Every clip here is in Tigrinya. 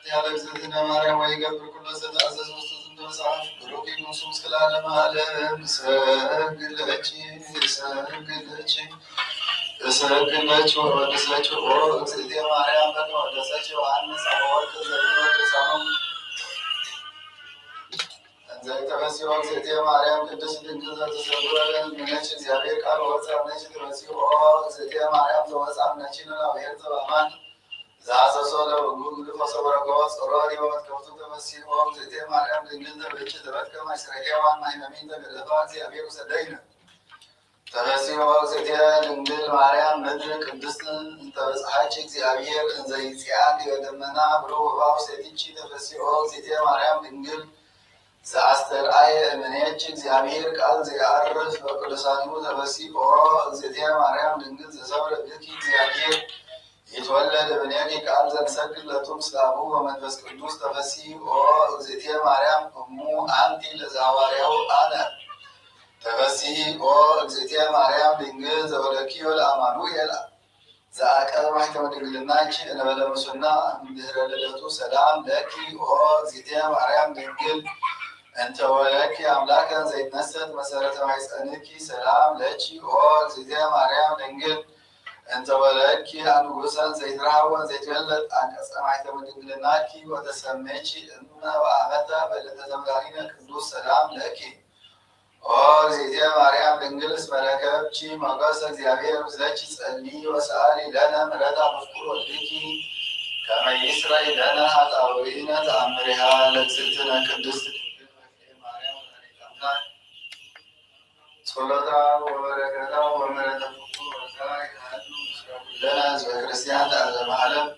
ያለ እግዝእትነ ማርያም ወይገብር ኩሎ ዘተአዘዘ ውስተ ዝንቱ መጽሐፍ ብሩክ ይኩን ስምኪ ለዓለመ ዓለም። እሰግድ ለኪ፣ እሰግድ ለኪ፣ እሰግድ ለኪ ወእወድስ ለኪ ኦ እግዝእትየ ማርያም በከመ ወደሰኪ ዮሐንስ አፈወርቅ ዘመነ ቅዱሳኑ። እንዘ ኢተፈስሒ ኦ እግዝእትየ ማርያም ቅድስት ድንግል ዘተሰውረ እምኔኪ እግዚአብሔር ቃል ወወፅአ እምኔኪ። ተፈስሒ ኦ እግዝእትየ ማርያም ዘወፅአ እምኔኪ ለእግዚአብሔር ዘበአማን። ዘሐሰሶ ለወጉ ግዱፍ ወሰወረኮ ጸሮ ዲበ መትከፍቱ። ተፈስሒ ኦ እግዝእትየ ማርያም ድንግል ተበኪ ተበትከ ማይ ስረ ሔዋን ማይ መሚን ተገደፋ እግዚአብሔር ውሰደይነ። ተፈስሒ ኦ እግዝእትየ ድንግል ማርያም ምድር ቅድስት እንተ በጽሐኪ እግዚአብሔር እንዘ ይጽአን ዲበ ደመና ብሩህ ወእባው ሰዲኪ። ተፈስሒ ኦ እግዝእትየ ማርያም ድንግል ዘአስተርአየ እምኔኪ እግዚአብሔር ቃል ዘየዐርፍ በቅዱሳኑ። ተፈስሒ ኦ እግዝእትየ ማርያም ድንግል ዘሰብረ ብኪ እግዚአብሔር ይትወለድ እምኔኪ ቃል ዘንሰግድ ለቱ ምስለ አቡ ወመንፈስ ቅዱስ። ተፈስሒ ኦ እግዝእትየ ማርያም እሙ አንቲ ለዘሐዋርያሁ አነ። ተፈስሒ ኦ እግዝእትየ ማርያም ድንግል ዘወለድኪዮ ለአማኑኤል ዘአቀብ ማሕተመ ድንግልናኪ እንበለ ምሱና እምድህረ ልደቱ ሰላም ለኪ ኦ እግዝእትየ ማርያም ድንግል እንተ ወለድኪ አምላከን ዘይትነሰት መሰረተ ማሕፀንኪ ሰላም ለኪ ኦ እግዝእትየ ማርያም ድንግል እንተ ወለድኪ አንጉሰን ዘይትረሃወን ዘይትገለጥ አንቀጸ ማሕተመ ድንግልናኪ ወተሰሜኪ እመ ወአመተ በለተ ተምዳኒነ ቅዱስ ሰላም ለኪ። ኦ እግዝእትየ ማርያም ድንግል እስመ ረከብኪ ሞገሰ እግዚአብሔር ምስለኪ ጸሊ ወሰአሊ ለነ ምሕረታ በፍቁር ወልድኪ ከመ ይስረይ ለነ ኃጣውኢነ ተአምሪሃ ለእግዝእትነ ቅድስት ድንግል ማርያም ወላዲተ አምላክ። ጸሎታ ወበረከታ ወምሕረተ ፍቁር ወልዳ ይሃሉ ምስለ ኩልነ ህዝበ ክርስቲያን ለዓለመ ዓለም።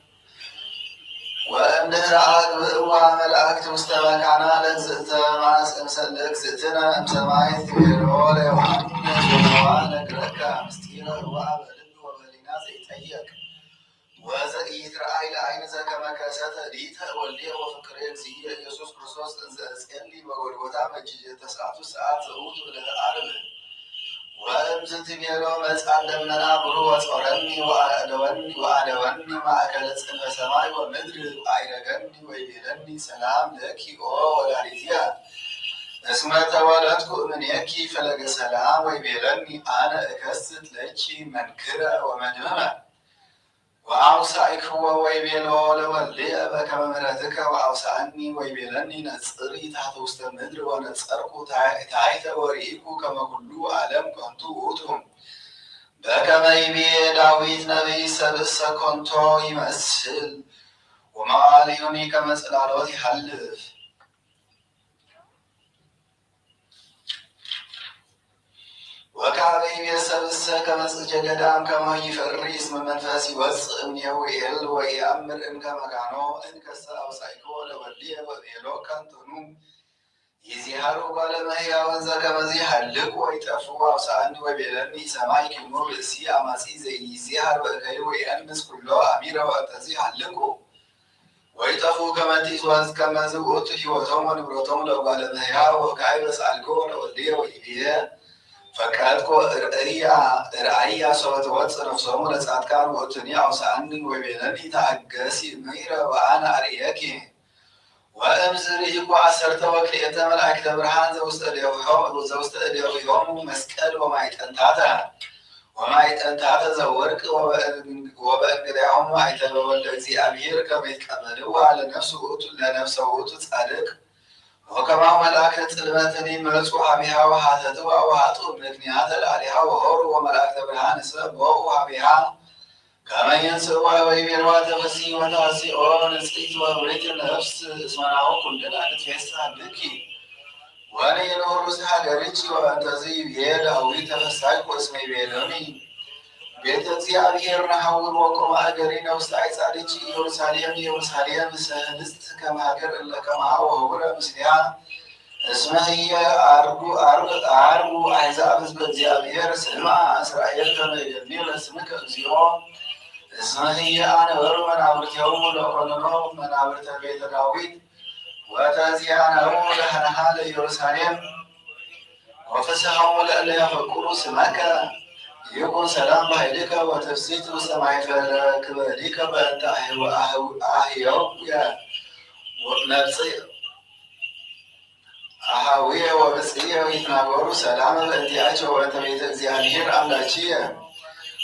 ወእምድህረ አግብእዋ መላእክት ውስተ መካና ለእግዝእተ ማርያም እምሰለ እግዝእትነ እምሰማይ ትቤሎ ለዮሐንስ ወነዋ ነግረካ ምስጢረ እዋ በልብ ወበሊና ዘይጠየቅ ወዘኢትረአይ ለአይን ዘከመ ከሰተ ዲተ ወልዴ ወፍቅሬ እግዚእየ ኢየሱስ ክርስቶስ እንዘ እጼሊ በጎልጎታ መጅ ተስዓቱ ሰዓት ዘውቱ ለተአርብ ወእምዝ ትቤሎ መጽአ ደመና ብሩህ ወጾረኒ ወአደወኒ ወአደወኒ ማእከለ ጽንፈ ሰማይ ወምድር አይረገኒ ወይቤለኒ ሰላም ለኪ ኦ ወላዲትየ እስመ ተወለድኩ እምኔኪ ፈለገ ሰላም ወይቤለኒ አነ እከስት ለኪ መንክረ ወመድመመ። ወአውሳእክዎ ወይቤሎ ለወልድየ በከመ ምሕረትከ ወአውሳእኒ ወይቤለኒ ነጽሪ ታሕተ ውስተ ምድር ወነጸርኩ ታሕተ ወርኢኩ ከመ ኩሉ ዓለም ከንቱ ውእቱ። በከመ ይቤ ዳዊት ነቢይ ሰብእሰ ከንቶ ይመስል ወመዋዕሊሁኒ ከመ ጽላሎት ይሓልፍ። ወካዕበ ይቤ ሰብእሰ ከመ ጽጌ ገዳም ከመ ይፈሪ እስመ መንፈስ ይወጽእ እምኔሁ ይሄል ወይአምር እንከ መካኖ እንከሰ አውሳይኮ ለወልድየ ወቤሎ ከንትኑ ይዚሃሩ ጓለ መህያውን ዘከመዚ ሀልቁ ወይጠፍኡ አውሳአኒ ወቤለኒ ሰማይ ኪኑ ብእሲ አማጺ ዘይዚሃር በእከዩ ወይአምስ ኩሎ አሚረ ወእንተዚ ሀልቁ ወይጠፉ ከመ ጢስ ወንዝ ከመዝ ውእቱ ህይወቶም ወንብረቶም ለእጓለ እመሕያው ወካዕበ ሰአልክዎ ለወልድየ ወይቤ ፈቀድኩ እርእያ እርአያ ሶበ ትወፅእ ነፍሶሙ ለጻድቃን ውእቱኒ አውስአኒ ወይቤለኒ ተአገሲ ምይረ ወአነ አርእየኪ። ወእምዝ ርኢኩ ዓሰርተ ወክልኤተ መላእክተ ብርሃን ዘውስተ እዴሆ- ዘውስተ እዴሆሙ መስቀል ወማዕጠንታተ ወማዕጠንታተ ዘወርቅ ወበእንግዳሆሙ ማዕተበ ወልደ እግዚአብሔር ከመ ይትቀበልዋ ለነፍሱ ውእቱ ለነፍሰ ውእቱ ጻድቅ። ወከማሁ መልአከ ጽልመትኒ መጹ ሀቢሃ ወሀተትዋ ወሀጡ ምክንያተ ለአሊሃ ወሆሩ ወመላእክተ ብርሃን እስመ ቦኡ ሀቢሃ ከመ ይንስእዋ ወይቤልዋ ተፈሲ ወታሲኦ ንጽሕት ወህብሪት ነፍስ እስመ ናሁ ኩልነ ንትፌሳ ብኪ። ወንኢንሁሩ ሀገርኪ ወእንተዚ ይብዬ ዳዊት ተፈሳይኩ እስመ ይቤለኒ ቤተ እግዚአብሔር ነሐውር ወቆመ እገሪነ ውስተ አይጻድኪ ኢየሩሳሌም ኢየሩሳሌም ሰህንጽት ከመ ሀገር እለ ከማሃ ወህውረ ምስሌሃ እስመ ህየ አርጉ አርጉ አሕዛብ ህዝበ እግዚአብሔር ስምዐ እስራኤል ከመ ይደልዩ ለስምከ እግዚኦ እስመ ህየ አንበሩ መናብርቲሆሙ ለኮንኖ መናብርተ ቤተ ዳዊት ወተዚያነው ለህንሃ ለኢየሩሳሌም ወፍስሐሙ ለእለ ያፈቅሩ ስመከ ይኩን ሰላም በኃይልከ ወትፍሲት ውስተ ማይፈረ ክበዲከ በእንተ አህየውየ መብጽእ ኣሃውየ ወብጽየ ይትናገሩ ሰላም በእንቲኣኪ ወበእንተ ቤተ እግዚኣብሔር ኣምላኪየ።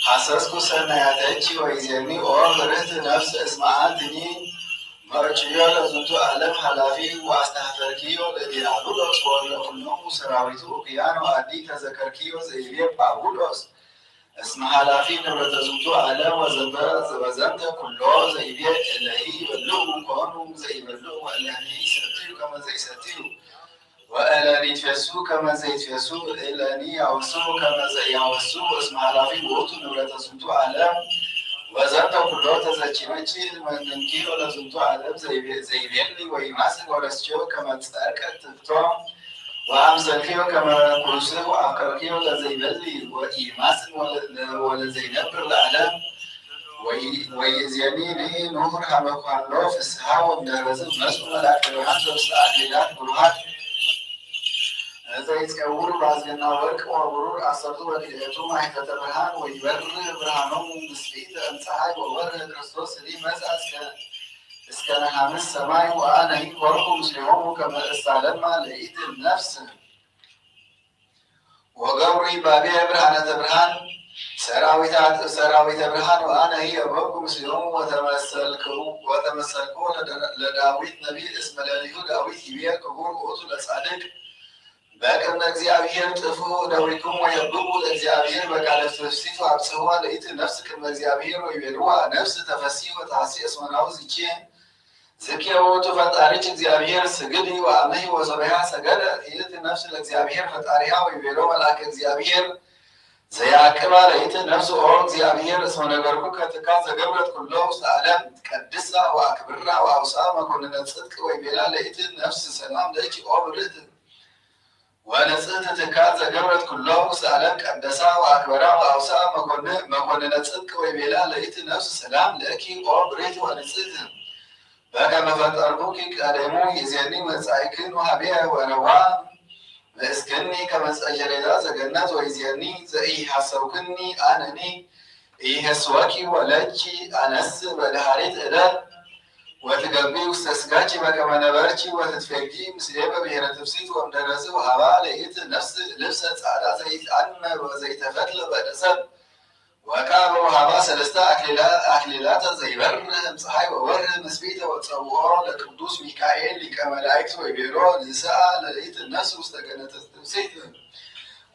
ሐሰስኩ ሰናያተኪ ወይዜኒ ኦ ብርህት ነፍስ እስመ አንትኒ መርጭዮ ለዝንቱ ዓለም ኃላፊ ወአስተሐፈርክዮ ለዲያብሎስ ወለኩሎሙ ሰራዊቱ እኩያኖ አዲ ተዘከርክዮ ዘይቤ ጳውሎስ እስመ ኃላፊ ንብረተ ዝንቱ ዓለም ወዘንተ ወዘንተ ኩሎ ዘይቤ እለሂ ይበልዑ ኮኑ ዘይበልዑ ወእለኒ ይሰትዩ ከመ ዘይሰትዩ ወእለኒ ይትፌሱ ከመ ዘይትፌሱ እለኒ ያወስቡ ከመ ዘይያወስቡ እስመ ኃላፊ ውእቱ ንብረተ ዝንቱ ዓለም ወዘንተ ኩሎ ተዘኪረኪ መንንኪ ወለዝንቱ ዓለም ዘይቤ- ዘይቤሊ ወይማስን ወረስቸው ከመ ጸርቀ ትፍቶ ወአምሰልክዮ ከመ ኩርሲ ወአፍቀርክዮ ለዘይበሊ ወኢማስን ወለ- ወለዘይነብር ለዓለም። ወይ- ወይእዜኒ ንኢ ኑር ሀበ ኳሎ ፍስሓ ወእምድኅረዝ መጹ መላእክተ ብርሃን ሰለስተ አክሊላት ብሩሃት ዘይጸውር ባዝግና ወርቅ ወብሩር አሰርቱ ወክልኤቱ ማይተተ ብርሃን ወይበርህ ብርሃኖሙ ምስሌተ እምፀሐይ ወወርህ ክርስቶስ እሊ መጽአ እስከ እስከ ነሐምስ ሰማይ ወአነሂ ኮርኩ ምስሌሆሙ ከመ እሳለማ ለይእቲ ነፍስ። ወገብሩ ይባቤ ብርሃነተ ብርሃን ሰራዊታት ሰራዊተ ብርሃን ወአነሂ የበኩ ምስሌሆሙ ወተመሰልኩ ወተመሰልኩ ለዳዊት ነቢይ እስመ ለሊሁ ዳዊት ይቤ ክቡር ውእቱ ለጻድቅ በቅድመ እግዚአብሔር ጥፉ እደዊኩም ወየብቡ ለእግዚአብሔር በቃለ ትፍሲት ወአብጽሕዋ ለይእቲ ነፍስ ቅድመ እግዚአብሔር ወይቤልዋ ነፍስ ተፈሲ ወተሐሲ እስመናሁ ዝቼ ዝኬ ውእቱ ፈጣሪች እግዚአብሔር ስግድ ወአመሂ ወሶበያ ሰገደ ይእቲ ነፍስ ለእግዚአብሔር ፈጣሪያ ወይቤሎ መልአከ እግዚአብሔር ዘያቅባ ለይእቲ ነፍስ ኦ እግዚአብሔር እስመ ነገርኩከ ትካት ዘገብረት ኩሎ ውስተ ዓለም ቀድሳ ወአክብራ ወአውሳ መኮንነ ጽድቅ ወይቤላ ለይእቲ ነፍስ ሰላም ለኪ ኦ ብርህት ወንጽሕት ትካል ዘገብረት ኩሎ ውስተ ዓለም ቀደሳ ወአክበራ ወአውሳ መኮንነ ጽድቅ ወይቤላ ለይእቲ ነፍስ ሰላም ለኪ ኦ ብሬት ወንጽሕት በከመ ፈጠርኩኪ ቀደሙ ይዜኒ መጻኢክን ወሃቤ ወነዋ ብእስክኒ ከመ ጸጀሬዛ ዘገነት ወይዜኒ ዘኢሐሰውክኒ አነኒ ኢህስወኪ ወለኪ አነስ በድሃሪት እለት ወትገቢ ውስተ ስጋኪ በከመ ነበርኪ ወትትፌጊ ምስሌ በብሔረ ትፍሲት ወምደረዝ ወሃባ ለይእቲ ነፍስ ልብሰ ጻዕዳ ዘይትአመ ወዘይተፈትለ በእደ ሰብ ወቃ በውሃባ ሰለስተ አክሊላተ ዘይበርህ እምፀሐይ ወወርህ ምስቢተ ወጸውኦ ለቅዱስ ሚካኤል ሊቀ መላእክት ወይቤሎ ንስአ ለይእቲ ነፍስ ውስተ ገነተ ትፍሲት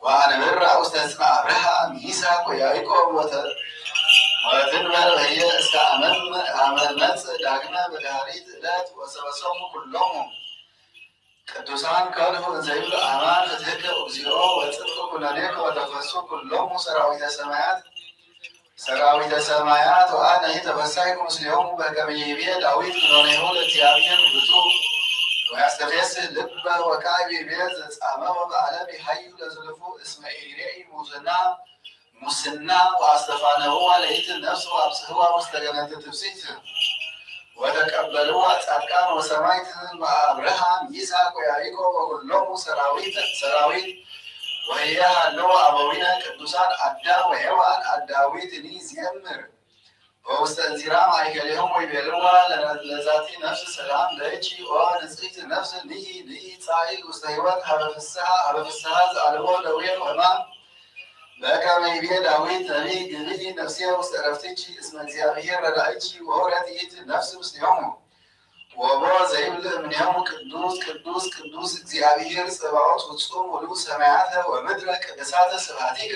ወአንብራ ውስተ ዕፅነ አብርሃም ይስሐቅ ወያዕቆብ ወተ- ወትንበር በየ እስከ አመም አመመጽ ዳግመ በዳህሪት ዕለት ወሰበሰቡ ኩሎሙ ቅዱሳን ከልሁ እንዘይብሉ አማን ፍትሕከ እግዚኦ ወጽድቅ ኩነኔከ ወተፈሱ ኩሎሙ ሰራዊተ ሰማያት ሰራዊተ ሰማያት ወአነሂ ተፈሳይኩ ምስሌሆሙ በከመ ይቤ ዳዊት ኩነኔሁ ለእግዚአብሔር ብፁዕ ወያስተፌስህ ልበ ወቃ ይቤ ዘጻመወ በዓለም ይሃዩ ለዝልፉ እስመ ኢሬኢ ሙስና ሙስና ወአስተፋነውዋ ለይእቲ ነፍስ ወአብጽሕዋ ውስተ ገነተ ትፍሲት ወተቀበልዋ ጻድቃን ወሰማይት እምአብርሃም ይስሐቅ ወያዕቆብ ወኩሎሙ ሰራዊት ሰራዊት ወህየ ሃለወ አበዊነ ቅዱሳን አዳም ወሔዋን አዳዊትኒ ዜምር በውስተ እንዚራ ማእከሌሆም ወይቤልዋ ለዛቲ ነፍስ ሰላም ለኪ ኦ ንጽሕቲ ነፍስ ንኢ ንኢ ጻኢ ውስተ ህይወት ሀበ ፍስሐ ሀበ ፍስሐ ዘአልቦ ደዌ ወሕማም በከመ ይቤ ዳዊት ነቢይ ግብኢ ነፍስየ ውስተ ዕረፍትኪ እስመ እግዚአብሔር ረዳኢኪ ወረድኢት ነፍስ ምስሌሆሙ ወቦ ዘይብል እምኔሆሙ ቅዱስ ቅዱስ ቅዱስ እግዚአብሔር ጸባኦት ፍጹም ሙሉእ ሰማያተ ወምድረ ቅድሳተ ስብሐቲከ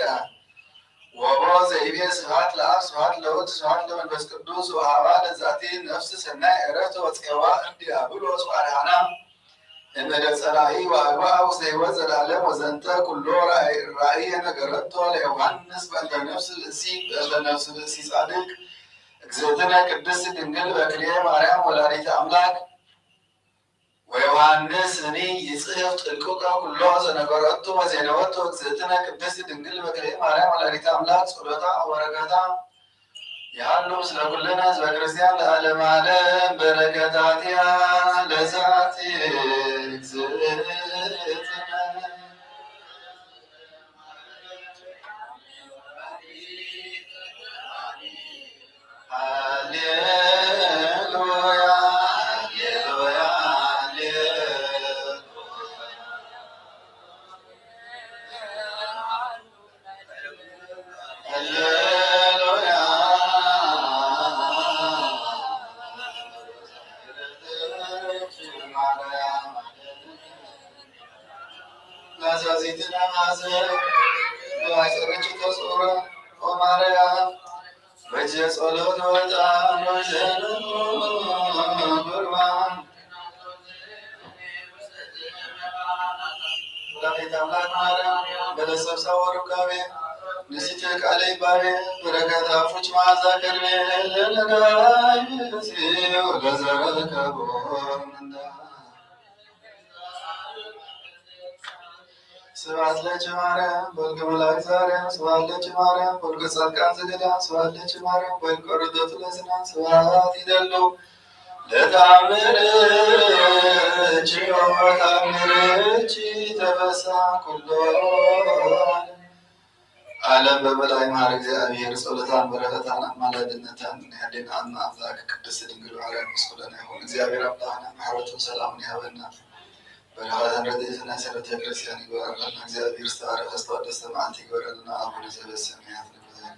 ወቦ ዘይቤ ስብሐት ለአብ ስብሐት ለወልድ ስብሐት ለመንፈስ ቅዱስ ወሃባ ለዛቲ ነፍስ ሰናይ ዕረፍት ወጽሔዋ እምዲያብሎስ ወአድኃና እምእደ ጸላኢ ወአግብአ ውስተ ሕይወት ዘለዓለም ወዘንተ ኩሎ ራእየ ነገረቶ ለዮሐንስ በእንተ ነፍስ ብእሲ በእንተ ነፍስ ብእሲ ጻድቅ እግዝእትነ ቅድስት ድንግል በክልኤ ማርያም ወላዲተ አምላክ ወዮሐንስ እኒ ይጽሕፍ ጥንቅቀ ኩሎ ዘነገረቶ ወዜነወቶ እግዝእትነ ቅድስት ድንግል በክልኤ ማርያም ወላዲተ አምላክ ጸሎታ ወበረከታ ይሃሉ ምስለ ኩልነ ህዝበ ክርስቲያን ለዓለመ ዓለም በረከታቲሃ ለዛቲ እግዝእትነ ሃሌሉያ ሃሌሉያ ሃሌሉያ። ናዛዚትና ማዘ ብማይጸርች ተጾረ ኦ ማርያም በጀ ጸሎት ወጣ ወዘኑ ቁርባን ወላዲተ ኣምላክ ማርያም በለሰብሳ ወሩካቤ ንስተ ቃለ ይባቤ በረከት ኣፉች መዓዛ ከርቤ ለነዳይ ወለዘረከቦ ምንዳ ስብሐት ለኪ ማርያም በልከ መላእክት ዛርያም፣ ስብሐት ለኪ ማርያም በልከ ጻድቃን ዘገዳም፣ ስብሐት ለኪ ማርያም በልከ ርደቱ ለስናን፣ ስብሐት ይደሉ ለተአምርኪ ወተአምርኪ ተፈሳ ኩሎ ዓለም። በመልአይ መሐር እግዚኣብሔር ጸሎታን በረከታን ኣማላድነታን ናይ ኣዴና ኣማ ኣምላክ ቅድስት ድንግል ማርያም ምስ ኩለና ይኹን። እግዚኣብሔር ኣምላኽና ምሕረቱን ሰላሙን ይሃበና። በረኸትን ረድኤትን ናይ ሰንበተ ክርስቲያን ይግበረልና። እግዚኣብሔር ዝተባረኸ ዝተቀደሰ መዓልቲ ይግበረልና። ኣቡነ ዘበሰማያት ንብለን።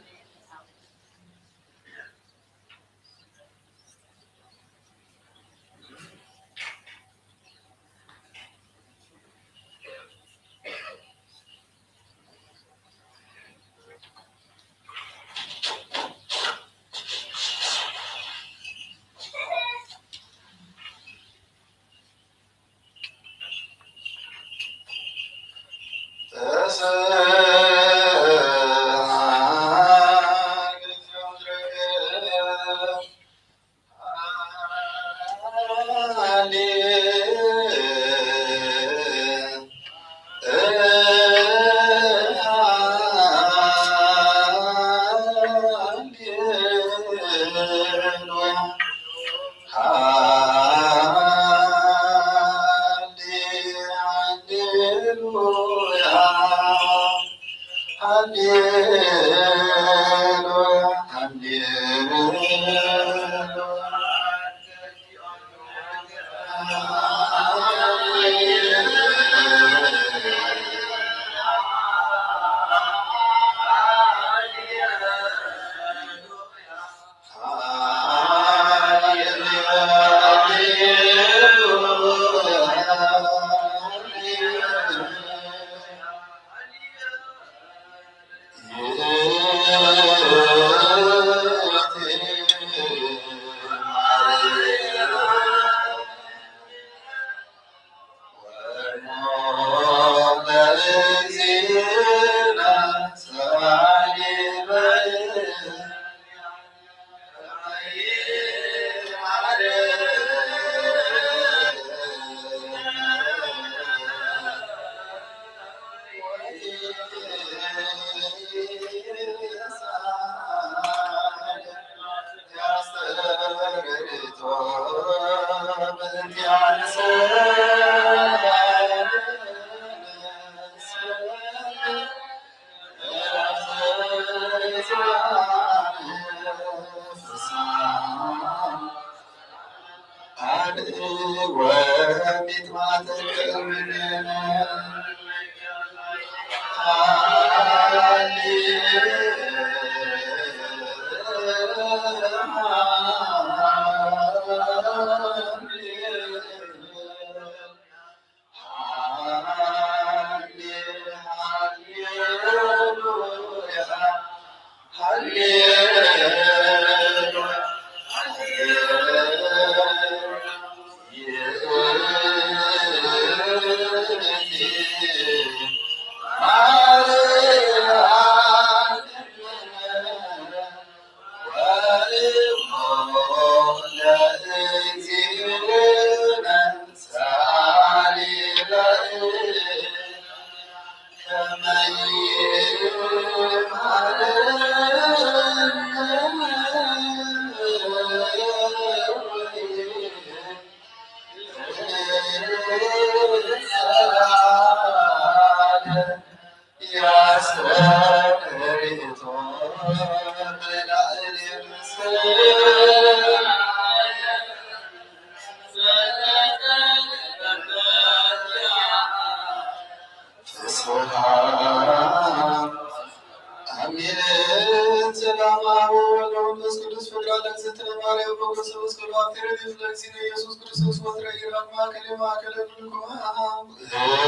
ሰላም አብ ወወልድ ወመንፈስ ቅዱስ ፈጥራ ለእግዝእትነ ማርያም ሞገሰ መስቀሉ አፍቅሬ ለእግዚእነ ኢየሱስ ክርስቶስ ወትረ ይራቅ ማእከለ ማእከለ ኩልኩማ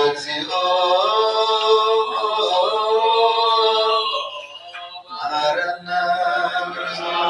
እግዚኦ መሐረነ ክርስቶስ።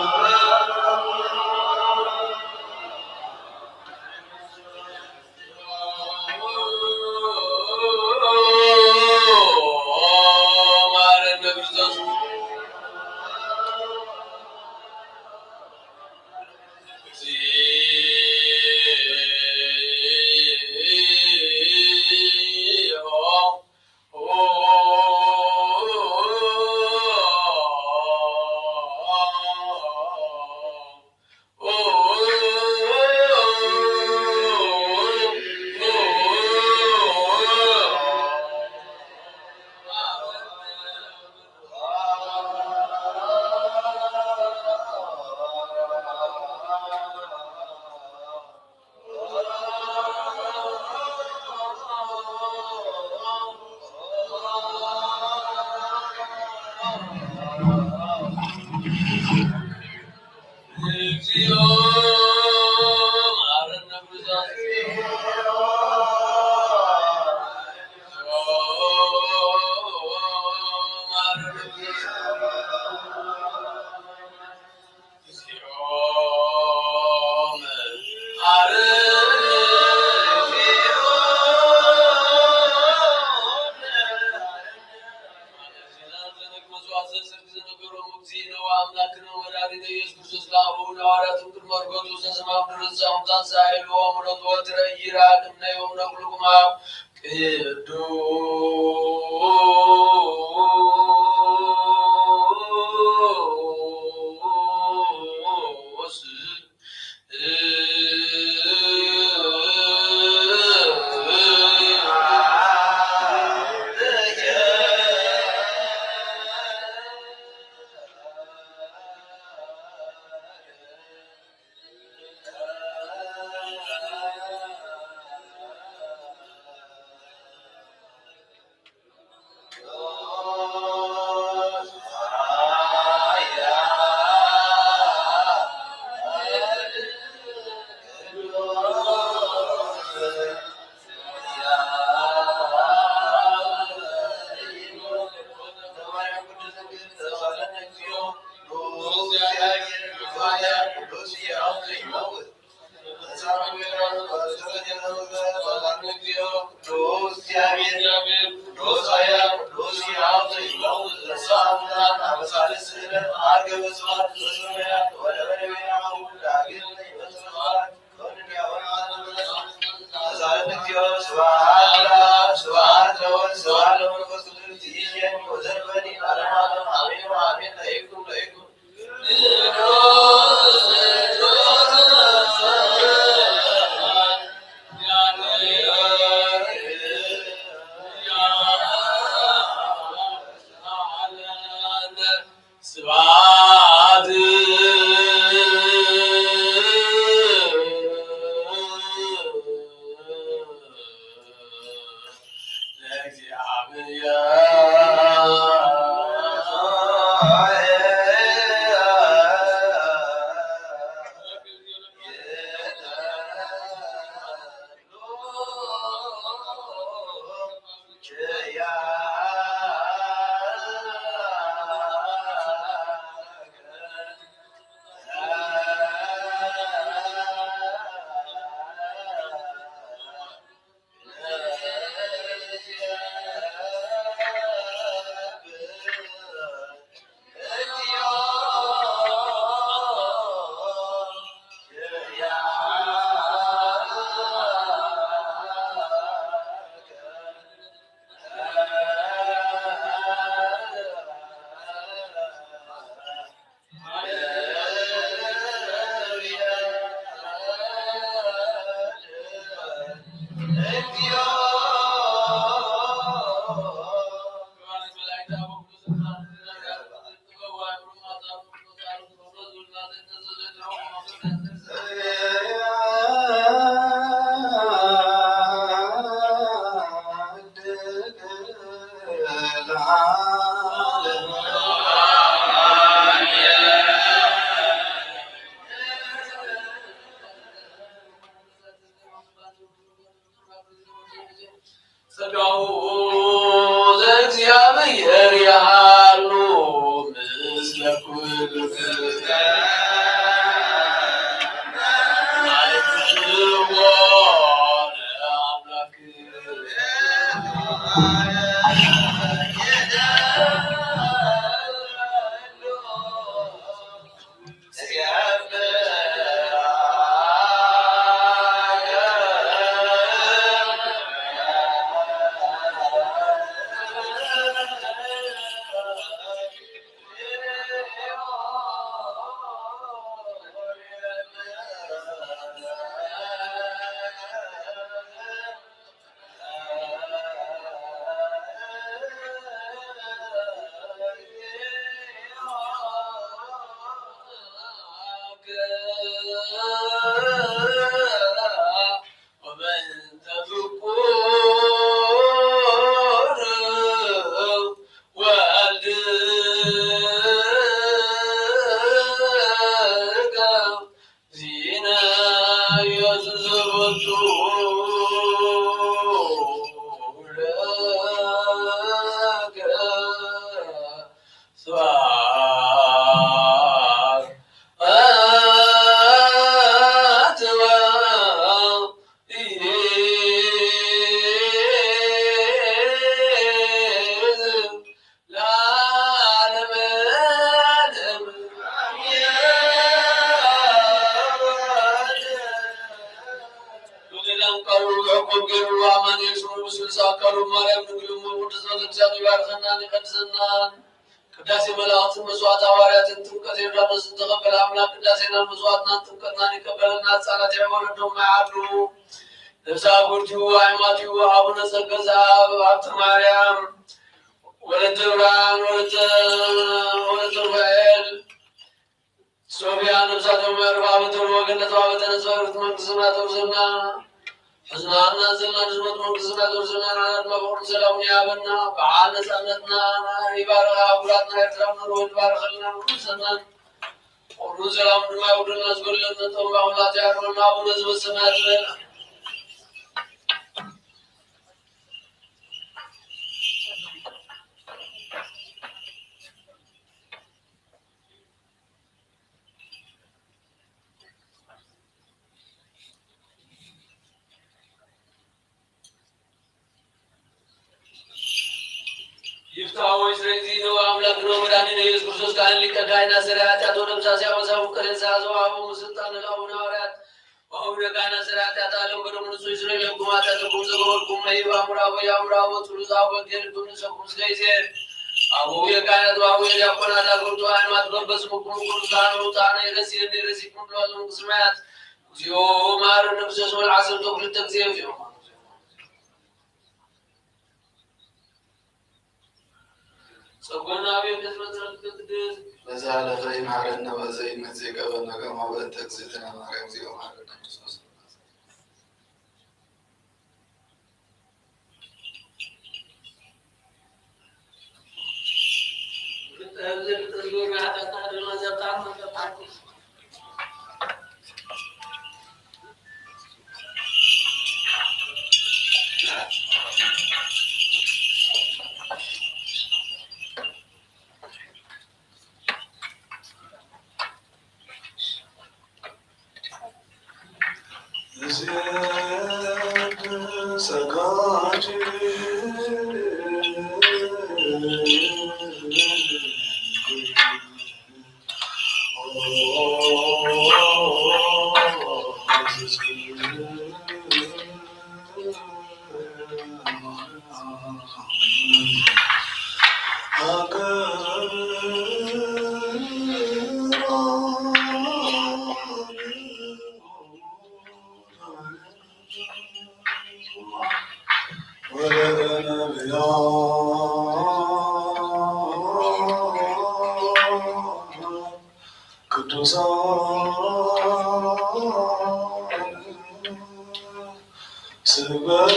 ቃሉ ሕቁብ ገይሩ ኣማኑኤል ስሙ ብስሉስ ኣካሉ ማርያም ድንግል እሞ ቅድስት ቤተክርስቲያን ይባርኸናን ይቀድሰናን። ቅዳሴ መላእክትን መስዋዕት ሃዋርያትን ጥምቀት ዮርዳኖስን ተቐበለ ኣምላክ ቅዳሴናን መስዋዕትናን ጥምቀትናን ይቀበለና። ህፃናት ወለዶም ማይ ዓዱ ነብሰ ኣጉርቲኡ ኣሕማቲኡ ኣቡነ ጸገ ዘኣብ ሃብተ ማርያም ወለተ ብርሃን ወለተ ወለተ ሩፋኤል ሶፊያ ነብሳቶም ኣርባዕተ ወገነት ባበተ ነጸሩት መንግስትና ተውሰና። ሕዝና እናዘልና ንዝመት መንግስትና ተውሰና። ንዓና ድማ ፍቅርን ሰላምን ይሃበና። በዓል ነጻነትና ይባርኽ። ኣህጉራትና ኤርትራ ምድር ይባርኸልና። መንግስትና ፍቅርን ሰላምን ድማ ይውርደልና። ዝጎደለና ጥበብ ኣምላኽ ያርወና። ኣቡነ ዘበሰማያት ይበል። ይፍትሐ ወይ ስረይ ዚእነ ወአምላክነ ወመድኃኒነ ኢየሱስ ክርስቶስ ካህን ሊቀ ካህናት ሠራየ ኃጢአት ወደምሳሴ አበሳ ውቀሬን ሰአዘው አበው ምስልጣን ለአቡነ ሐዋርያት ወአቡነ ካህናት ሠራየ ኃጢአት ዓለም በደሙ ንጹሕ ይስረይ ለኩም ኃጢአተኩም ዘገበርኩም መይብ አምራቦ የአምራቦ ጽሉት አብ ወንጌል ንሰኩም ስለ ይዜ አበው የካህናት ወአበው የዲያቆናት አገልግሎት ሃይማኖት በበስሙኩም ቅዱሳን ውጣነ ይረሲን ይረሲኩም ለዋለ መንግስተ ሰማያት እግዚኦ መሐረነ ክርስቶስ ወልዓሰርተ ክልተ ጊዜ እግዚኦ ጸጎና አብዮት ህዝበ ትረክብ ቅድስት በዛ ለፈ ይምሐረነ ወዘ ይመጽእ ይቀበል ነገር ማበእንተ እግዝእትነ ማርያም እግዚኦ መሐረነ ክርስቶስ። ቅዱሳን ስግበር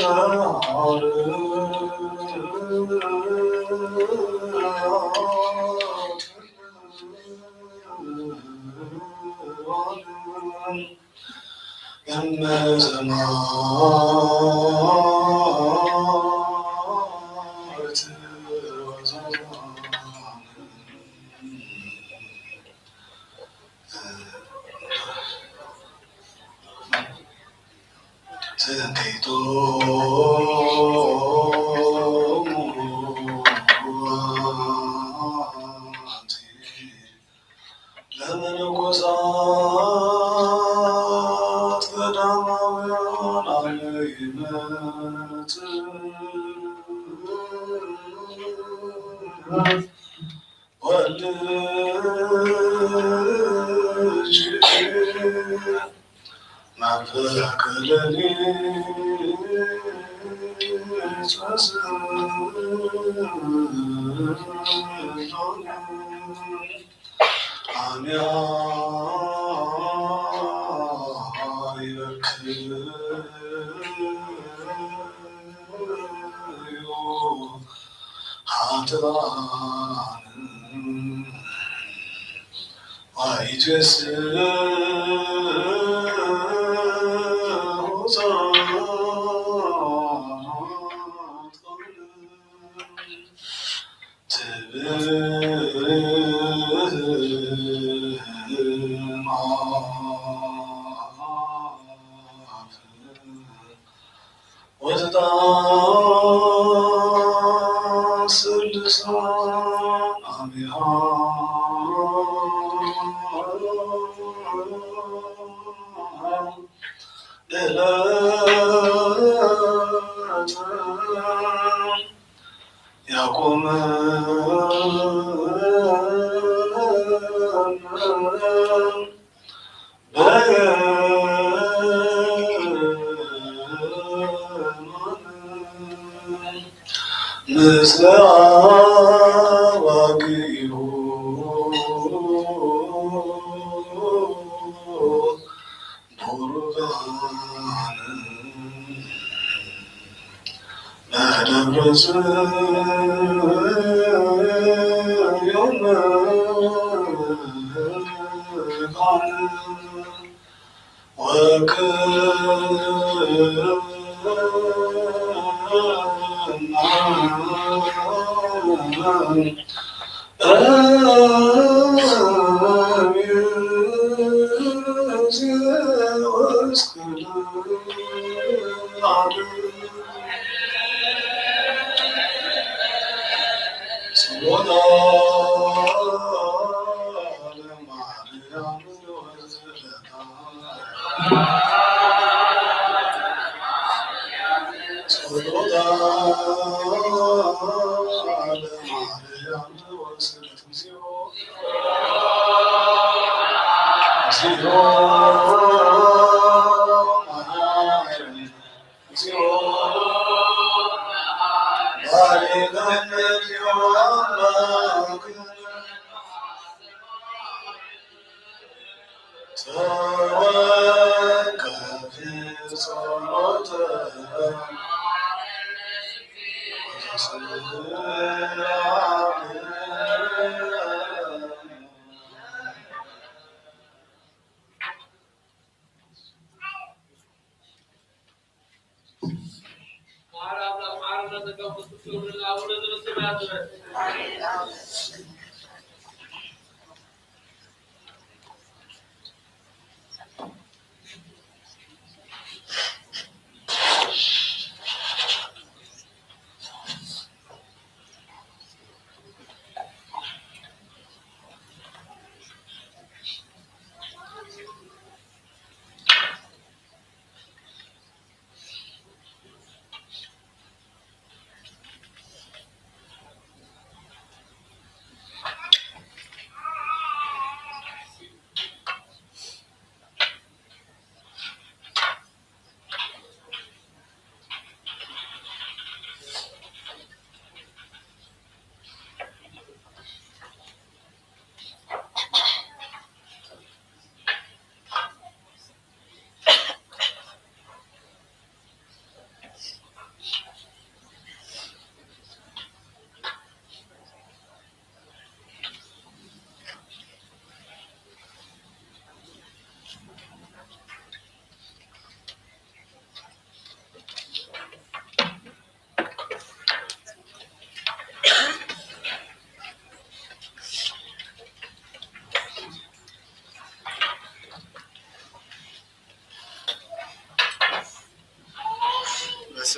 እመ ሰማዕት ወዘማን እንከይጦሙ ለመነኮሳት ገዳማውያን ኣነ ይመጽእ ወልጅ መንፈቀ ሌሊት ወስሎን አሚያ ይበክዩ ኃጥኣን ወኢትስእሉ ጻድቃን ትብል ማፍ። ወትጣን ስልሳ አሚሃ እለተ ያቆመ ምስለ አባግኡ ቡሩካን በደብረ ጽዮን መካን ወክና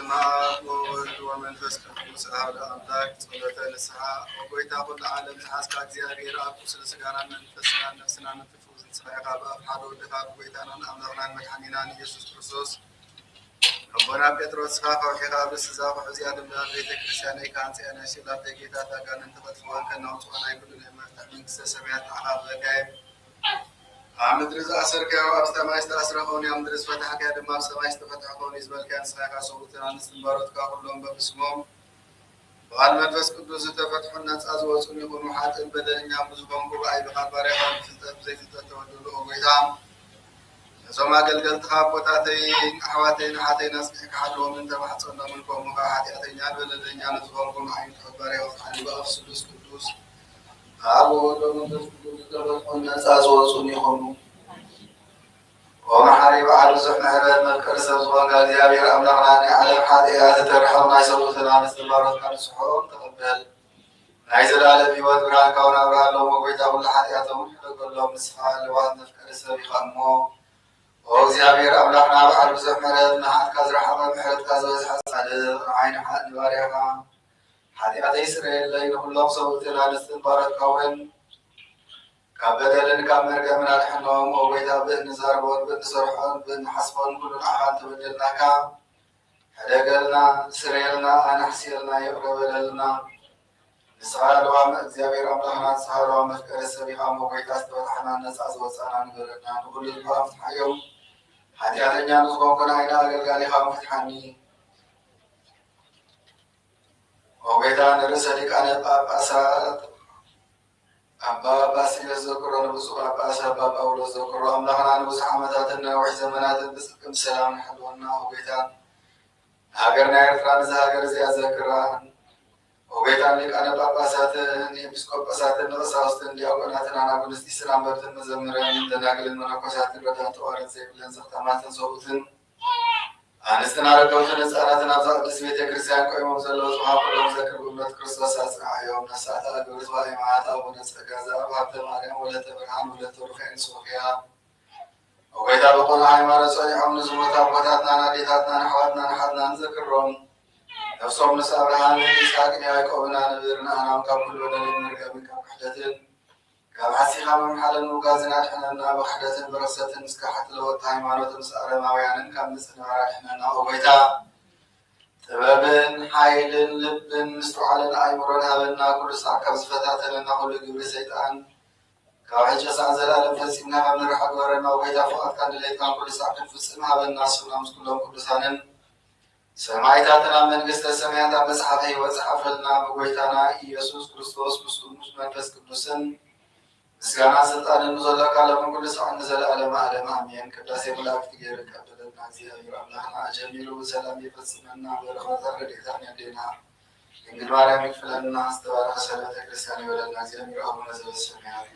በስመ አብ ወወልድ ወመንፈስ ቅዱስ አሐዱ አምላክ። ጸሎተ ንስሐ። ኦ ጎይታ ኩሉ ዓለም ዝሓዝካ እግዚኣብሔር ኣብ ቁስሊ ስጋና መንፈስና ነፍስና ንትፍውስ ንስኻ ኢኻ። ብኣብ ሓደ ወድኻ ብጎይታናን ኣምላኽናን መድሓኒናን ኢየሱስ ክርስቶስ ኣቦና ጴጥሮስ ስኻ ከውሒኻ ኣብ ርእሲ እዛ ከውሒ እዚኣ ድማ ቤተ ክርስቲያነይ ክሃንጽ እየ። ናይ ስላሴ ጌታት ኣጋንንቲ ከጥፍኦን ከናውጽኦን ኣይክእሉን እዮም። መፍትሕ መንግስተ ሰማያት ንዓኻ ክህበካ እየ። ኣብ ምድሪ ዝኣሰርካዮ ኣብ ሰማይ ዝተኣስረ ክኸውን እዩ፣ ኣብ ምድሪ ዝፈታሕካዮ ድማ ኣብ ሰማይ ዝተፈትሐ ክኸውን እዩ ዝበልካዮ ንስኻ ኢኻ። ሰብኡትን ኣንስትን ባሮትካ ኩሎም በብስሞም ብቓል መንፈስ ቅዱስ ዝተፈትሑን ነጻ ዝወጹን ይኹኑ። ሓጥእን በደለኛን ብዝኾንኩ ብኣይ ብቓል ባርያኻ ብፍልጠት ብዘይፍልጠት ተበደሉ። ኦ ጎይታ፣ ነዞም ኣገልገልትኻ ኣቦታተይን ኣሕዋተይን ኣሓተይን ኣጽኒዕካ ሓልዎምን ተማሕጸኖምን፣ ከምኡ ከኣ ሓጢኣተኛን በደለኛን ዝኾንኩ ንዓይን ትሑት ባርያኻ ፍትሓኒ። ብኣፍ ስሉስ ቅዱስ ኣብ ወወልድ ወመንፈስ ቅዱስ ዝተፈትሑን ነጻ ዝወጹን ይኹኑ። ኦ መሓሪ በዓል ብዙሕ ምሕረት መፍቀሪ ሰብ ዝኾንካ እግዚኣብሔር ኣምላኽና፣ ናይ ዓለም ሓጢኣት እተርሕቕ ናይ ሰብኡትን ኣንስትን ባሮትካ ንስሖም ተቐበል። ናይ ዘለኣለም ህይወት ብርሃንካ እውን ኣብርሃሎም። ኦ ጎይታ፣ ኩሉ ሓጢኣቶም እውን ሕደገሎም። ንስኻ ለዋህ መፍቀሪ ሰብ ኢኻ እሞ፣ ኦ እግዚኣብሔር ኣምላኽና በዓል ብዙሕ ምሕረት፣ ንሓጥካ ዝረሓቐ ምሕረትካ ዝበዝሐ ጻድቕ፣ ንዓይ ንሓ-፣ ንባርያኻ ሓጢኣተይ ስረየለይ፣ ንኹሎም ሰብኡትን ኣንስትን ባሮትካ እውን ካብ በደልን ካብ መርገምን ኣድሕኖም። ኦ ጎይታ፣ ብእንዛረቦን ብእንሰርሖን ብእንሓስቦን ኩሉ ንዓኻ እንተበደልናካ፣ ሕደገልና፣ ስረየልና፣ ኣናሕስየልና፣ ይቕረ በለልና። ንስኻ ለዋም እግዚኣብሔር ኣምላኽና፣ ንስኻ ለዋም መፍቀሪ ሰብ ኢኻ እሞ፣ ጎይታ፣ ዝተፈታሕናን ነጻ ዝወጻእና ንበረና። ንኹሉ ህዝብኻ ፍትሓዮም። ሓጢኣተኛ ንዝኾንኩ ንዓይና ኣገልጋሊኻ እውን ፍትሓኒ። ኦ ጎይታ፣ ንርእሰ ሊቃነ ጳጳሳት ኣባ ባስልዮስ ዘክሮ፣ ንብፁዕ ጳጳስ ኣባ ጳውሎስ ዘክሮ። ኣምላኽና ንብዙሕ ዓመታትን ነዊሕ ዘመናትን ብጽድቅን ብሰላምን ሓልወና። ኦ ጎይታ፣ ንሃገርና ኤርትራ፣ ነዛ ሃገር እዚኣ ዘክራ። ኦ ጎይታ፣ ንሊቃነ ጳጳሳትን ኤጲስቆጶሳትን ንቐሳውስትን ዲያቆናትን ኣናጉንስቲ ስራንበርትን መዘምርን ደናግልን መነኮሳትን ረዳን ተዋረድ ዘይብለን ዘኽታማትን ሰብኡትን ኣንስትን ኣረጋውትን ህፃናትን ኣብዛ ቅድስት ቤተ ክርስቲያን ቆይሞም ዘለዉ ጽምዋ ኩሎም ዘክር ብእምነት ክርስቶስ ኣጽንዓዮም። ነፍሳት ኣእጋር ርእሶም ኣእማናት ኣቡነ ጸጋ ዘኣብ ሃብተ ማርያም ወለተ ብርሃን ወለተ ሩፋኤል ሶፍያ። ኦ ጎይታ፣ ብቕኑዕ ሃይማኖት ጸኒዖም ንዝሞቱ ኣቦታትናን ኣዴታትናን ኣሕዋትናን ኣሓትናን ዘክሮም። ነፍሶም ምስ ኣብርሃምን ይስሐቅን ያዕቆብን ኣንብር። ንኣና እውን ካብ ኩሉ በደልን መርገምን ካብ ክሕደትን ካብ ሓሲኻ ምምሓልን ምውጋዝን ኣድሕነና። ብኽሕደትን ብርኽሰትን ምስ ከሓድቲ ለወጥቲ ሃይማኖት ምስ ኣረማውያንን ካብ ምጽንባር ኣድሕነና። ኦ ጎይታ፣ ጥበብን ሓይልን ልብን ምስትውዓልን ኣእምሮን ሃበና። ኩሉ ሳዕ ካብ ዝፈታተነና ኩሉ ግብሪ ሰይጣን ካብ ሕጂ ሳዕ ዘላለም ፈጺምና ካብ ንርሕቕ ግበረና። ኦ ጎይታ፣ ፍቓድካን ድሌትካን ኩሉ ሳዕ ክንፍጽም ሃበና። ንስና ምስ ኩሎም ቅዱሳንን ሰማዕታትን ኣብ መንግስተ ሰማያት ኣብ መጽሓፈ ህይወት ጸሓፈልና። ብጎይታና ኢየሱስ ክርስቶስ ምስኡ ምስ መንፈስ ቅዱስን ምስጋናን ስልጣንን ንዘሎ ኣካላውን ኩሉ ሳዕን ንዘለኣለመ ዓለም ኣሜን። ቅዳሴ መላእክት ገይሩ ይቀበለና እግዚኣብሔር ኣምላኽና፣ ኣጀሚሩ ብሰላም ይፈጽመና። በረኸታ ረድኤታን ያድልና። ድንግል ማርያም ይክፈለና። ዝተባረኸ ሰንበተ ክርስቲያን ይበለና። እግዚኣብሔር ኣቡነ ዘበሰማያት።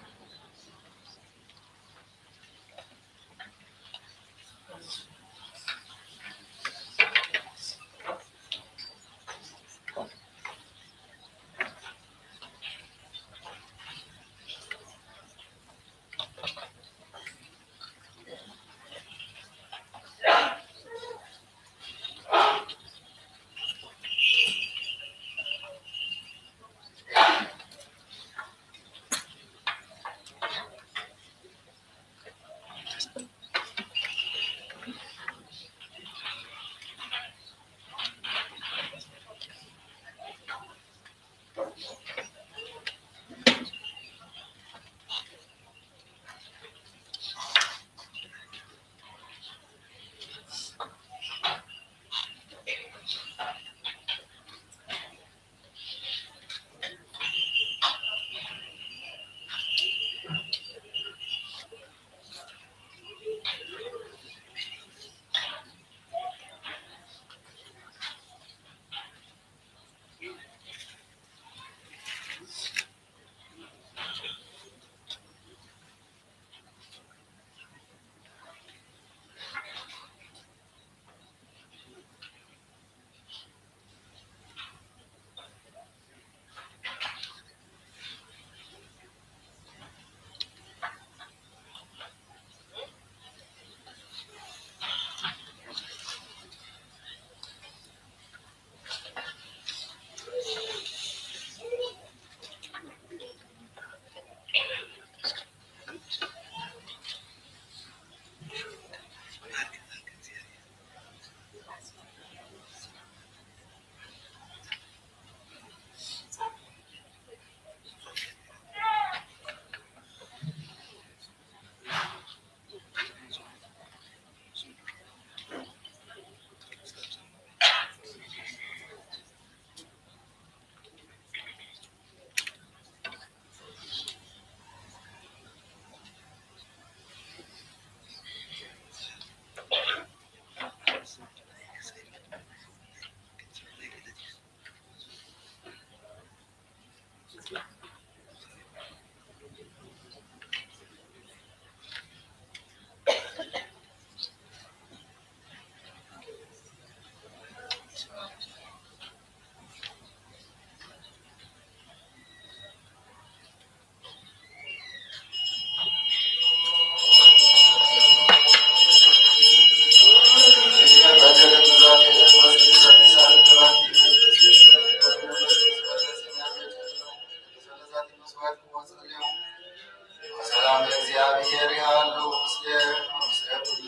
ይርሃሉ ምስሌነ ምስለ ኩሉ።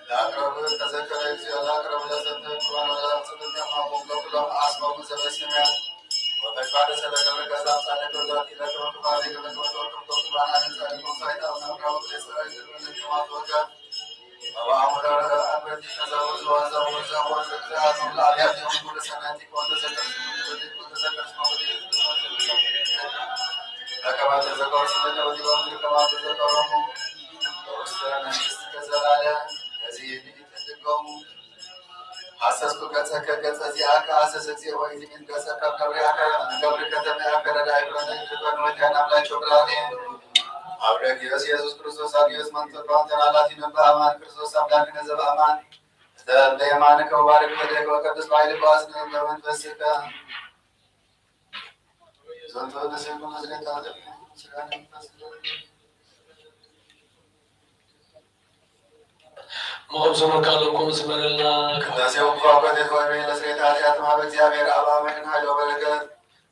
ለአቅረብ ተዘከረ እግዚኦ ለአቅረብ ለሰተ ቁርባን ወለአቅጽብ እምኔሆሙ ለኩሎም አስመሙ ዘበሰማያት ወፈቃደ ሰበገብረ ገዛ አምሳለ ገዛቲ ለክመ ክፋሌ ከመ ትወደው ክፍቶ ቁርባን አነ ጻድቅ ወሳይት አቡነ አብርሃም ወክሌ ሰራዊት ለክመ ለክማት ወጋ ሐሰስኩ ገጸከ ገጸ ዚአከ ሐሰስ እግዚኦ ወኢትሜን ገጸከ እምነብሬአከ እምነብር ከተማያከ ረዳኢ ኩለነ ኢትኮን ወኪያን አምላኬ ወብርሃኔ አብ ረጊዮስ ኢየሱስ ክርስቶስ አብዮስ መንጠቷን ተላላፊ ነበር አማን ክርስቶስ አምላክነ ዘበአማን እተ በየማንከ ወባርክ በደግ ወቀድስ ባይል ባስነ በመንፈስከ ዘንተ ወደሴኩ መስገታ መቆም ዘመርካለኩም ዝበለልና ቅዳሴ ወንኳ ኮቴት ወይቤ ለስሬት ኃጢአት ማበ እግዚአብሔር አብ አሜን ኃይሎ በረከት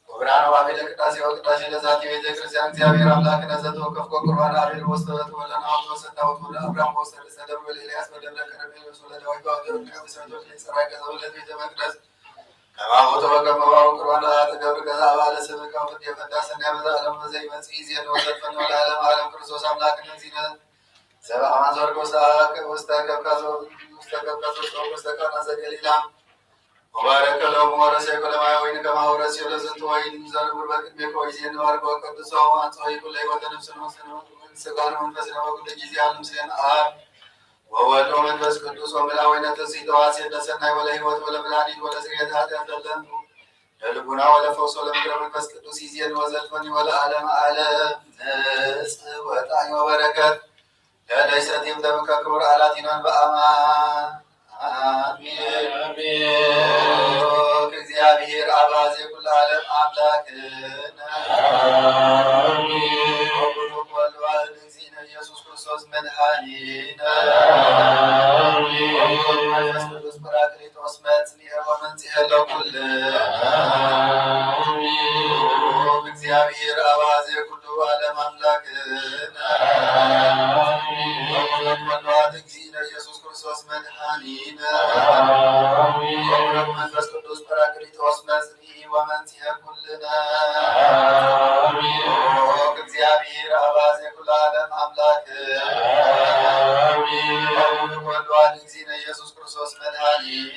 ወብርሃን ዋቤ ለቅዳሴ ወቅዳሴ ለዛቲ ቤተ ክርስቲያን እግዚአብሔር አምላክነ ዘተወከፍኮ ቁርባን አቤል ወስተወት ወለናውት ወሰናውት ወለ አብርሃም ወሰደ ሰደብ ወለ ኤልያስ ወደብረ ቀረሜሎስ ወለ ዳዊት ወአብደብረ ቅዱስ ወለ ጸራይ ገዘ ወለ ቤተ መቅደስ ከማሁ ተወከፈ ወአብ ቁርባን ለአትገብር ገዛ አባለ ስብከ ፍርድ የፈዳ ሰናይ በዛ ዓለም በዘ ይመጽእ ጊዜ ነው ዘፈን ወለዓለም ዓለም ክርስቶስ አምላክነ እግዚእነ ዘበአማን ዘወርቅ ውስተ ከብካሶ ውስተ ከብካሶ ውስተ ቃና ዘገሊላ ወባረከ ሎሙ ወረሴ ኩለማዊ ወይን ከማሁ ረሴ ለዝንቱ ወይን ዘንቡር በቅድሜከ ወይዜ ንባርክ ወቀድሶ አንጾ ይኩለ ህይወተ ነፍስን ወስን ስጋን መንፈስን ወኩሉ ጊዜ አሉ ምስሌን አብ ወወልድ ወመንፈስ ቅዱስ ወምልአወይነ ትስብእተ ወሐሴት ለሰናይ ወለህይወት ወለመድኃኒት ወለስርየት ኃጢአት ለለንቱ ለልቡና ወለፈውሶ ለምክረ መንፈስ ቅዱስ ይዜን ወዘልፈኒ ወለዓለመ ዓለም። ንጽህ ወጣኝ ወበረከት ለለይሰቲም ደምከ ክቡር አላቲናን በአማን አሜን። አሜን። ቡሩክ እግዚአብሔር አባዜ ኩሉ ዓለም አምላክነ አሜን። ወቡሩክ ወልድ ዋሕድ እግዚእነ ኢየሱስ ክርስቶስ መድኃኒነ አሜን። ወቡሩክ መንፈስ ቅዱስ ጳራቅሊጦስ መጽንኤ ወመንጽኤ ለኩልነ አሜን። ቡሩክ እግዚአብሔር አባዜ ኩሉ ዓለም አምላክነ አሜን። ወቡሩክ ወልድ ዋሕድ እግዚእነ ኢየሱስ ክርስቶስ መድኃኒነ አሜን። ወቡሩክ መንፈስ ቅዱስ ጳራቅሊጦስ መጽንኢ ወመንጽሔ ኩልነ አሜን። ቡሩክ እግዚአብሔር አባዜ ኩሉ ዓለም አምላክ አሜን። ወቡሩክ ወልድ ዋሕድ እግዚእነ ኢየሱስ ክርስቶስ መድኃኒነ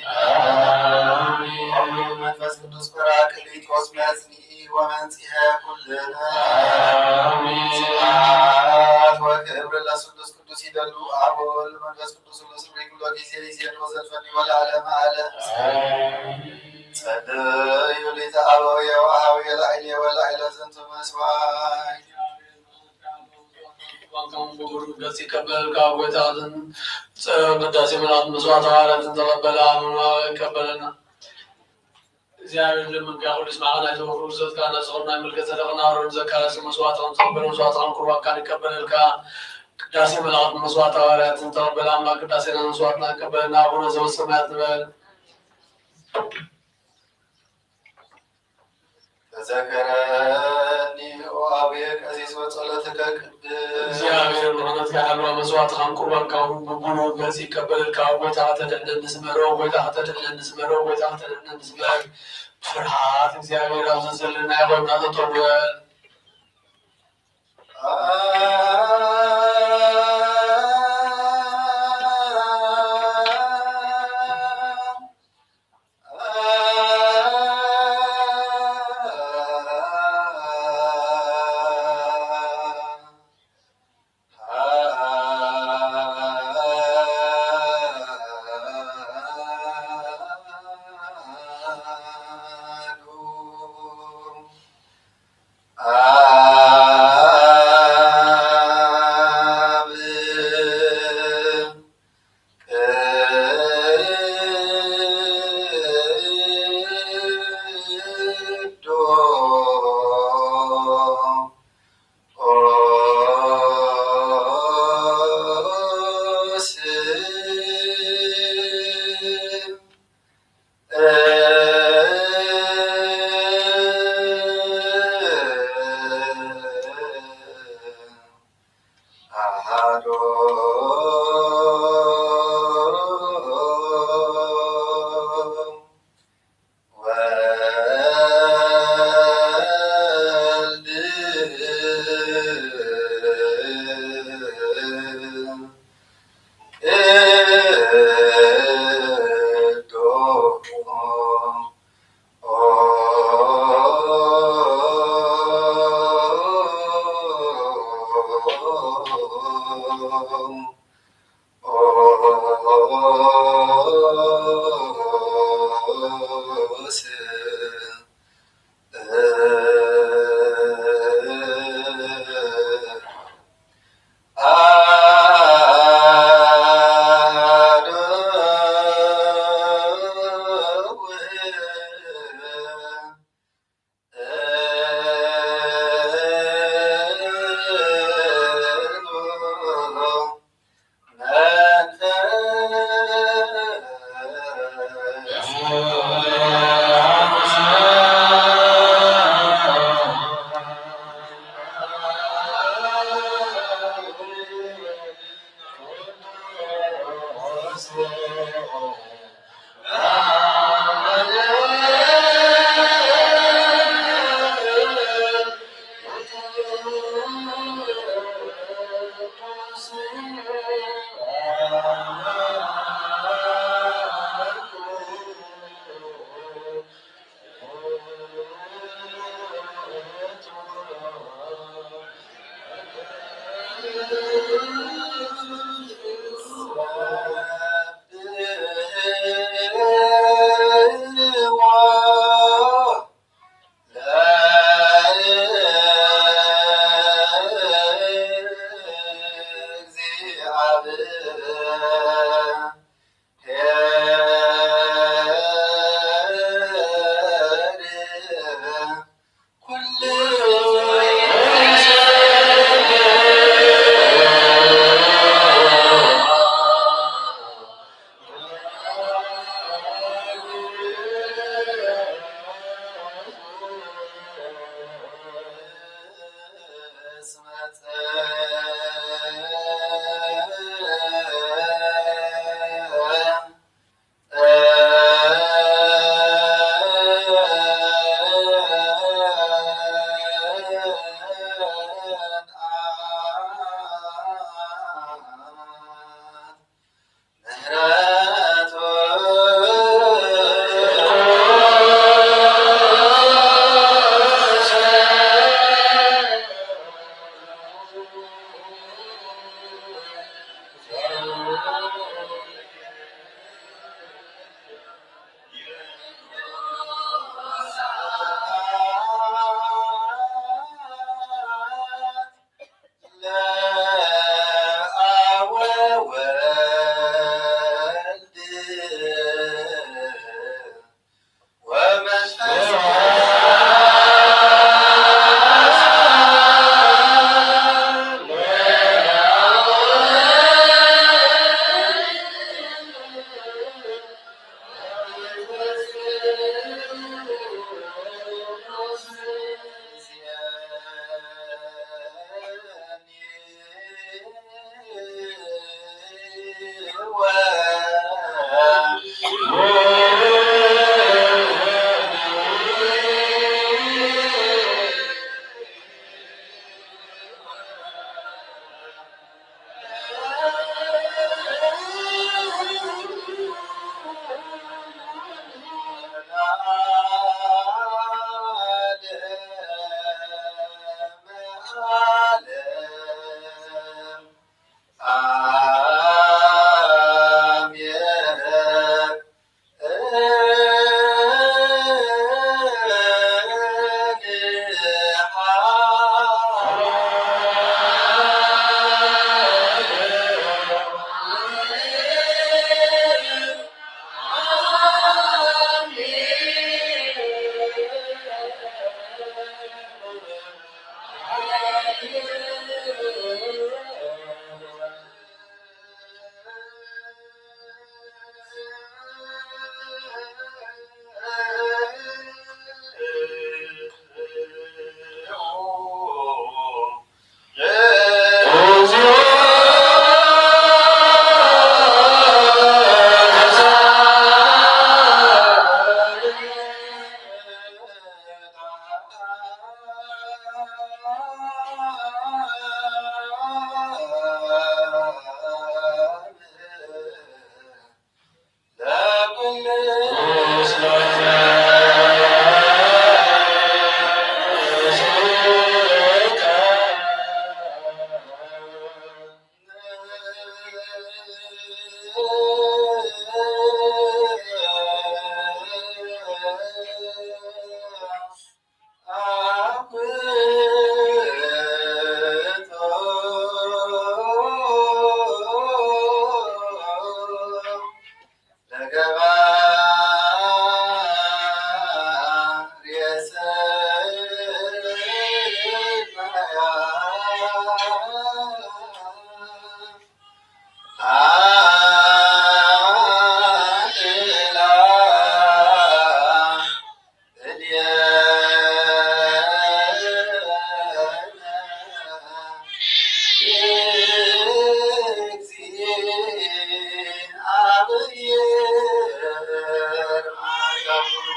አሜን። ወቡሩክ መንፈስ ቅዱስ ጳራቅሊጦስ መጽንኢ ወመንጽሔ ኩልነ አሜን። ስብሐት ወክብር ለስሉስ ቅዱስ ይደሉ አብ ወወልድ መንፈስ ቅዱስ ሁሉ ስምሪ ኩሎ ጊዜ ይዜን ወዘልፈኒ ወለዓለመ ዓለም። ጸልዩ ሊተ አበውየ ወአሃውየ ላዕሌ ወላዕለ ዝንቱ መስዋዕት። ዋጋውን ክቡር ገጽ ይቀበል ካብ ጎይታትን ቅዳሴ መላእክት መስዋዕት ሐዋርያትን ተቀበለ አሁን ይቀበለና። እግዚኣብሔር ለመንጋ ቅዱስ መዓል ኣይተወክሉ ዘዝካና ዝኸርና መልከ ጸደቅና ኣሮን ዘካርያስ መስዋዕትኻን ተቐበለ መስዋዕትኻን ቁርባንካን ይቀበለልካ። ቅዳሴ መላእክት መስዋዕት ሐዋርያትን ተቐበለ ኣምላክ ቅዳሴና መስዋዕትና ይቀበለልና። አቡነ ዘበሰማያት ንበል። ተዘከረኒ ኦ አቡየ ቀሲስ ወጸሎትከ ቅድስት። እግዚኣብሔር ምሕረትካ ይሓልዋ መስዋዕትኻን ቁርባንካን ብሙሉ ገጽ ይቀበለልካ። ጎይታ ከተድሕነኒ ስመሮ፣ ጎይታ ከተድሕነኒ ስመሮ፣ ጎይታ ከተድሕነኒ ስመር። ብፍርሃት እግዚኣብሔር ኣብ ዘዘለናዮ ኮይንና ጠጠው ንበል። ኣሃዱ ወልድ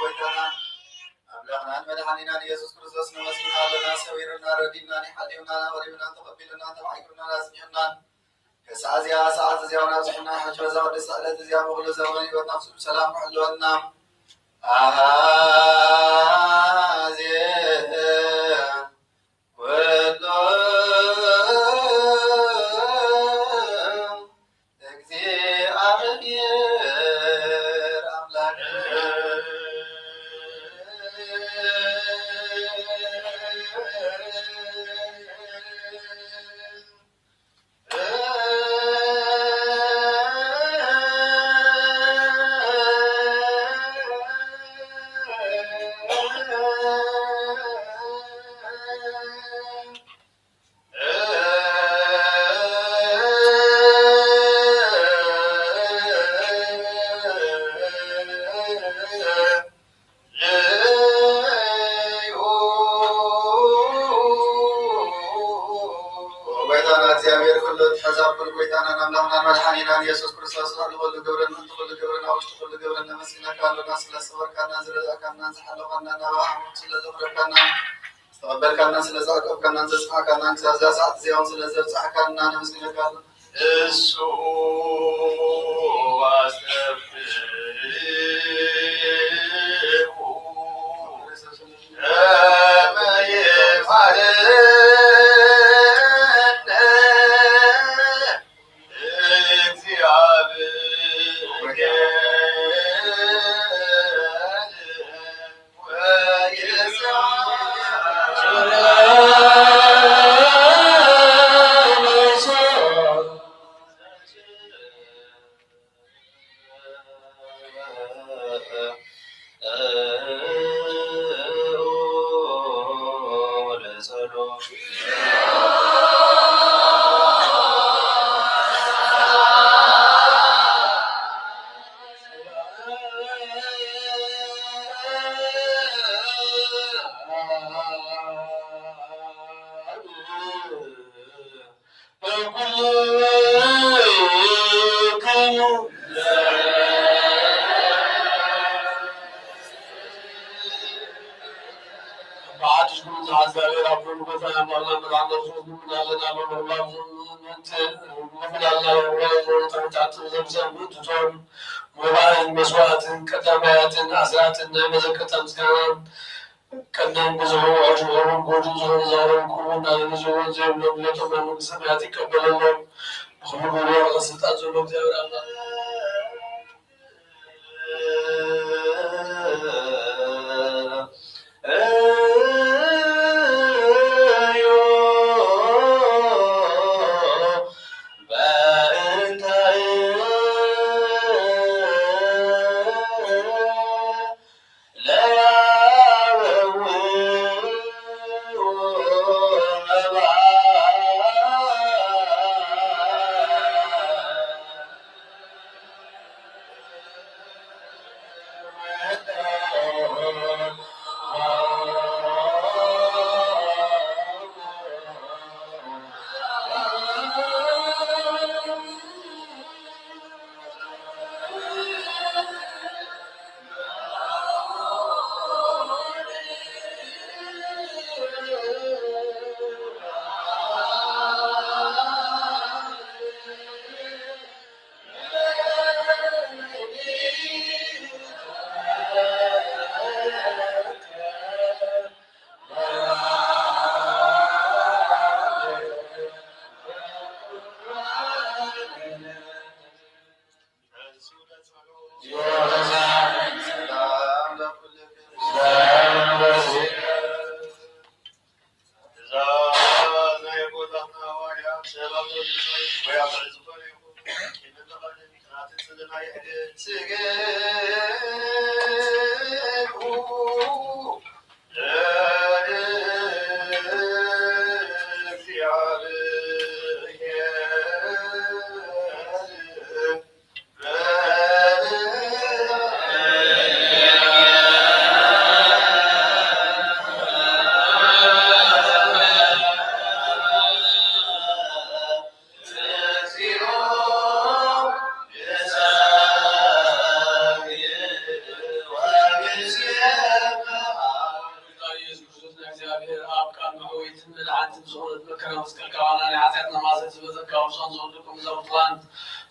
ጎይታናን ኣምላኽናን መድሓኒናን ኢየሱስ ክርስቶስ ነመስግንካ ኣለና። ሰዊርና፣ ረዲእናን፣ ሓሊውናን፣ ኣቕሪብናን፣ ተቐቢልናን፣ ተባዒልናን፣ ኣጽኒዕናን። ክሳዕ እዚኣ ሰዓት እዚኣ እውን ኣብዚሕና ሕጂ በዛ ቅድስቲ ዕለት እዚኣ ብኹሉ ዘመን ህይወትና ፍጹም ሰላም ክሕልወና። ኣሃዜ ኩሉ እግዚኣብሔር ኣምላክ። ጎይታና እግዚኣብሔር ኩሉ ትሕዛብ ኩሉ ጎይታናን ኣምላኽናን መድሓኒናን ኢየሱስ ክርስቶስ ልዕሊ ኩሉ ግብርን ምእንቲ ኩሉ ግብርን ኣብ ውሽጢ ኩሉ ግብርን ነመስግነካ ኣሎና። ስለ ዝሰወርካናን ዝረዳእካናን ዝሓለኻናን ናብ ኣሕሙት ስለ ዘቕረብካናን ዝተቐበልካናን ስለ ዘዕቀብካናን ዘጽናዕካናን ክሳብ እዛ ሰዓት እዚኣ እውን ስለ ዘብጻሕካና ነመስግነካ ኣሎና። እሱ አስተብሕዎ ከመ ይፋለነ እግዚአብሔር። ብሓድሽ ብምጽሓት እግዚኣብሔር ኣብ ኩሉ ቦታ ኣምላኽና መድሓኒና ክርስቶስ ንምናለና በብኹላም ንምናልና ተመጣጥን ዘምሰል ምእትቶም መባእን መስዋእትን ቀዳማያትን ኣስራትን ናይ መዘከርታ ምስጋናን ቀዳም ብዝኾኑ ዕድል ሆኖም ጎድን ዝኾኑ ዛሮም ክቡር ናዘን ዝህቦን ዘይብሎም ለቶም ናይ መንግስተ ሰማያት ይቀበለሎም። ብኹሉ ግብሩ ወርቂ ስልጣን ዘሎ እግዚኣብሔር ኣምላኽ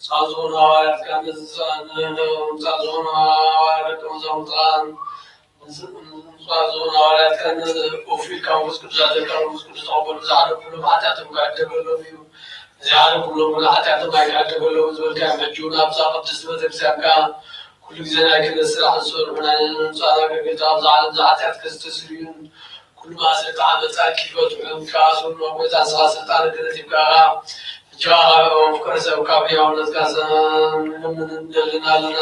ንጹሃት ዝኾኑ ሃዋርያትካን ንንጹሃት ዝኾኑ ሃዋርያ ደቀ መዛሙርትኻን ንጹሃት ዝኾኑ ሃዋርያትካን እፍ ኢልካ መንፈስ ቅዱስ ኣዘልካ መንፈስ ቅዱስ ተቐበሉ። ዝሓለፉሎም ሓጢኣቶም ክዕደገሎም እዩ። ዘይሓለፉሎም ግን ሓጢኣቶም ኣይክዕደገሎም ዝበልካዮም ሕጂ እውን ኣብዛ ቅድስቲ ቤተክርስትያንካ ኩሉ ግዜ ናይ ክህነት ስራሕ ዝሰርሑ ናይ ንጹሃት ኣገልገልቲ ኣብዚ ዓለም እዚ ሓጢኣት ከስተስርዩን ኩሉ ማእሰርቲ ዓመጻ ኪፈትሑን ክኣስሩን ኣብ ጎይታ ንስኻ ስልጣን ክህነት ይብቃኻ። ሕጂ ኸኣ ካብ ፍቅሪ ሰብ ካብ ሕያውነትካ ንለምን ንደልን ኣለና።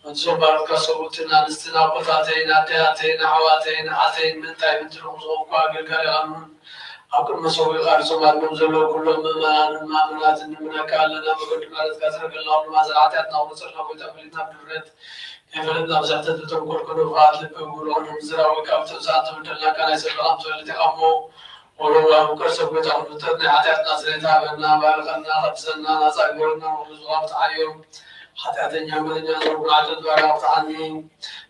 ነዞም ባሮትካ ሰብኡትን ኣንስትን ኣቦታተይን ኣዴታተይን ኣሕዋተይን ኣሓተይን ምእንታይ ምንትንኦም ዝኾንኩ ኣገልጋሊኻን እውን ኣብ ቅድሚ ሰብኡ ቃልሶም ኣድኖም ዘለዉ ኩሎም ምእመናንን ማእመናትን ንምነካ ኣለና። መገዱ ማለትካ ዝረገልና ኩሉ ማእሰር ሓጢኣትና ቁጽርና ጎይታ ፈሊጥና ብድፍረት ከይፈለጥና ብስሕተት ብተንኮል ክንፉዓት ልቢ ብጉልኦ ንምዝራብ ወይ ካብ ተምሳእ ተበደልና ካ ናይ ሰብኻ ምትፈልጥ ኢኻ እሞ ወሎ ኣብ ቅርሲ ጎይታ ክንፍጠር ናይ ሓጢኣትና ስርየት ሃበና፣ ባርኸና፣ ቀድሰና፣ ናጻ ግበረና፣ ንኹሉ ዝዋፍት ሓዮም ሓጢኣተኛ መለኛ ዝረጉን ሓጢኣት ባርያ ኣውጽኣኒ።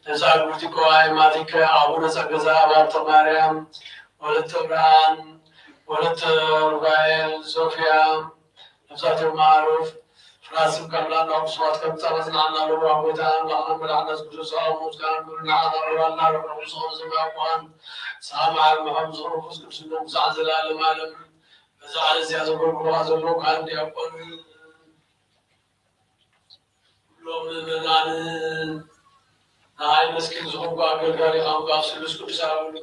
ነዛ ግብርቲ ቆዋይ ማቲከ ኣቡነ ጸገዛ ኣባልተ ማርያም ወለተ ብርሃን ወለተ ሩፋኤል ሶፊያ ነፍሳቶም ማዕሩፍ ፍራስም ካብ ላዕላ ብስዋት ከም ጸረ ዝለዓልና ለዋ ጎይታ ኣምላኽና መድሓና የሱስ ክርስቶስ ኣብ ምስጋና ክብሪ ንዓኻ ናቕርበልና። ርሑቕ ዝኾነ ሰማያዊ ኣቦኻን ሰላም ዓለም ከም ዝኾነ መንፈስ ቅዱስ ብዛዕ ዘላለም ዓለም በዛ ዓለም እዚኣ ዘገልግሉኻ ዘለዉ ካህን ዲያቆን ኩሎም ምእመናን ንዓይ መስኪን ዝኾንኩ ኣገልጋሊኻ ካብ ስሉስ ቅዱስ ኣብ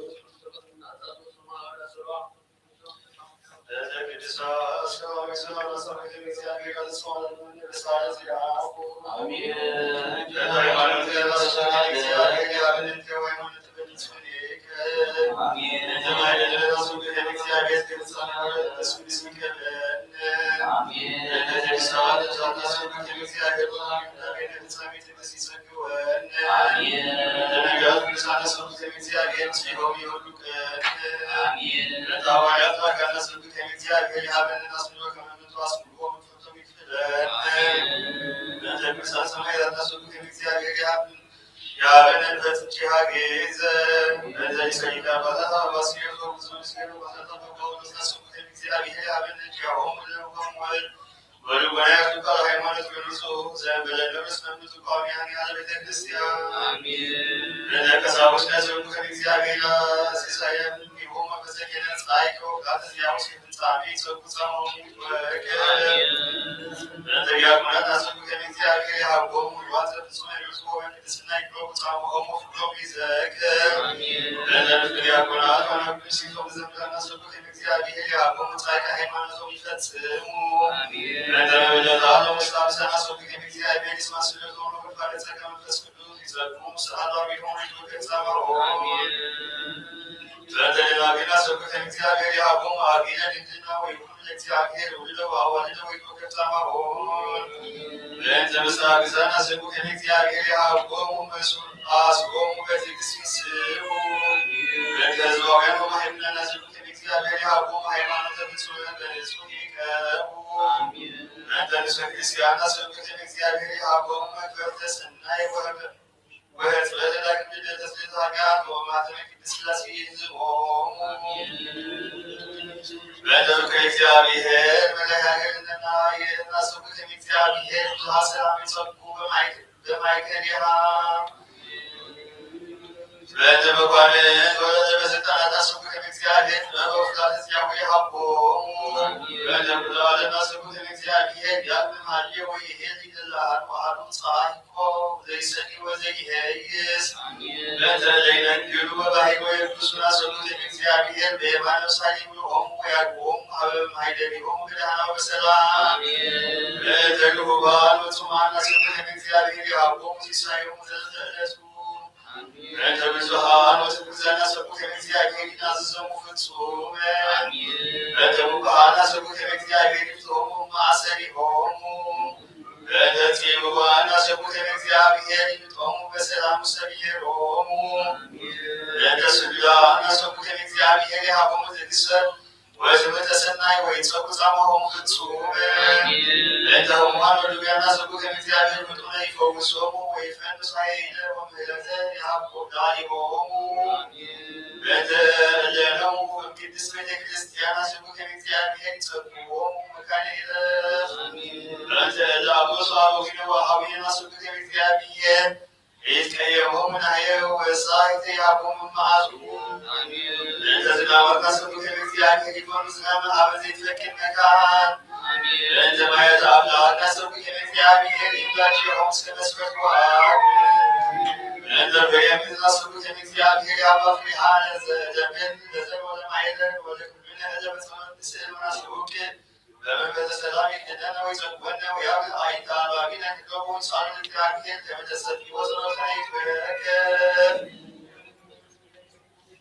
እንተ እለ ሎሙ ቅድስት ቤተ ክርስቲያን ኣስቡ ከም እግዚኣብሔር ይጸብዎም መካነ ይረፍ። እንተ እለ ኣቦ ሰዋዊ ወወሃዊ ኣስቡ ከም እግዚኣብሔር ይትቀየሞም ናየ ወሳይተ ያቦም መዓዙ። እንተ ዝናወርና ስሙ ከም እግዚኣብሔር ይኮኑ ዝናመ ኣብ ዘይትፈቅድ መካን። እንተ ማየ ዝኣብላሃና ስሙ ከም እግዚኣብሔር ይብላችሆም እስከ መስፈርት ወኣብ። እንተ በየምድና ስሙ ከም እግዚኣብሔር ያባፍሪ ሃለ ዘደብን ለዘን ወለማይለን ወለኩልነ ለበጽመን ብስእል መናስቡክን በመንፈሰ ሰላም ይክደነ ወይጸግወነ ወያብል አይንተ አልባቢነ ክገብሩ ሳሉ ልትራክቴል ከመተሰፊ ወጸሎተነ ይትበረከ።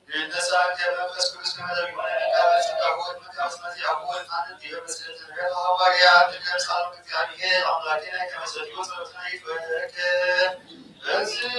ይነሳ ከመንፈስ ቅዱስ ከመዘቢሆነ ቃለ ጸጋ ወወልድ መንፈስ መዚ አቡ ወልድ አንድ ዲዮስ ለትንበረ ሐዋርያ ትገር ሳሉ እግዚአብሔር አምላኬነ ከመሰፊ ወጸሎተነ ይትበረከ። በዚህ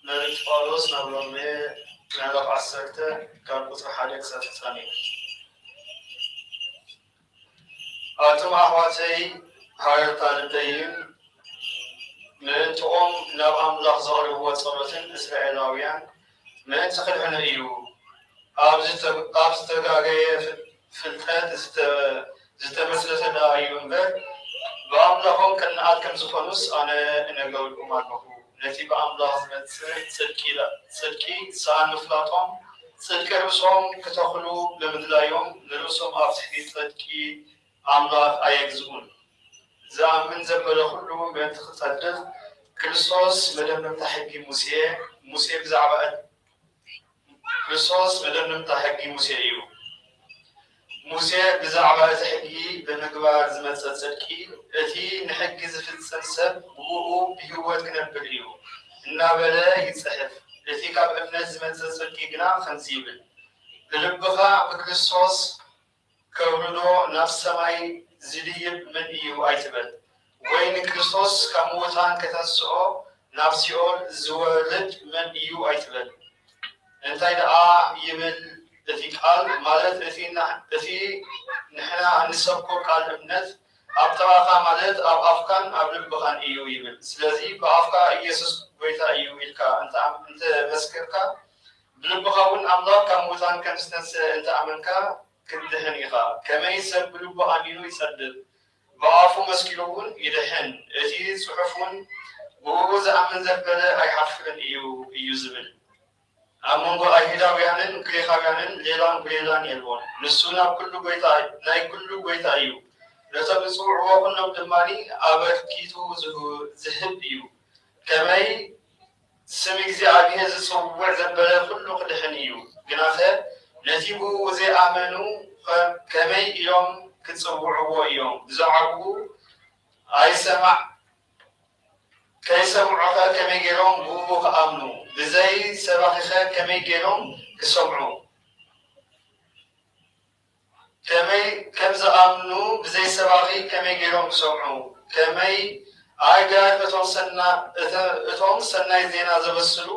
መልእኽቲ ጳውሎስ ናብ ሮሜ ምዕራፍ ዓሰርተ ካብ ቁጽሪ ሓደ ክሳብ ፍጻሜ። ኣቱም ኣሕዋተይ ሃረርታ ልበይን ምእንትኦም ናብ ኣምላኽ ዘቕርብዎ ጸሎትን እስራኤላውያን ምእንቲ ክድሕኑ እዩ። ኣብ ዝተጋገየ ፍልጠት ዝተመስረተ ደኣ እዩ እምበር፣ ብኣምላኾም ቅንኣት ከም ዝኾኑስ ኣነ እነግረልኩም ኣለኹ። ነቲ ብኣምላኽ ዝመጽእ ጽድቂ ጽድቂ ሰኣን ምፍላጦም፣ ጽድቂ ርእሶም ክተኽሉ ብምድላዮም፣ ንርእሶም ኣብ ትሕቲ ጽድቂ ኣምላኽ ኣየግዝኡን። ዝኣምን ዘበለ ኩሉ ምእንቲ ክጸድቕ፣ ክርስቶስ መደምደምታ ሕጊ ሙሴ፣ ሙሴ ብዛዕባ ክርስቶስ መደምደምታ ሕጊ ሙሴ እዩ። ሙሴ ብዛዕባ እቲ ሕጊ ብምግባር ዝመጸ ጽድቂ፣ እቲ ንሕጊ ዝፍጽም ሰብ ብእኡ ብህይወት ክነብር እዩ እናበለ ይጽሕፍ። እቲ ካብ እምነት ዝመጸ ጽድቂ ግና ከምዚ ይብል፣ ብልብኻ ብክርስቶስ ከውርዶ ናብ ሰማይ ዝድይብ መን እዩ ኣይትበል፣ ወይ ንክርስቶስ ካብ ምዉታን ከተንስኦ ናብ ሲኦል ዝወርድ መን እዩ ኣይትበል። እንታይ ደኣ ይብል እቲ ቃል? ማለት እቲ ንሕና እንሰብኮ ቃል እምነት ኣብ ጥቓኻ፣ ማለት ኣብ ኣፍካን ኣብ ልብኻን እዩ ይብል። ስለዚ ብኣፍካ ኢየሱስ ጐይታ እዩ ኢልካ እንተ መስከርካ፣ ብልብኻ እውን ኣምላኽ ካብ ምዉታን ከም ዝተንስአ እንተ ኣመንካ፣ ክትድሕን ኢኻ። ከመይ ሰብ ብልቡ ኣሚኑ ይጸድቕ፣ ብኣፉ መስኪሩ እውን ይድሕን። እቲ ጽሑፍ እውን፣ ብእኡ ዝኣምን ዘበለ ኣይሓፍርን እዩ እዩ ዝብል። ኣብ መንጎ ኣይሁዳውያንን ግሪኻውያንን ሌላን ጉሌላን የልቦን። ንሱ ናብ ኩሉ ጐይታ፣ ናይ ኩሉ ጐይታ እዩ። ነቶም ዝጽውዕዎ ኩሎም ድማ ኣበርኪቱ ዝህብ እዩ። ከመይ ስም እግዚኣብሔር ዝጽውዕ ዘበለ ኩሉ ክድሕን እዩ። ግናኸ ነቲ ብኡ ዘይኣመኑ ከመይ ኢሎም ክጽውዕዎ እዮም? ብዛዕባኡ ኣይሰማዕ ከይሰምዑኸ ከመይ ገይሮም ብኡ ክኣምኑ? ብዘይ ሰባኺኸ ከመይ ገይሮም ክሰምዑ? ከመይ ከም ዝኣምኑ ብዘይ ሰባኺ ከመይ ገይሮም ክሰምዑ? ከመይ ኣእጋር እቶም ሰና-፣ እተ-፣ እቶም ሰናይ ዜና ዘበስሩ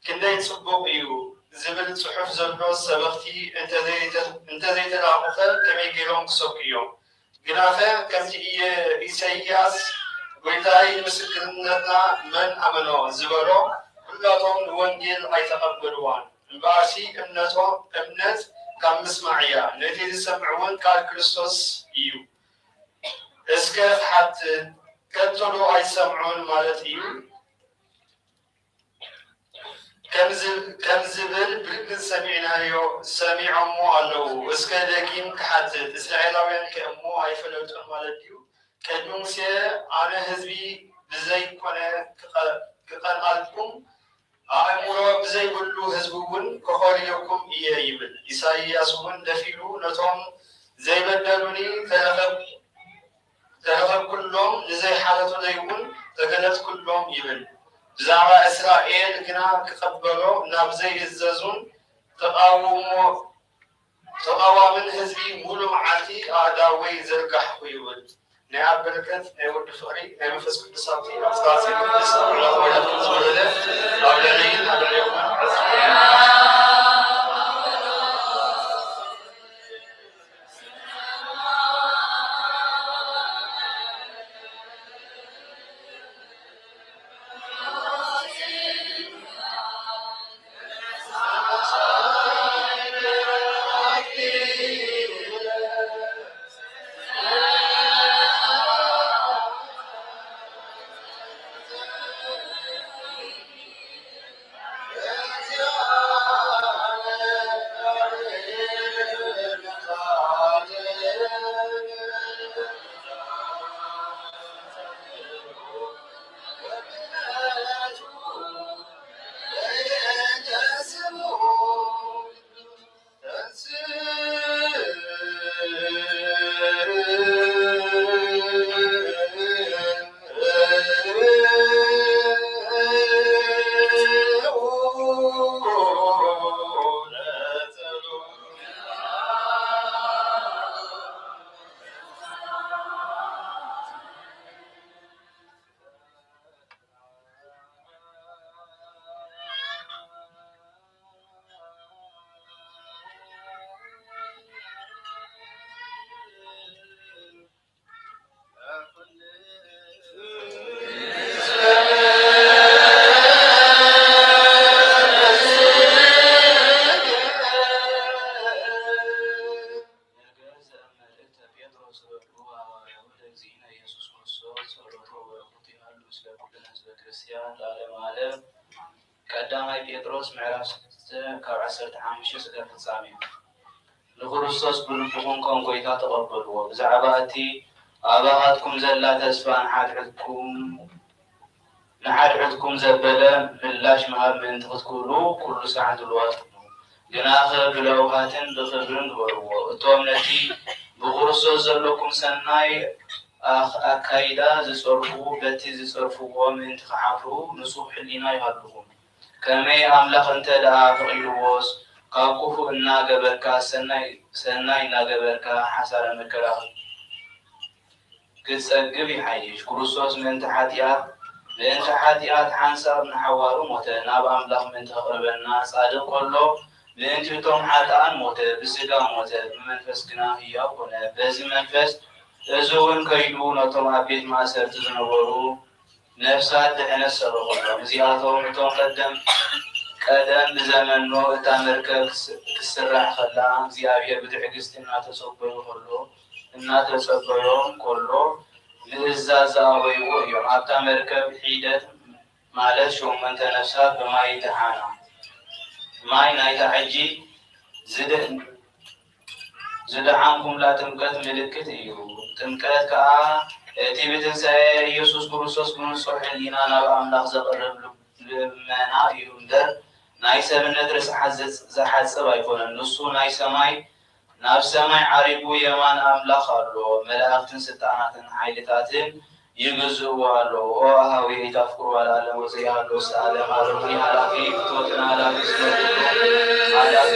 ክንደይ ጽቡቕ እዩ ዝብል ጽሑፍ ዘሎ ሰበኽቲ እንተዘይተ-፣ እንተዘይተላእኹኸ ከመይ ገይሮም ክሰብኩ እዮም? ግናኸ ከምቲ ኢየ-፣ ኢሳይያስ፣ "ጐይታይ ንምስክርነትና መን ኣመኖ?" ዝበሎ፣ ኩላቶም ንወንጌል ኣይተቐበልዋን። እምበኣርሲ እምነቶ-፣ እምነት ካብ ምስማዕ እያ፣ ነቲ ዝሰምዕውን ቃል ክርስቶስ እዩ። እስከ ክሓትት፣ ከቶ ዶ ኣይሰምዑን ማለት እዩ? ከም ዝ-፣ ከም ዝብል ብርግጽ ሰሚዕናዮ፣ ሰሚዖሞ ኣለዉ። እስከ ደጊም ክሓትት፣ እስራኤላውያንከ እሞ ኣይፈለጡን ማለት ድዩ? ቅድሚ ሙሴ ኣነ ህዝቢ ብዘይኮነ ክቐ-፣ ክቐንኣልኩም፣ ኣእምሮ ብዘይብሉ ህዝቢ እውን ከኾርየኩም እየ ይብል። ኢሳይያስ እውን ደፊሩ ነቶም ዘይበደሉኒ ተረኸብ-፣ ተረኸብኩሎም፣ ንዘይሓተቱለይ እውን ተገለጽኩሎም ይብል። ብዛዕባ እስራኤል ግና ክቐበሎ ናብ ዘይእዘዙን ተቓውሞ-፣ ተቓዋምን ህዝቢ ሙሉ መዓልቲ ኣእዳወይ ዘርጋሕኹ ይብል። ናይ ኣብ በረከት ናይ ወዲ ፍቕሪ ናይ መንፈስ ቅዱስ ሃብቲ ኣብቲ ባጽዕ ቅዱስ ኣብ ዕለት ወረደ ኣብ ልዕለይን ኣብ ልዕሌኹምን ዕጽ ነገር ዘእመልእተ ጴጥሮስ ወልዱ ሐዋርያሁ ለእግዚእነ ኢየሱስ ክርስቶስ ጸሎቱ ወበረከቱ ይሃሉ ምስለ ኩልነ ህዝበ ክርስቲያን ለዓለመ ዓለም። ቀዳማይ ጴጥሮስ ምዕራፍ ሽዱሽተ ካብ ዓሰርተ ሓሙሽተ እስከ ፍጻሜ። ንክርስቶስ ብልብኹም ከም ጐይታ ተቐበልዎ። ብዛዕባ እቲ ኣባኻትኩም ዘላ ተስፋ ንሓድሕድኩም ንሓድሕድኩም ዘበለ ምላሽ ምሃብ ምእንቲ ክትክእሉ ኩሉ ሳዕ ድሉዋት ኩኑ። ግናኸ ብለውሃትን ብኽብርን ግበርዎ። እቶም ነቲ ብክርስቶስ ዘለኩም ሰናይ ኣኽ-፣ ኣካይዳ ዝጸርፉ፣ በቲ ዝጸርፍዎ ምእንቲ ክሓፍሩ ንጹህ ሕሊና ይሃልኹም። ከመይ ኣምላኽ እንተ ደኣ ፈቒድዎስ፣ ካብ ክፉእ እናገበርካ ሰናይ፣ ሰናይ እናገበርካ ሓሳረ መከራ ክትጸግብ ይሓይሽ። ክርስቶስ ምእንቲ ሓጢኣት፣ ምእንቲ ሓጢኣት ሓንሳብ ንሓዋሩ ሞተ፣ ናብ ኣምላኽ ምእንቲ ከቕርበና። ጻድቕ ከሎ ምእንቲ እቶም ሓጥኣን ሞተ፣ ብስጋ ሞተ፣ ብመንፈስ ግና ህያው ኮነ። በዚ መንፈስ እዚ እውን ከይዱ ነቶም ኣብ ቤት ማእሰርቲ ዝነበሩ ነፍሳት ድሕነት ሰበኸሎም። እዚኣቶም እቶም ቀደም፣ ቀደም ብዘመን ኖእ እታ መርከብ ክስ-፣ ክትስራሕ ከላ እግዚኣብሔር ብትዕግስቲ እናተጸበዩ ከሎ፣ እናተጸበዮም ከሎ ምእዛዝ ዝኣበይዎ እዮም። ኣብታ መርከብ ሒደት ማለት ሸሞንተ ነፍሳት ብማይ ደሓና። ማይ ናይታ ሕጂ ዝድህ-፣ ዝደሓንኩምላ ጥምቀት ምልክት እዩ። ጥምቀት ከኣ እቲ ብትንሳኤ ኢየሱስ ክርስቶስ ብንጹሕ ሕሊና ናብ ኣምላኽ ዘቕርብ ልብ-፣ ልመና እዩ እምበር፣ ናይ ሰብነት ርስሓት ዘጽ-፣ ዝሓጽብ ኣይኮነን። ንሱ ናይ ሰማይ፣ ናብ ሰማይ ዓሪጉ የማን ኣምላኽ ኣሎ። መላእኽትን ስልጣናትን ሓይልታትን ይግዝእዎ ኣለዉ። ኦ ኣሃዊ፣ ኢታፍቅሩ ለዓለም ወዘኢሃሉ ውስተ ዓለም ዓለሙኒ ኃላፊ ፍትወትን ኃላፊ ስለ ኩሉ ኃላፊ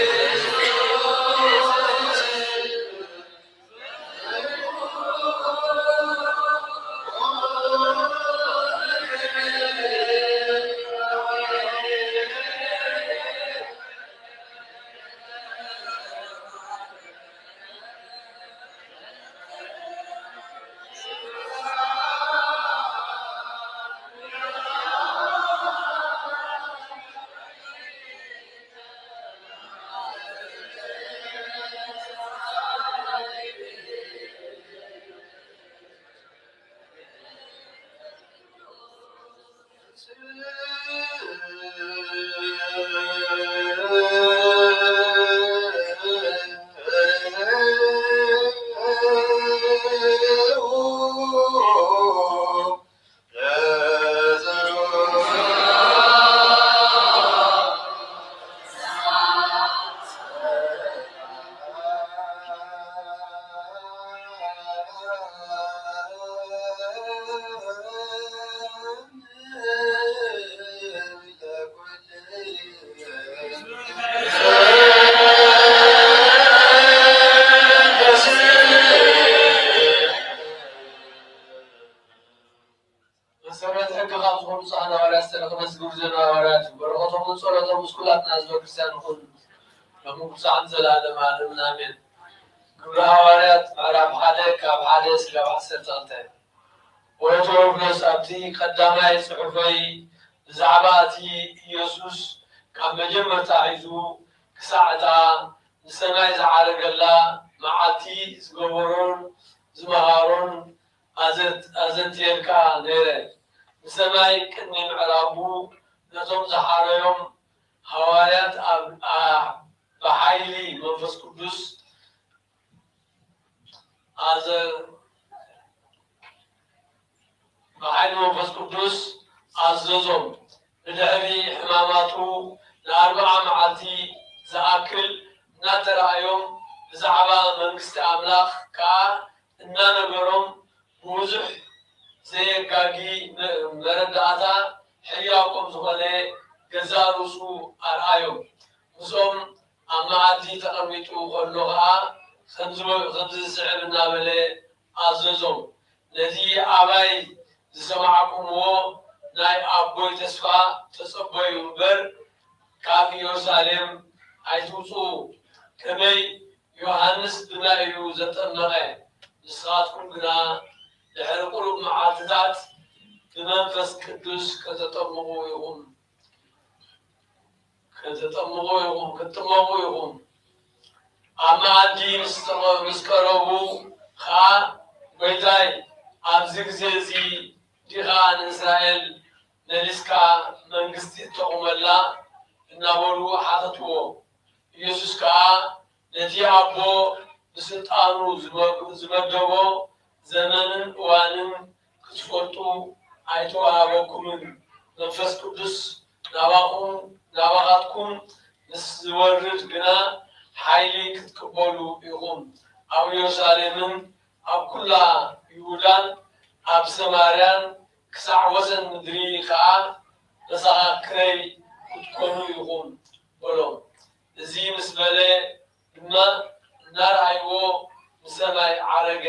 ምስ ኩላትና ህዝበ ክርስቲያን ይኹን። ሎሚ ክሳዕ ንዘለኣለም ኣለምን ኣሜን። ግብሪ ሃዋርያት ምዕራፍ ሓደ ካብ ሓደ ስጋብ ዓሰርተ ክልተ። ወዮ ቴዎፍሎስ፣ ኣብቲ ቀዳማይ ጽሑፈይ ብዛዕባ እቲ ኢየሱስ ካብ መጀመርታ ሒዙ ክሳዕ እታ ንሰማይ ዝዓረገላ መዓልቲ ዝገበሮን ዝመሃሮን ኣዘት-፣ ኣዘንትየልካ ነይረ። ንሰማይ ቅድሚ ምዕራጉ ነቶም ዝሓረዮም ሃዋርያት ኣብ፣ ኣ-፣ ብሓይሊ መንፈስ ቅዱስ ኣዘ-፣ ብሓይሊ መንፈስ ቅዱስ ኣዘዞም። ብድሕሪ ሕማማቱ ንኣርብዓ መዓልቲ ዝኣክል እናተራእዮም ብዛዕባ መንግስቲ ኣምላኽ ከኣ እናነገሮም ብብዙሕ ዘየጋጊ መ-፣ መረዳእታ ሕያው ከም ዝኾነ ገዛእ ርእሱ ኣርኣዮም። ምስኦም ኣብ መኣዲ ተቐሚጡ ከሎ ኸኣ ከምዚ በ-፣ ከምዚ ዝስዕብ እናበለ ኣዘዞም። ነቲ ኣባይ ዝሰማዕኩምዎ ናይ ኣቦይ ተስፋ ተጸበዩ እምበር፣ ካብ ኢየሩሳሌም ኣይትውጽኡ። ከመይ ዮሃንስ ብማይ እዩ ዘጠመቐ፣ ንስኻትኩም ግና ድሕሪ ቁሩብ መዓልትታት ብመንፈስ ቅዱስ ከተጠምቑ ኢኹም። ከተጠምቑ ኢኹም፣ ክትጥመቑ ኢኹም። ኣብ መኣዲ ምስ ተቐ-፣ ምስ ቀረቡ ኸኣ፣ "ጐይታይ፣ ኣብዚ ግዜ እዚ ዲኻ ንእስራኤል መሊስካ መንግስቲ እተቑመላ?" እናበሉ ሓተትዎ። ኢየሱስ ከኣ፣ "ነቲ ኣቦ ብስልጣኑ ዝመ-፣ ዝመደቦ ዘመንን እዋንን ክትፈልጡ ኣይተዋህበኩምን። መንፈስ ቅዱስ ናባኹም፣ ናባኻትኩም ምስ ዝወርድ ግና ሓይሊ ክትቅበሉ ኢኹም። ኣብ ኢየሩሳሌምን ኣብ ኩላ ይሁዳን ኣብ ሰማርያን ክሳዕ ወሰን ምድሪ ኸኣ መሰኻኽረይ ክትኮኑ ኢኹም" በሎም። እዚ ምስ በለ ድማ እናረኣይዎ ንሰማይ ዓረገ።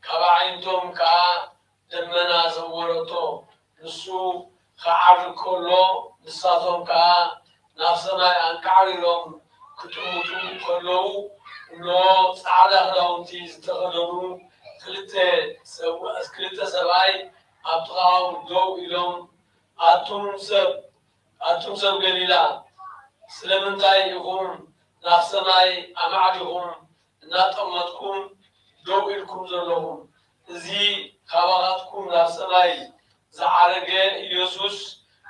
ካብ ኣዒንቶም ከኣ ደመና ሰወረቶ። ንሱ ክዓርግ ከሎ፣ ንሳቶም ከኣ ናብ ሰማይ ኣንቃዕሪሮም ክጥምቱ ከለዉ፣ እንሆ፣ ጻዕዳ ክዳውንቲ ዝተኸደኑ ክልተ ሰብ-፣ ክልተ ሰብኣይ ኣብ ጥቓኦም ደው ኢሎም፣ ኣቱም ሰብ፣ ኣቱም ሰብ ገሊላ፣ ስለምንታይ ኢኹም ናብ ሰማይ ኣማዕዲኹም እናጠመትኩም ደው ኢልኩም ዘለኹም? እዚ ካባኻትኩም ናብ ሰማይ ዝዓረገ ኢየሱስ፣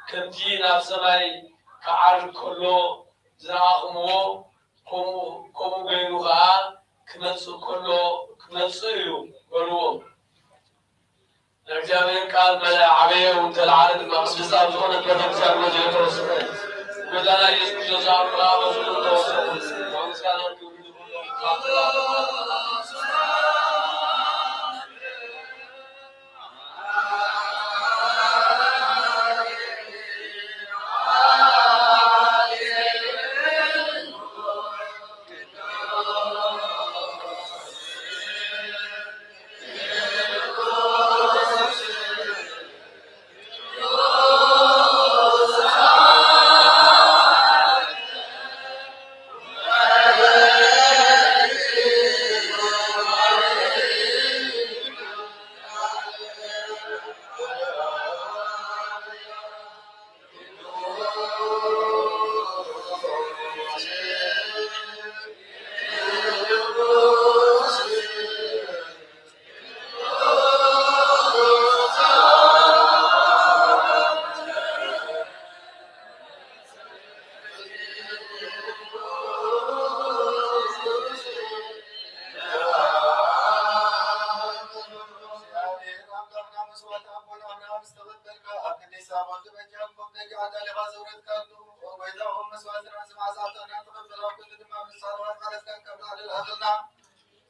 ከምቲ ናብ ሰማይ ክዓርግ ከሎ ዝረኣኹምዎ፣ ከምኡ፣ ከምኡ ገይሩ ኸኣ ክመጽእ ከሎ ክመጽእ እዩ በልዎም። ናይ እግዚኣብሔር ቃል መለ ዓበየ፣ እውን ተለዓለ ድማ ቅድስቲ ኣብ ዝኾነት ቤተክርስትያን ወዘ ተወሰነ። ጎይታና ኢየሱስ ክርስቶስ ኣብ ሩራ ወስኑ ተወሰኑ። ምስጋና ክብሪ ይኹን።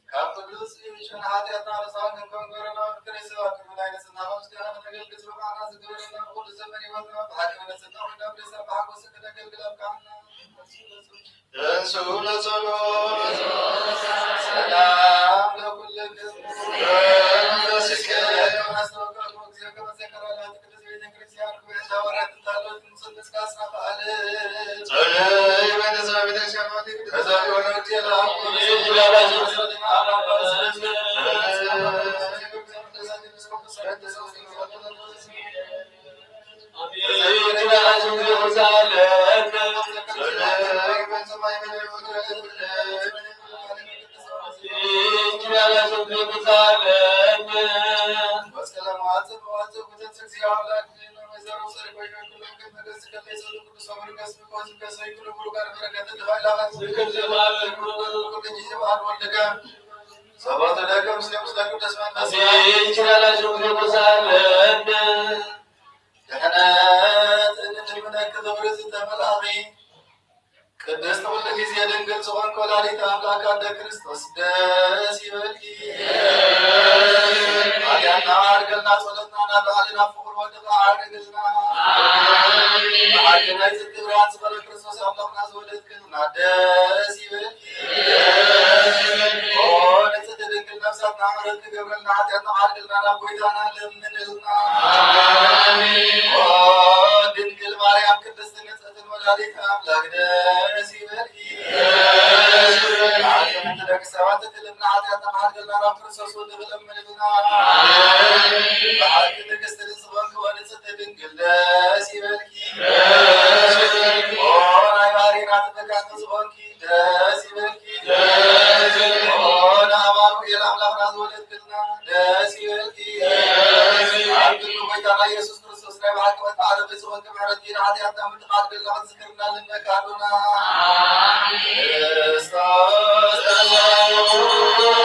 ካብ ቅዱስ ሽን ሓጢኣትና ርሳን ክንከውን ገረና ክርስቶስ ኣብ ቅድሚ ናይ ንጽህና ምስጋና ክነገልግል ዝብቃዕና ዝገበረና ንኹሉ ዘመን ህይወትና ብሓቂ መለሰና ኮይና ብደስታ ብሓጎስ ክነገልግል ኣብቃዓና። ተንሥኡ ለጸሎት። ሰላም ለኩልክሙ። መንፈስከ። አስተውቀሙ እግዚኦ ከመ ዘከራ ለሃቲ ቅድስት ቤተ ክርስቲያን ክብርት ሐዋርያት እንታሎት ንጽልስ ካስና በዓል። ጸሎተ ጸሎተ ለከ ምስለ ምስለ ቅዱስ መንፈስ ይችላላችሁ። ድሕነት እንልምነኪ ክብሪ ዝተመልኣኺ ቅድስት ኩሉ ጊዜ ድንግል ዝኾንክ ወላዲተ ኣምላክ ኣደ ክርስቶስ ደስ ይበልኪ። ኃጢኣትና ዓርገልና ጸሎትና ናብ ባዕልና ፍቕር ወድኻ ዓርግልና። ብሓቂ ናይ ጽድቂ ብርሃን ዝኾነ ክርስቶስ ኣምላኽና ዝወለድክልና ደስ ይበልኪ። ኦ ንጽሕቲ ድንግል ነፍሳትና ምሕረት ክገብረልና ሓጢኣትና ዓርግልና ናብ ጎይታና ለምንልና። ኦ ድንግል ማርያም ቅድስት ንጽሕትን ወላዲት ኣምላክ ደስ ይበልኪ። ደቂ ሰባት ትልምና ሓጢኣትና ዓርግልና ናብ ክርስቶስ ወዲ ክለምንልና። ብሓቂ ንግስቲ ዝኾንክ ወንጽሕቲ ድንግል ደስ ይበልኪ። ኦ ናይ ባህሪና ተተካእቲ ዝኾንኪ ደስ ይበልኪ። ኦ ንኣማኑኤል ኣምላኽና ዝወለድክልና ደስ ይበልኪ። ኣብ ቅድሚ ጎይታና ኢየሱስ ክርስቶስ ናይ ብሓቂ መተዓረቂ ዝኾንኪ ምሕረት ንሓጢኣትና ምትኻል ገድላ ክትዝክርና ልመካ ኣዶና። ክርስቶስ ተንሥኡ።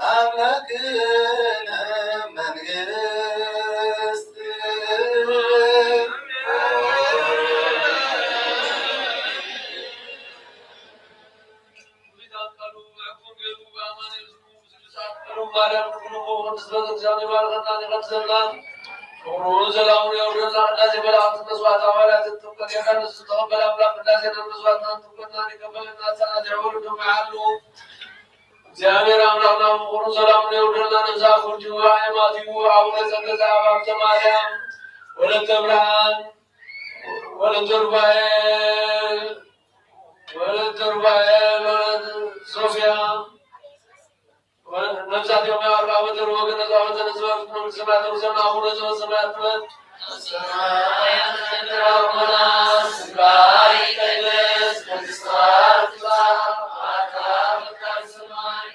ኣምላክነ መንግስት ማርያም ንኩሉ ክቡር ስለ እግዚኣብሔር ይባርኸና ይቐድሰና። ክብሩን ሰላሙን የውርደና። ቅዳሴ መላእክት መስዋዕት ሃዋርያት ጥምቀት ዮሐንስ ዝተቐበለ ኣምላክ ቅዳሴ መስዋዕትና ጥምቀትና ይቀበለና። ህፃናት የውርዱ መዓሉ። እግዚኣብሔር ኣምላክና ምክሩ ሰላሙን የውርደልና። ነብዛ ክብርቲ ጉባኤ ማቲው ኣቡነ ጸገ ዘአብ ሃብተ ማርያም ወለተ ብርሃን ወለተ ሩፋኤል ወለተ ሩፋኤል ወለተ ሶፊያ ነፍሳት የማይ አርባ ወተር ወገን ነዛ ወተር ዝበርት መንግስት ሰማያት ወሰና አቡነ ዘበሰማያት ትበል። ሰማያት እንጀራ ሆና ስጋ ይቀደስ መንግስት ትምጻእ አታ በቃ ሰማይ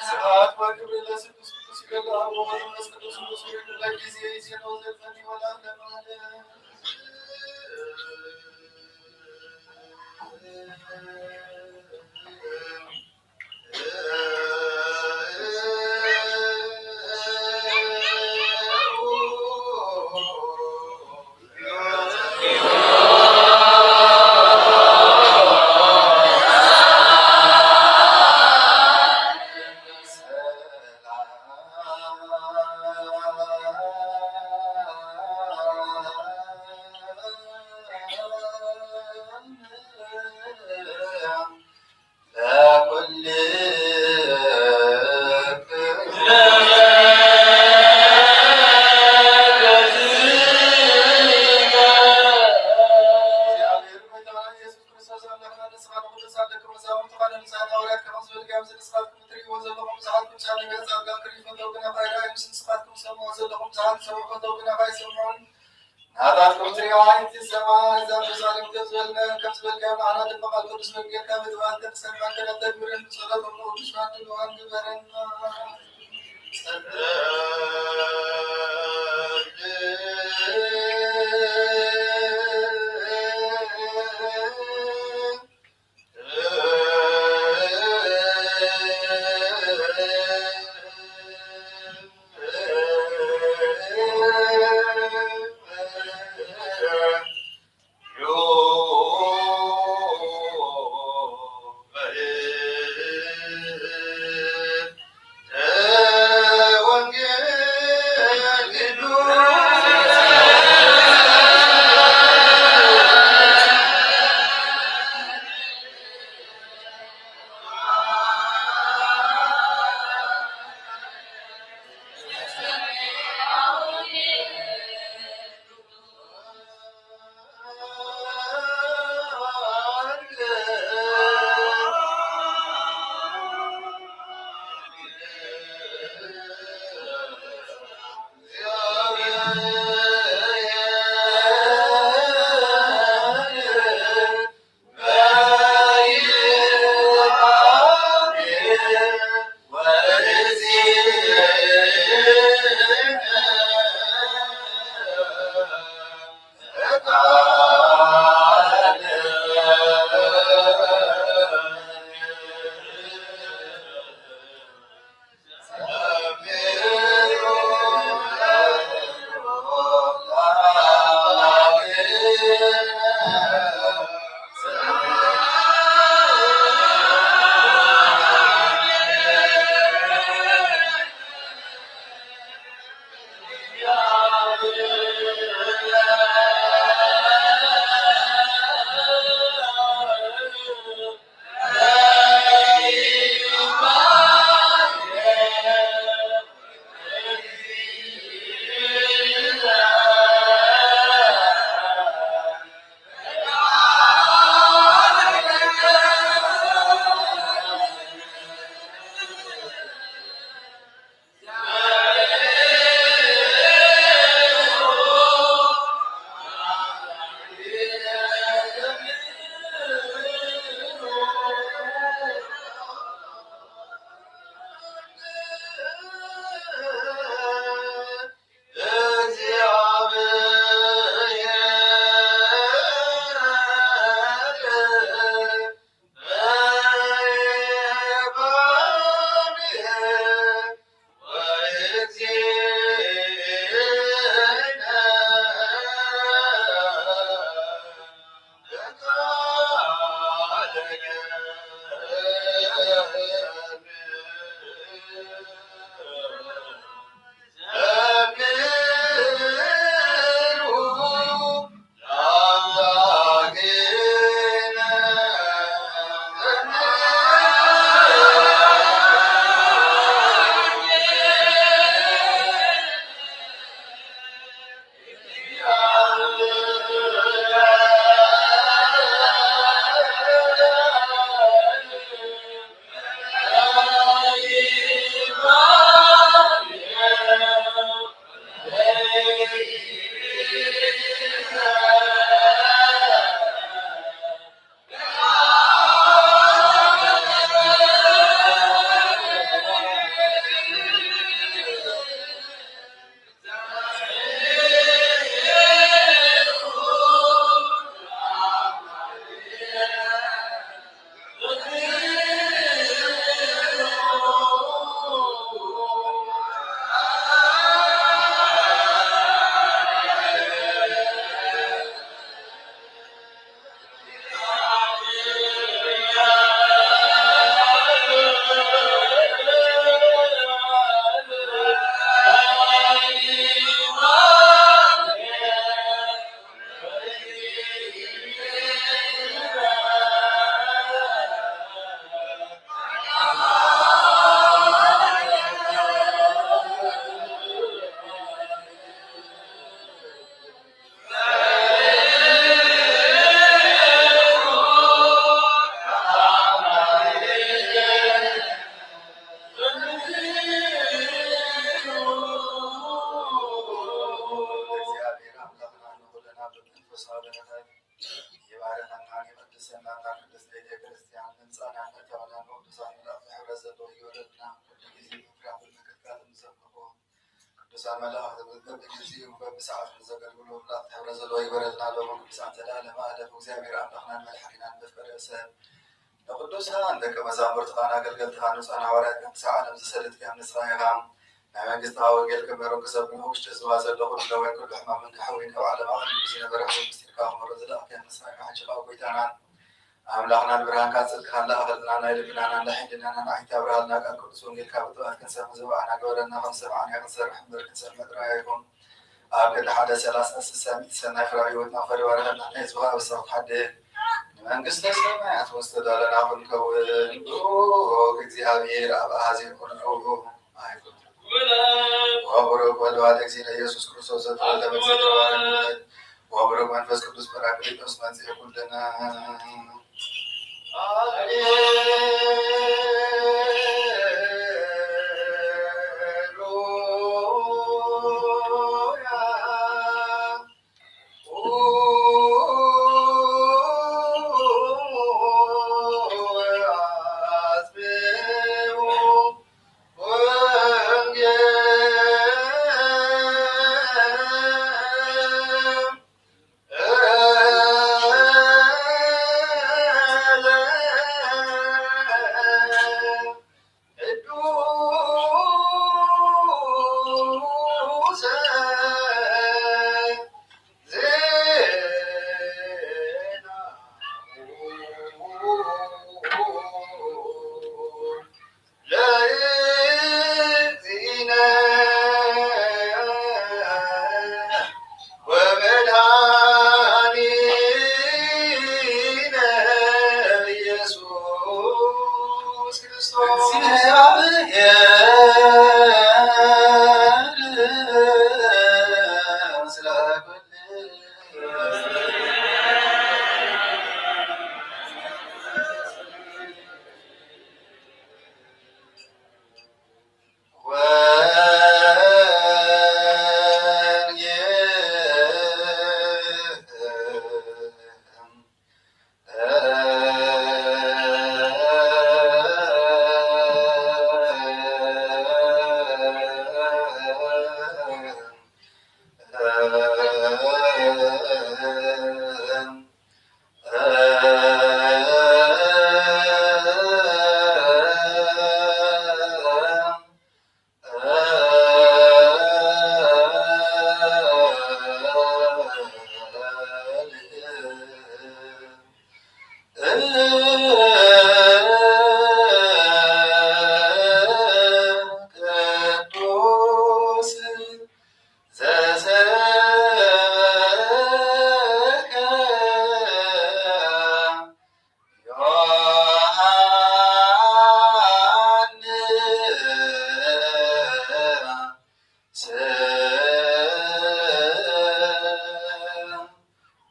ስብሐት ወክብር ለስሉስ ቅዱስ ይገባል ወመንፈስ ቅዱስ ምስሉ ለጊዜ ይዜነው ዘልፈኒ ወለዓለመ ዓለም። ናታትኩም ትሪኦ ኣይትሰማዕ፣ እዛ ኢየሩሳሌም ከም ዝበልነ፣ ከም ዝበልካዮ ንዓና ድማ ቃል ቅዱስ ወንጌልካ ብትብዓት ክንሰምዕ ከነተግብርን ብጸሎት እሞ ቅዱስ ማንድልዋን ግበረና። ይባርከና ይቐድሰና። እታ ቅድስት ቤተ ክርስቲያን ምምጻእናን ምእታውናን ብቅዱሳን መላእክቲ ሕብረት ዘለዎ ይወረድና። ኩሉ ግዜ ምፍራትን ምክትታልን ንሰብኮ። ቅዱሳን መላእክቲ በብግዜኡ በብሰዓቱ ንዘገልግሉ መላእክቲ ሕብረት ዘለዎ ይበረልና። ሎምን ቅዱሳን ዘላለመ ዓለም እግዚኣብሔር ኣምላኽናን መድሓኒናን መፍቀሪ ሰብ ንቅዱሳን ደቂ መዛሙርትኻን ኣገልገልትኻን ንጹሓን ሃዋርያትካን ክሳዕ ዓለም ዝሰለጥካዮም ንስኻ ኢኻ። ናይ መንግስትኻ ወንጌል ክምህሩን ክሰብኩን ኣብ ውሽጢ ህዝብኻ ዘሎ ኩሉ ደዌን ኩሉ ሕማምን ከሕውይን ካብ ዓለም ኣቐዲሙ ዝነበረ ሕውይ ምስጢርካ ክምህሩ ዝለኣኽካዮም ንስኻ ኢኻ። ሕጂ ከኣ ጎይታናን ኣምላኽናን ብርሃንካ ጽድቅኻን ለኣኸልና፣ ናይ ልብናናን ናይ ሕልናናን ዓይንቲ ኣብርሃልና። ቃል ቅዱስ ወንጌልካ ብጥበባት ክንሰምዕ ዝብኣና ግበረና። ከም ሰምዓና ክንሰርሕ እምበር ክንሰምዕ ጥራይ ኣይኹን። ኣብ ክንዲ ሓደ ሰላሳ ስሳ ሚእቲ ሰናይ ፍረ ኣብ ህይወትና ክፈሪ ባርኸልና። ናይ ህዝብኻ ኣብ ሰው ትሓድግ ንመንግስተ ሰማያት እውን ዝተዳለና ክንከውን ብሩክ እግዚኣብሔር ኣብ ኣሃዜ ኩሉ ኣይኩን። ወብሩክ ወልድ ዋሕድ እግዚእነ ኢየሱስ ክርስቶስ ዘተወልደ በእግዚእነ ማርያም። ወብሩክ መንፈስ ቅዱስ ጳራቅሊጦስ መጽሔ ኩልነ።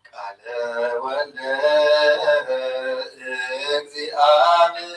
ቃለ ወልደ እግዚአብሔር።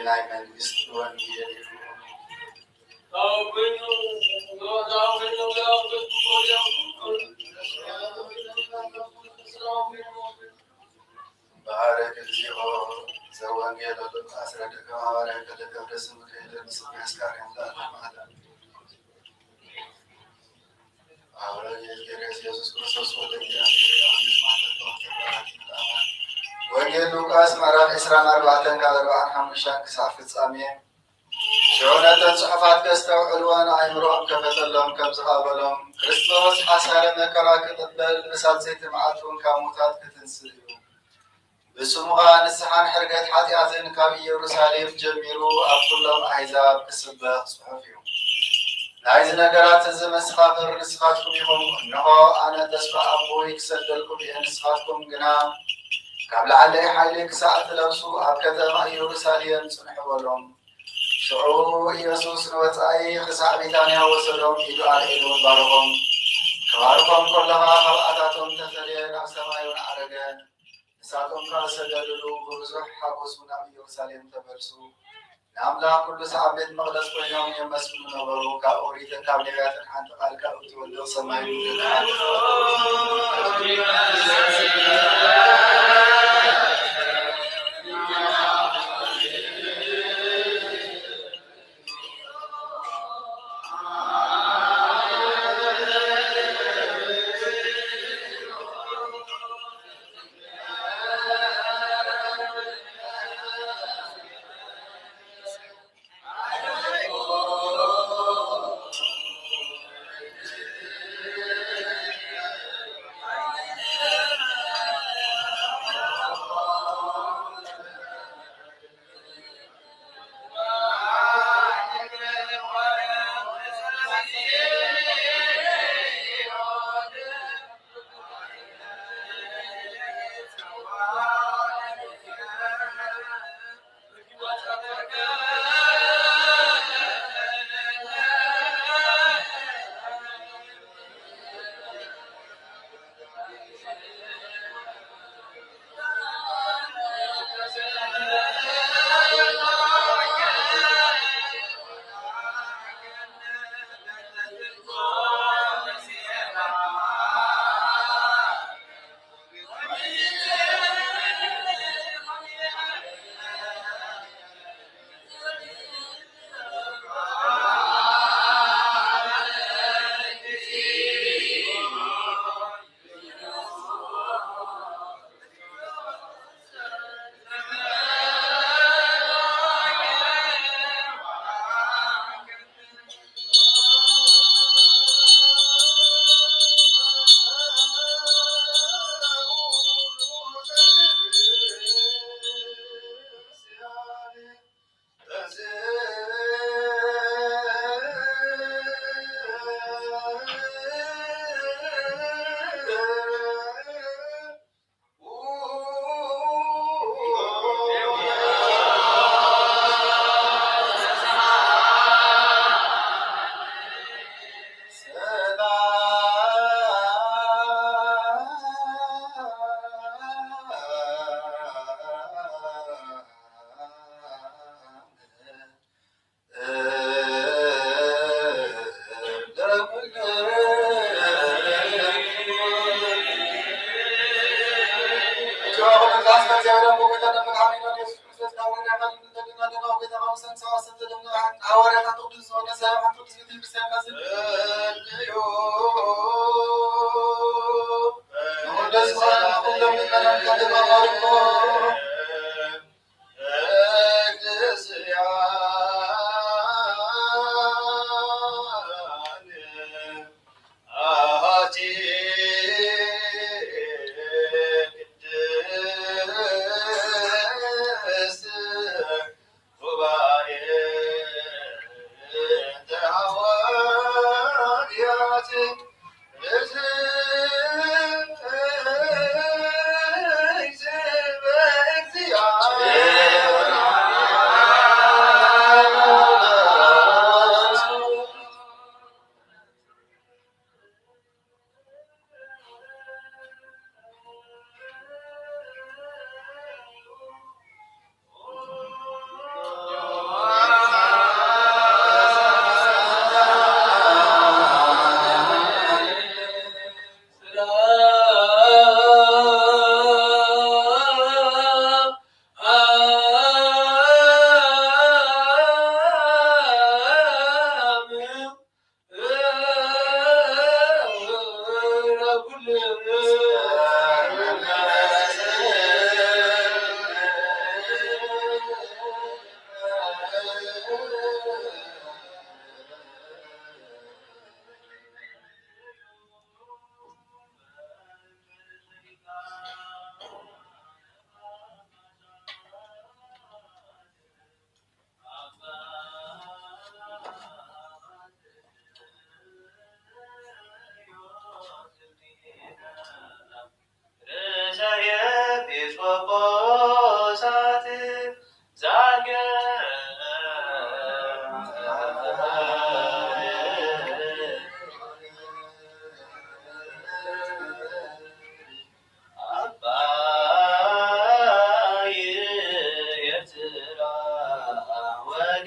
ናይ መንግስቲ ወንጌል እዩ። ባረክ እግዚኦ ዘወንጌል ሉቃስ ረድእ ከማባርያ ከለገብረ ስም ከይደ ምስጋስካርያን ለዓለም ዓለም። ኣውረድ የዝኬርዮስ ኢየሱስ ክርስቶስ ወልደ እግዚአብሔር አብ ምስማተ ተወልደ በአቲ ለአማን። ወንጌል ሉቃስ ምዕራፍ ዕስራን ኣርባዕተን ካብ ኣርባዓን ሓሙሽተን ክሳብ ፍጻሜ። ሽዑ ነተን ጽሑፋት ከስተውዕልወን ኣእምሮኦም ከፈተሎም፣ ከምዚ ከኣ በሎም፣ ክርስቶስ ሓሳረ መከራ ክቕበል ብሳልሰይቲ መዓልቲ እውን ካብ ሙታት ክትንስእ እዩ። ብስሙ ኸኣ ንስሓን ሕርገት ሓጢኣትን ካብ ኢየሩሳሌም ጀሚሩ ኣብ ኩሎም ኣህዛብ ክስበኽ ጽሑፍ እዩ። ናይዚ ነገራት እዚ መሰኻኽር ንስኻትኩም ኢኹም። እንሆ፣ ኣነ ተስፋ ኣቦይ ክሰደልኩም እየ፣ ንስኻትኩም ግና ካብ ላዕሊ ሓይሊ ክሳዕ እትለብሱ ኣብ ከተማ ኢየሩሳሌም ጽንሑ በሎም። ሽዑ ኢየሱስ ንወጻኢ ክሳዕ ቢታንያ ወሰዶም፣ ኢዱ ኣልዒሉ ባረኾም። ክባርኾም ከሎ ኸኣ ካብኣታቶም ተፈልየ፣ ናብ ሰማይ እውን ዓረገ። ንሳቶም ከኣ ሰገድሉ፣ ብብዙሕ ሓጎስ እውን ናብ ኢየሩሳሌም ተመልሱ። ንኣምላኽ ኩሉ ሰዓብ ቤት መቕደስ ኮይኖም የመስግኑ ነበሩ። ካብ ኦሪትን ካብ ነቢያትን ሓንቲ ቃል ካብ እትወድቕ ሰማይ ምድርን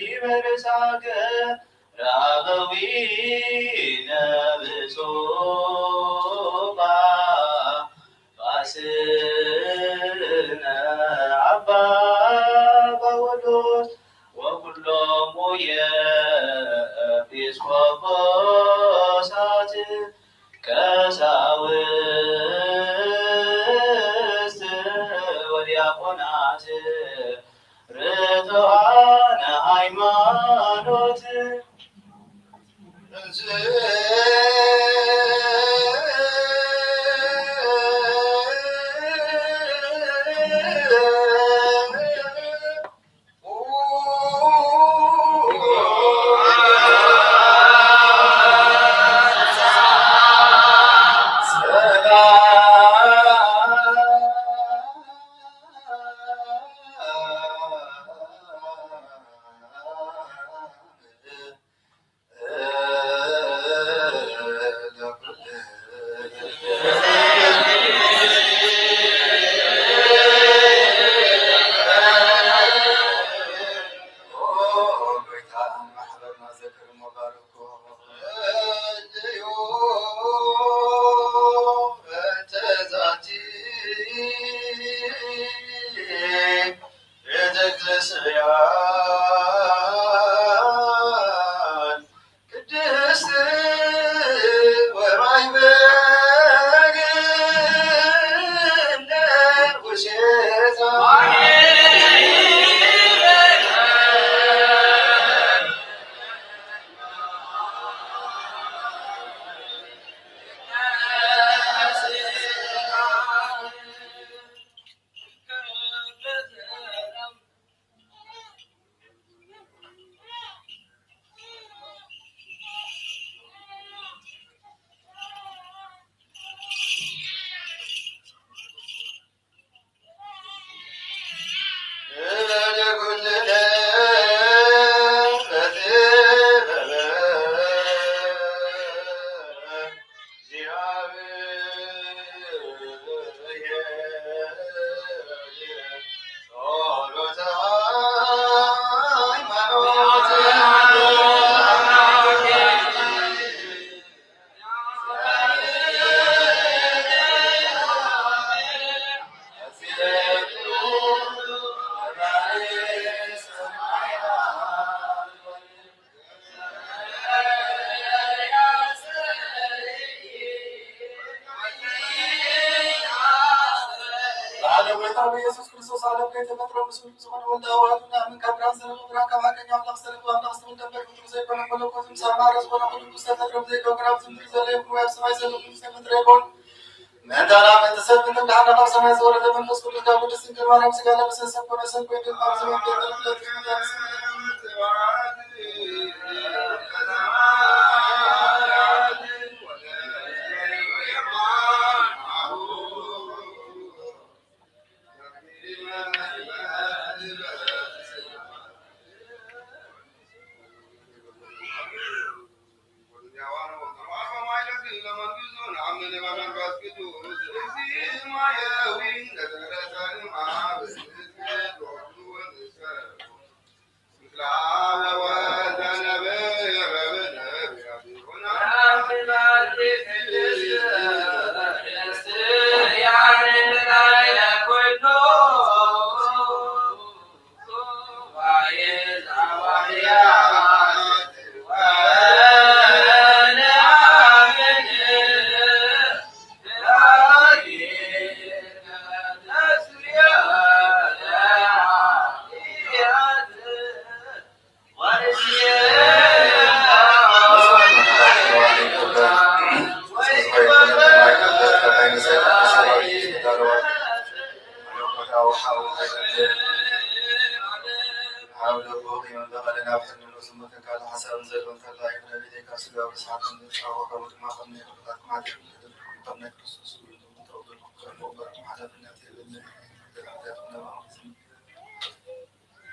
ይበርሳከ ራኸዊነ ብጾባ ባስነ ኣባ ጳውሎስ ወኩሎሙ የኤጲስቆጶሳት ቀሳውስት ወዲያቆናት ርቱዓነ ሃይማኖት። ቤተ ክርስቲያን ቅድስት ወማይበግ ውሴታ። ብሓደ ጎይታ ብኢየሱስ ክርስቶስ ዓለም ከይተፈጥረ ምስሉ ብዝኾነ ወልደ ኣዋህዱ ንኣምን። ካብ ብርሃን ዘለኹ ብርሃን፣ ካብ ሓቀኛ ኣምላኽ ዝተረኽበ ኣምላኽ ዝተወልደ እምበር ፍጡር ዘይኮነ፣ መለኮት ምስ ኣማረ ዝኾነ ኩሉ ብዝተፈጥረ ብዘይኮነ፣ ኣብዚ ምድሪ ዘሎ ይኹን ወይ ኣብ ሰማይ ዘሎ ኩሉ ዝተፈጥረ ይኹን። ምእንታና ምእንቲ ሰብ ምእንቲ ምድሓንና ካብ ሰማይ ዝወረደ መንፈስ ቅዱስ ካብ ቅድስት ድንግል ማርያም ሥጋ ለበሰ፣ ሰብ ኮነ፣ ሰብ ኮይኑ፣ ካብ ዘመን ጴጥሮስ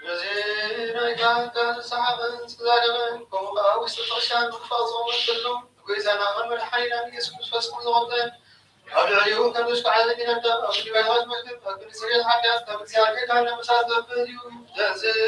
በዚ ናይ ቃል ቃል ዝሰሓቐን ዝተዛረበን፣ ከምኡ ከኣ ውሽጢ እቲ ቅሻን ምኽፋእ ዝቕመጥ ዘሎ፣ ንጎይታና ከም መድሓኒና ንኢየሱስ ክርስቶስ ከም ዝቐርበን፣ ኣብ ልዕሊኡ ከም ዘሽኩዓለን ይረዳእ። ኣብ ክንዲ ባይታዎች መዝገብ፣ ኣብ ክንዲ ስርየት ሓጢኣት፣ ካብ እግዚኣብሔር ካህን ምሳት ዘብል እዩ። ዘንዝእ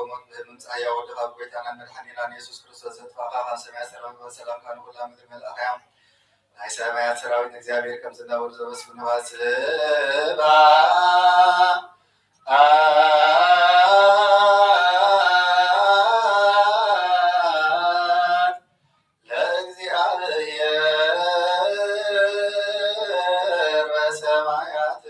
ሞት ብህልም ምምጻእያ ወድኻ ጎይታናን መድሓኒናን የሱስ ክርስቶስ ዘጥፋእኻ ካብ ሰማያት ሰላም በል። ሰላምካ ንኹላ ምድሪ መልኣኽያ። ናይ ሰማያት ሰራዊት እግዚኣብሔር ከም ዝናወድ ዘመስግንኻ ስብሐት ለእግዚኣብሔር በሰማያት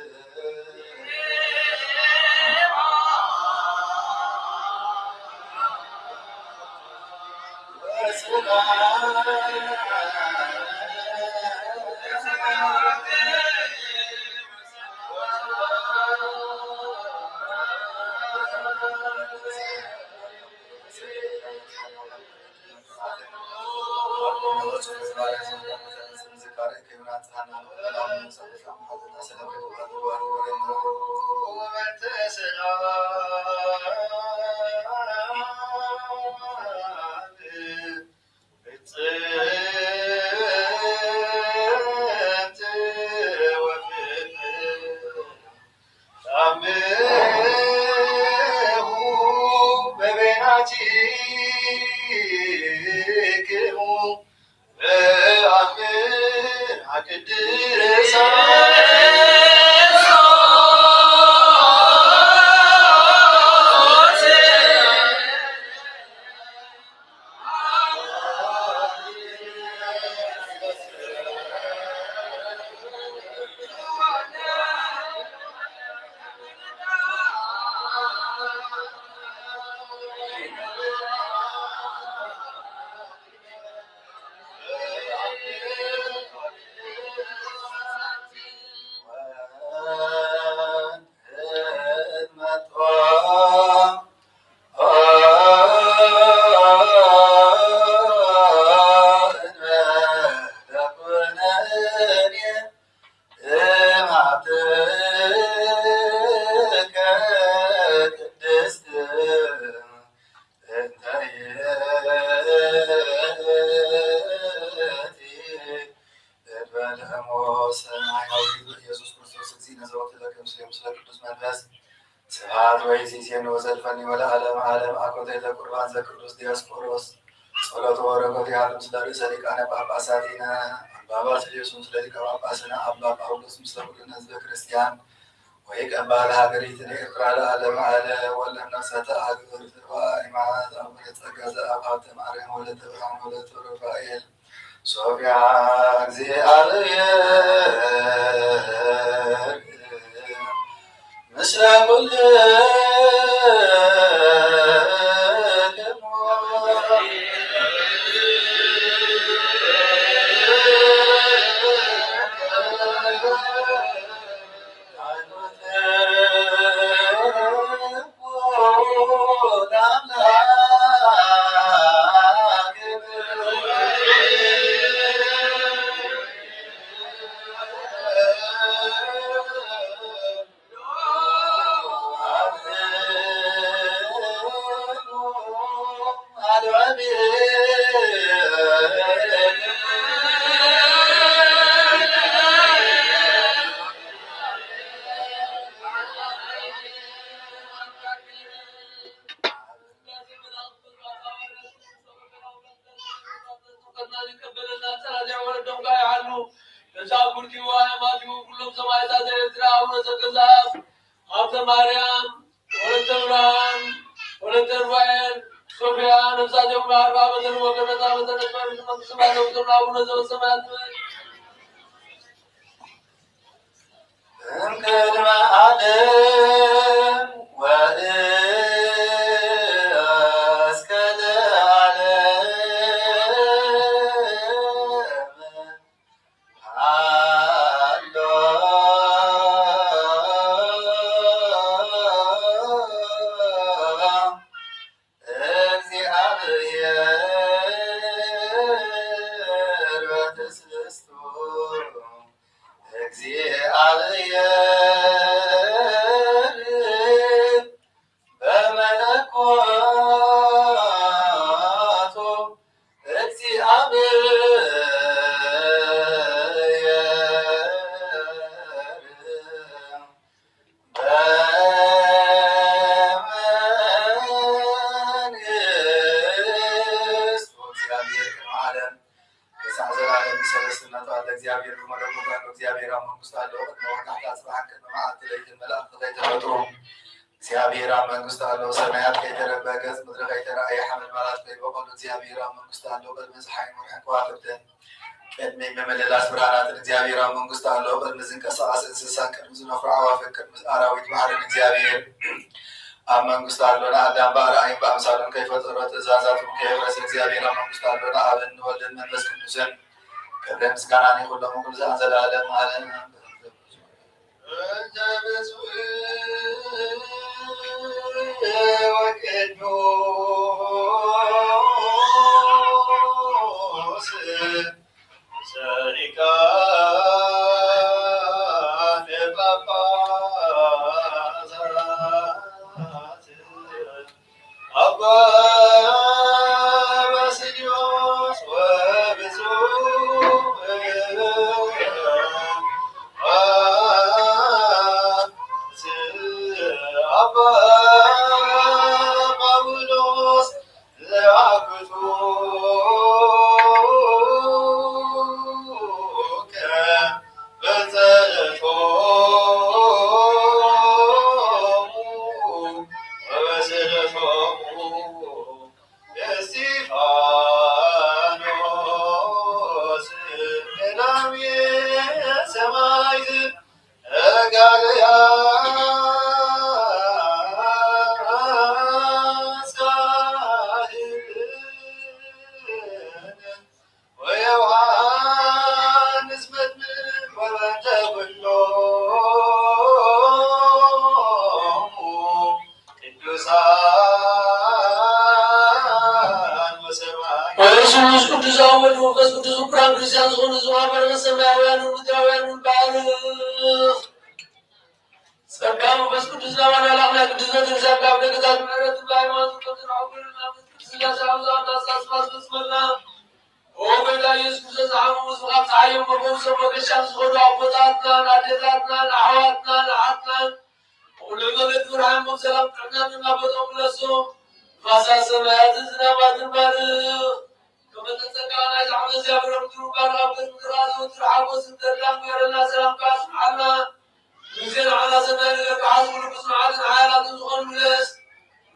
ኢየሱስ ክርስቶስ እግዚእነ ዘወክለከ ምስሌ ምስለ ቅዱስ መንፈስ ስብሐት ወይዚዜን ወዘልፈኒ ወለዓለመ ዓለም። አኮቴተ ቁርባን ዘቅዱስ ዲያስቆሮስ ጸሎቱ ወበረከቱ ይሃሉ ምስለ ርእሰ ሊቃነ ጳጳሳቲነ አባ ባስልዮስ ምስለ ሊቀ ጳጳስነ አባ ጳውሎስ ምስለ ኩልነ ህዝበ ክርስቲያን ወይቀባ ለሀገሪትነ ኤርትራ ለዓለመ ዓለም። ወለነፍሰተ አግብር ሃይማኖት አቡነ ጸጋ ዘአብ ሀብተ ማርያም ወለተ ብርሃን ወለተ ሩፋኤል ሶፊያ እግዚአብሔር ምስለ ኩልክሙ። እዛ ጉርቲ ዋይ ማቲው ኩሎም ሰማዕታት ኤርትራ አቡነ ጸገዛብ ሀብተ ማርያም ወለተ ብርሃን ወለተ ሩፋኤል ሶፊያ ነፍሳቸውን በአርባ መጠን ወገነት አመተ ነጥበ መንግስት ባለው ዘምና አቡነ ዘበሰማያት እምቅድመ ዓለም ወእስከ ለዓለም ሃሎ እግዚአብሔር በትስብእቱ እግዚአብሔር ነቱ ኣለ እግዚኣብሔር ብመለኮቱ ኣሎ። እግዚኣብሔር ኣብ መንግስቱ ኣሎ። ቅድሚ ወጋሕታ ጽባሕን ቅድሚ መዓልቲ ለይትን መላእኽቲ ከይተፈጥሩ እግዚኣብሔር ኣብ መንግስቱ ኣሎ። ሰማያት ከይተረበ፣ ገጽ ምድሪ ከይተረኣየ፣ ሓመልማላት ከይበቆሉ እግዚኣብሔር ኣብ መንግስቱ ኣሎ። ቅድሚ ፀሓይን ወርሕን ከዋኽብትን፣ ቅድሚ ምምልላስ ብርሃናትን እግዚኣብሔር ኣብ መንግስቱ ኣሎ። ቅድሚ ዝንቀሳቐስ እንስሳን ቅድሚ ዝነፍሩ ኣዕዋፍን ቅድሚ ኣራዊት ባሕርን እግዚኣብሔር ኣብ መንግስቱ ኣሎ። ንኣዳም ብኣርኣዩን ብኣምሳሉን ከይፈጠሮ፣ ትእዛዛቱ ከየፍረሰ እግዚኣብሔር ኣብ መንግስቱ ኣሎ። ንኣብን ንወልድን መንፈስ ቅዱስን ክብርን ምስጋናን ይኹን ሎሙ ኩሉ ሰዓት ዘላለም ዓለም። እንተ ብፁዕ ወቅዱስ ሊቀ ጳጳሳት አባ ባስልዮስ ወብፁዕ አባ ጳውሎስ ዘአግቱከ በጸሎቶሙ ወበስእለቶሙ እስጢፋኖስ ቀዳሜ ሰማዕት ተጋደልቲ ወዮሐንስ መጥምቅ ወበእንተ ኩሎሙ ቅዱሳን ወሰማዕት። ስሉስ ቅዱስ አብ ወልድ መንፈስ ቅዱስ፣ ክቡራን ክርስቲያን ዝኾኑ፣ ዝማበረ ሰማያውያንን ምድራውያንን ባርኽ። ጸጋ መንፈስ ቅዱስ ናባና ላዕና ቅዱስ ቤተክርስቲያን ካብ ደገታት ምሕረት ብሃይማኖት ከም ዝረኸቡ ናብ ቅድስት ሥላሴ ኣብ ዝኣቱ ኣተሓሳስባ ዝፈጽመልና። ኦ ጎይታ ኢየሱስ ክርስቶስ፣ ዝሓመሙ፣ ካብ ጸሓዮም መፈውሶም መገሻም ዝኾኑ ኣቦታትናን ኣዴታትናን ኣሕዋትናን ኣሓትናን፣ ብኹሉ መገዲ ብርሃን ብሰላም ጥዕና ናብ ቦታኦም ምለሶም። ንፋሳት ሰማያትን ዝናባትን ባርኽ። ከመ ተጸጋ ናይዚ ዓመት እግዚኣብሔር ምድሩ ባርኽ፣ ኣብ ቤት ምድራ ዘወትር ሓጎስን ተድላን ግበረልና። ሰላምካ ኣስምዓልና። ግዜ ንዓና ሰናይ ነገር ክሓስቡ ንጉስ መዓልትን ሓያላትን ዝኾኑ ምለስ።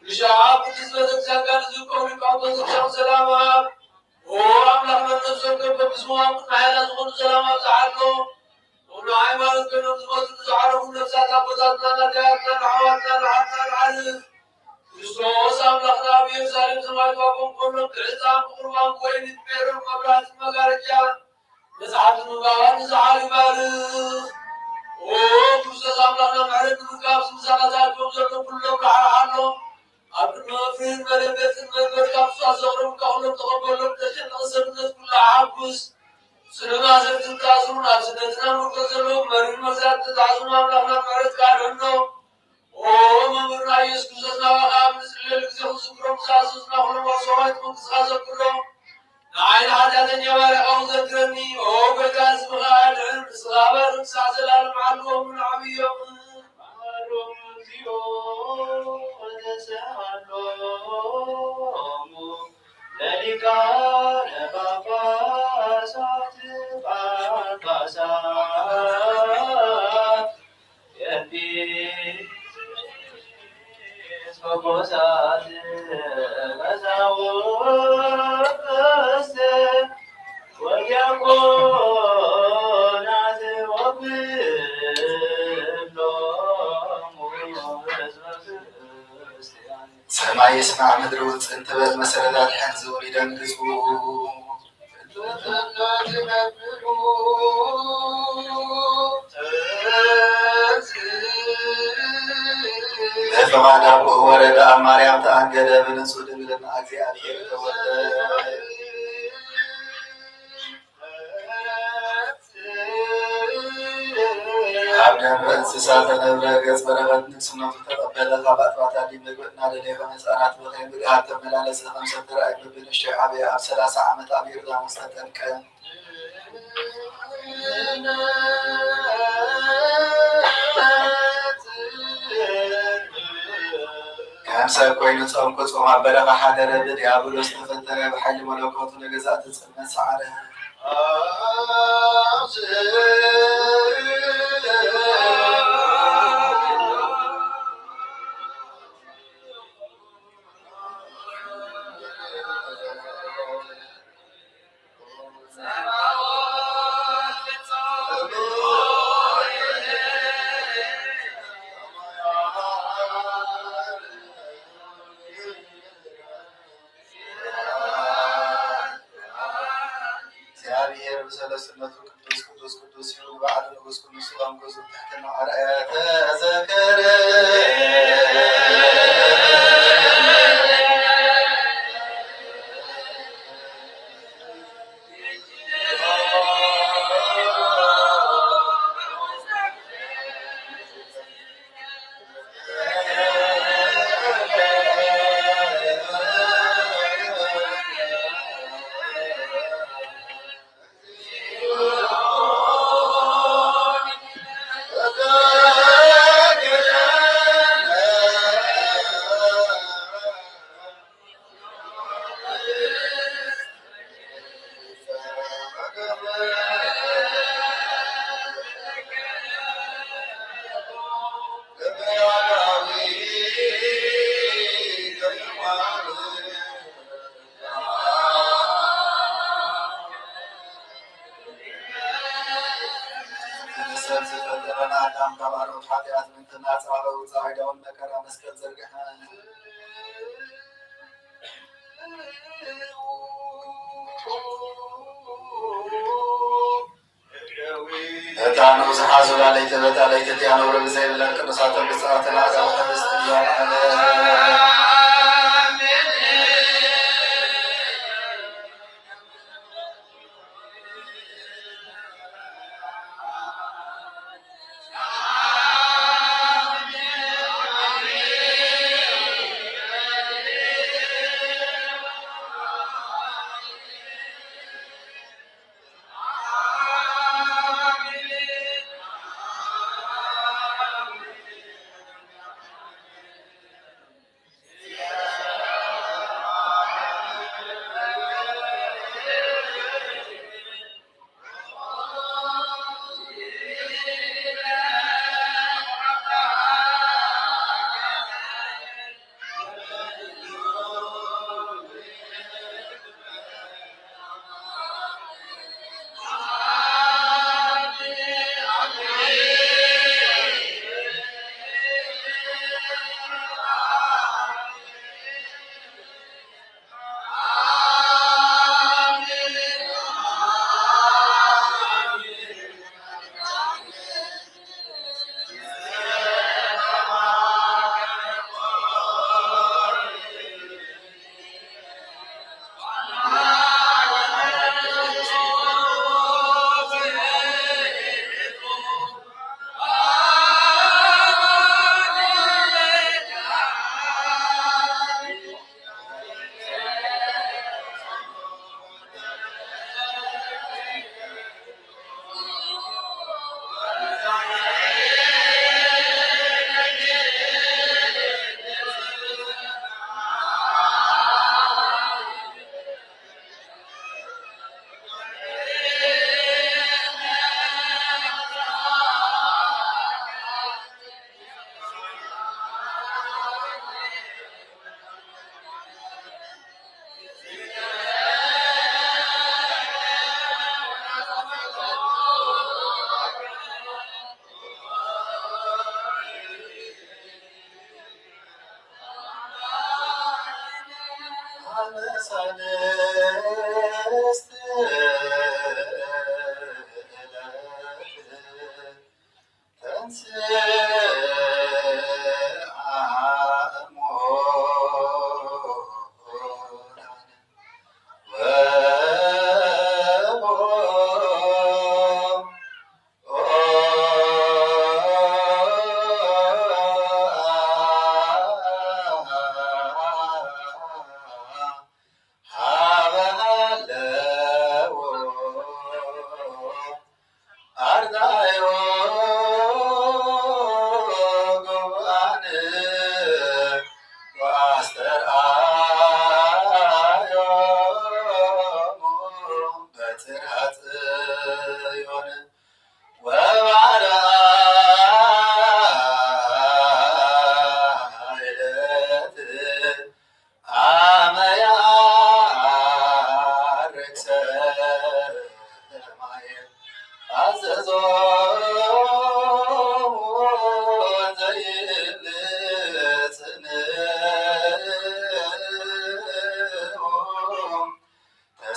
ንሻዓ ቅድስት ቤተክርስቲያን ጋር ዝዝከሩ ሊቃውንተ ቤተክርስቲያን ሰላም ሃብ። ኦ ኣምላኽና፣ ነፍሶም ከም በብስሞም ቅድሚ ሓያላት ዝኾኑ ሰላም ኣብዝሓሎም። ንሃይማኖት ኮይኖም ዝሞቱ ንዝዓረፉ ነፍሳት ኣቦታትና፣ ኣዴታትና፣ ኣሕዋትና፣ ኣሓትና ንዓርፍ። ክርስቶስ ኣምላኽና ኣብ ኢየሩሳሌም ሰማይ ተዋህቦም ከሎ ብዕጣን ብቁርባን ብወይኒ ብሜሮን መብራህትን መጋረጃ መጽሓፍቲ ምንባባት ንዝዓሉ ይባርኽ። ኦ ክርስቶስ ኣምላኽና ምሕረት ንምርካብ ምሳና ተኣኪቦም ዘለዉ ኩሎም ራሕርሓሎም። ኣብ ቅድሚ መፍርህን መደንገጽን መንበርካ ብፁዓት ዘቕረቡልካ ኩሎም ተቐበሎም። ተጨነቕ ሰብነት ኩሉ ሓጉስ። ጽኑዕ ማእሰርቲ ዝተኣስሩን ኣብ ስደትና ምርኮስ ዘለዉ መሪር መግዛእቲ ዝተታሕዙን ኣምላኽና ምሕረትካ ኣድሕኖም። ኦ መምህርና ኢየሱስ ክርስቶስ፣ ናባኻ ኣብ ንጽልየሉ ግዜ ክንዝክሮም ዝኣዘዙና ኩሎም ኣብ ሰማያዊት መንግስትኻ ዘክሮም። ንዓይ ንሓጢኣተኛ ባርያኻ እውን ዘክረኒ። ኦ ጎይታ፣ ስምኻ ኣድሕን፣ ንስኻ ባርኽ፣ ክሳዕ ዘላለም ሓልዎም ንዓብዮምን። መሃሮም እግዚኦ ወተስኣሎሙ ለሊቃነ ጳጳሳት ጳጳሳት ኤጲስቆጶሳት ቀሳውስት ወዲያቆናት ወኩሎሙ ህዝበ ክርስቲያን። ሰማይ ይስማዕ ምድሪ ውጽእ እንትበል መሰረታት ሕን ዝብሉ ይደንግጹ። በፍቓድ ኣቦኡ ወረደ ኣብ ማርያም ተኣንገደ፣ ብንጹህ ድንግልና እግዚኣብሔር ተወልደ። ኣብ ደንበ እንስሳ ተነብረ፣ ገጽ በረኸት ንግስነቱ ተቐበለ። ካብ ኣጥባት ኣድዩ መግቢ እናደለየ ከም ህፃናት በኸየ፣ ብግሃድ ተመላለሰ፣ ከም ሰብ ተራእየ፣ በብንእሽተይ ዓበየ። ኣብ ሠላሳ ዓመት ኣብ ዮርዳኖስ ተጠምቀ። ከም ሰብ ኮይኑ ጾም ክጾም ኣብ በረኻ ሓደረ፣ ብድያብሎስ ተፈተነ፣ ብሓይሊ መለኮቱ ንገዛእቲ ጽልመት ሰዓረ። እግዚኣብሔር ብሰለስትነቱ ቅዱስ ቅዱስ ቅዱስ እዩ። ንባዕሉ ንጉስ ኩሉ ስጋም ገዙ ትሕትና ኣርኣያ ተዘከረ። ሰብ ዝፈጠረና ኣዳም ካብ ኣርዑት ሓጢኣት ምንትና ጻዕረ ውጻእ ዕዳውን መከራ መስቀል ዘርግሐ። እታ ንብዝሓ ዙላለይቲ በጣለይቲ እቲኣ ነውሪ ብዘይብለን ቅዱሳትን ብፅዓትን ኣዕጋቢ ሕብስቲ እያ።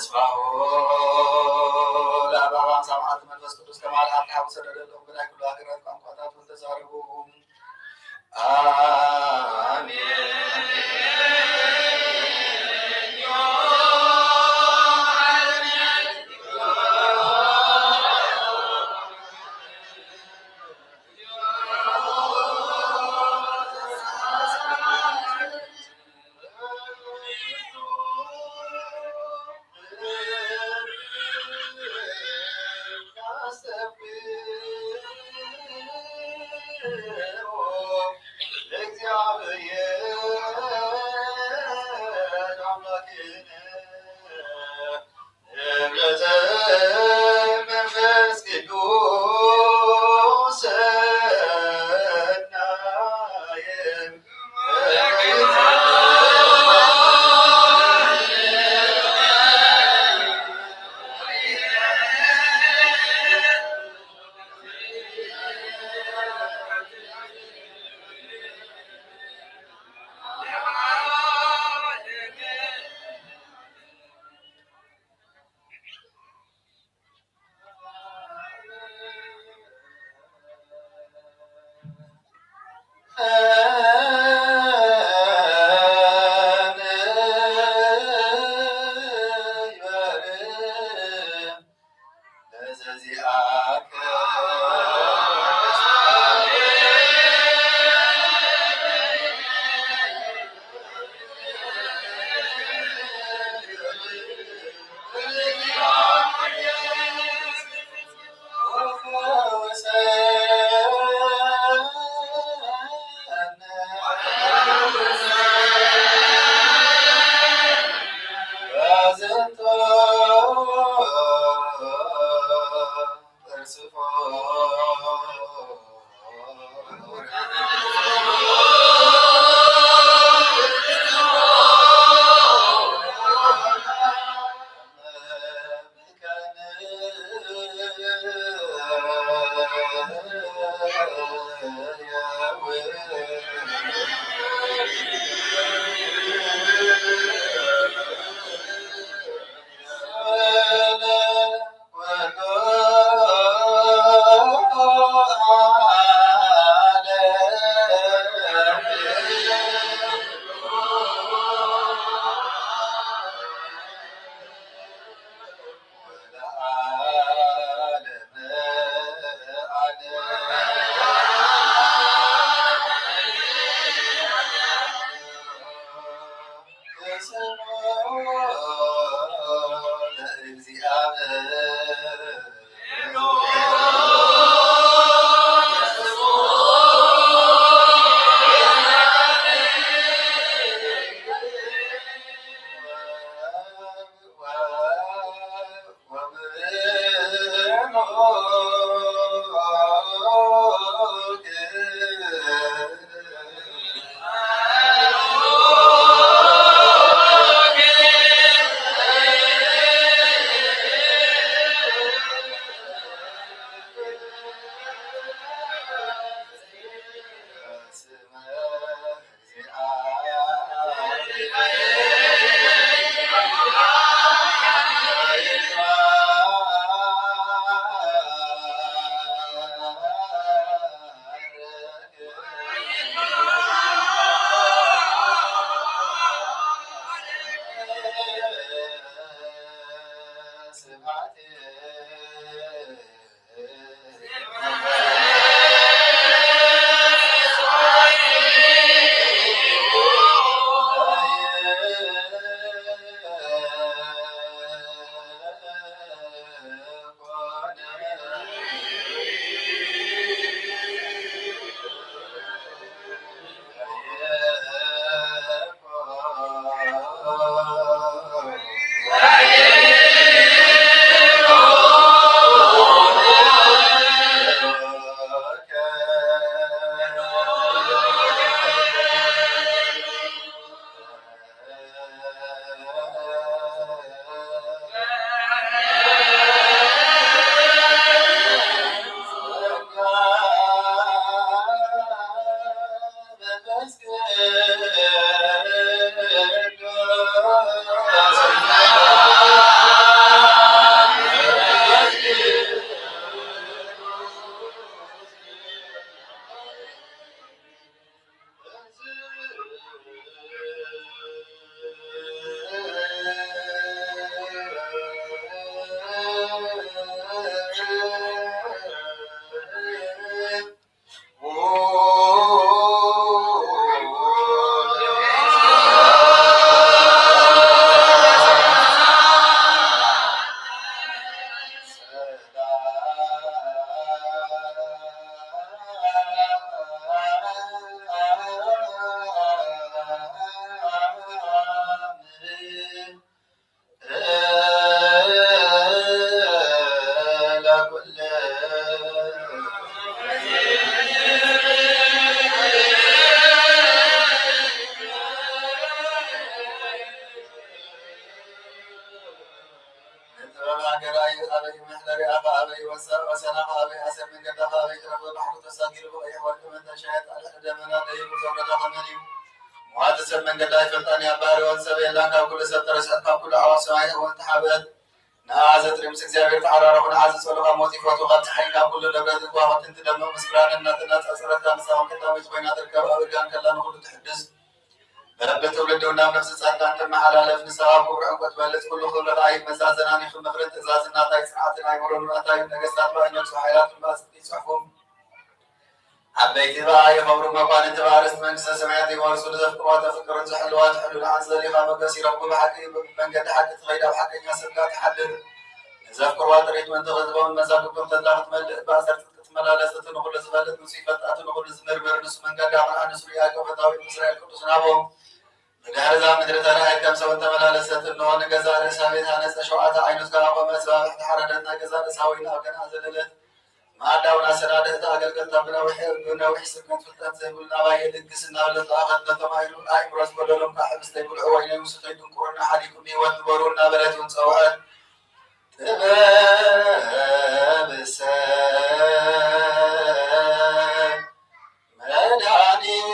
ስብሐት ለአብ አብ አምሳል መዓልቲ መንፈስ ቅዱስ ከመ አልአከ ሀበ ሰደደሎም ብናይ ኩሉ ሃገራት ቋንቋታት ወተዛረቡ። አሜን። ገራዩ ኣበይ መሕደሪኣኻ ኣበይ ወሳ-፣ ወሰናኻ ኣበይ ኣሰር መንገዳኻ ኣበይ ክረኽበ ባሕሩ ተሳጊሩ ብቐይሕ ወርቂ መንተሻየት ኣልዕሊ ደመና ደይቡ ዘውረዳኻ መን እዩ? ሟቲ ሰብ መንገዳ ኣይፈልጣን እያ ባህርወት ሰብ የላን ካብ ኩሉ ሰብ ተረስዐት ካብ ኩሉ ኣዕዋፍ ሰማይ እውን ተሓብአት። ንኣ ዘጥሪ ምስ እግዚኣብሔር ተዓራረኹ ንዓ ዝጸሉ ካብ ሞት ይፈቱ ካብ ፀሓይ ካብ ኩሉ ንብረት ንኳኸብትን ትደምቕ ምስ ብርሃን እናተናጻጸረት ካብ ምሳኹም ቀዳመይቲ ኮይና ትርከብ ኣብ እርጋን ከላ ንኹሉ ትሕድስ። በብትውልዲ እውን ናብ ነፍሲ ጻድቃን ትመሓላለፍ። ንሳ ኣብ ክብሪ ዕንቁ ትበልጽ። ኩሉ ክብሪ ከኣ ይመዛዘናን እዩ። ምኽርን ትእዛዝን ናታ እዩ። ጽንዓትን ኣይምሮን ናታ እዩ። ነገስታት ብኣይ ነግሱ፣ ሓይላት እውን ብኣጽድቂ ይጽሕፉ። ዓበይቲ ብኣይ ይኸብሩ፣ መኳንንቲ ብኣርስቲ መንግስተ ሰማያት ይወርሱ። ንዘፍቅርዋ ተፍቅርን ዝሕልዋ ትሕሉ። ንዓን ዝደልዩ ከኣ ሞገስ ይረኽቡ። ብሓቂ ብመንገዲ ሓቂ ትኸይድ፣ ኣብ ሓቀኛ ሰብ ከኣ ትሓድር። ንዘፍቅርዋ ጥሪት ምእንቲ ክትከውን መዛግብቶም ተድላ ክትመልእ፣ ብኣሰር ጽድቂ ትመላለስ። እቲ ንኹሉ ዝፈልጥ ንሱ ይፈልጣ፣ እቲ ንኹሉ ዝምርምር ንሱ መንገዲ ኣቕንዓ፣ ንሱ ርያ ገፈታዊት ንእስራኤል ቅዱስ ናቦ። ብድሕሪ እዛ ምድሪ ተራእየት፣ ከም ሰብን ተመላለሰት። እንሆ፣ ንገዛእ ርእሳ ቤት ሃነጸ፣ ሸውዓተ ዓይኑት ከኣ ኣቖመ። ስባሕ ተሓረደት፣ ናይ ገዛእ ርእሳ ወይኒ ኣብ ገንኣ ዘለለት። መኣዳ እውን ኣሰናደእት። ኣገልገልታ ብነዊሕ፣ ብነዊሕ ስብከት ፍልጠት ዘይብሉ ናባይ የልግስ እናበለት ለኣኸት። ነቶም ኣይሩ-፣ ኣእምሮ ዝጎደሎም ከኣ ሕብስተይ ብልዑ፣ ወይነይ ውስቶይ ድንቁርና ሓሊኩም ንህይወት ንበሩ እናበለት እውን ጸውዐት። ጥበብሰ መድኃኒነ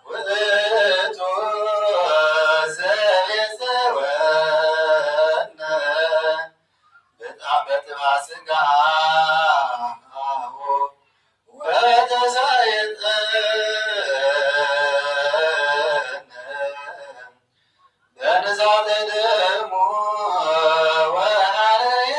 ውእቱ ዘቤዘወነ በጣም በጥባ ሥጋሁ ወተሳየጠነ በንዛተ ደሙ ወሐረየ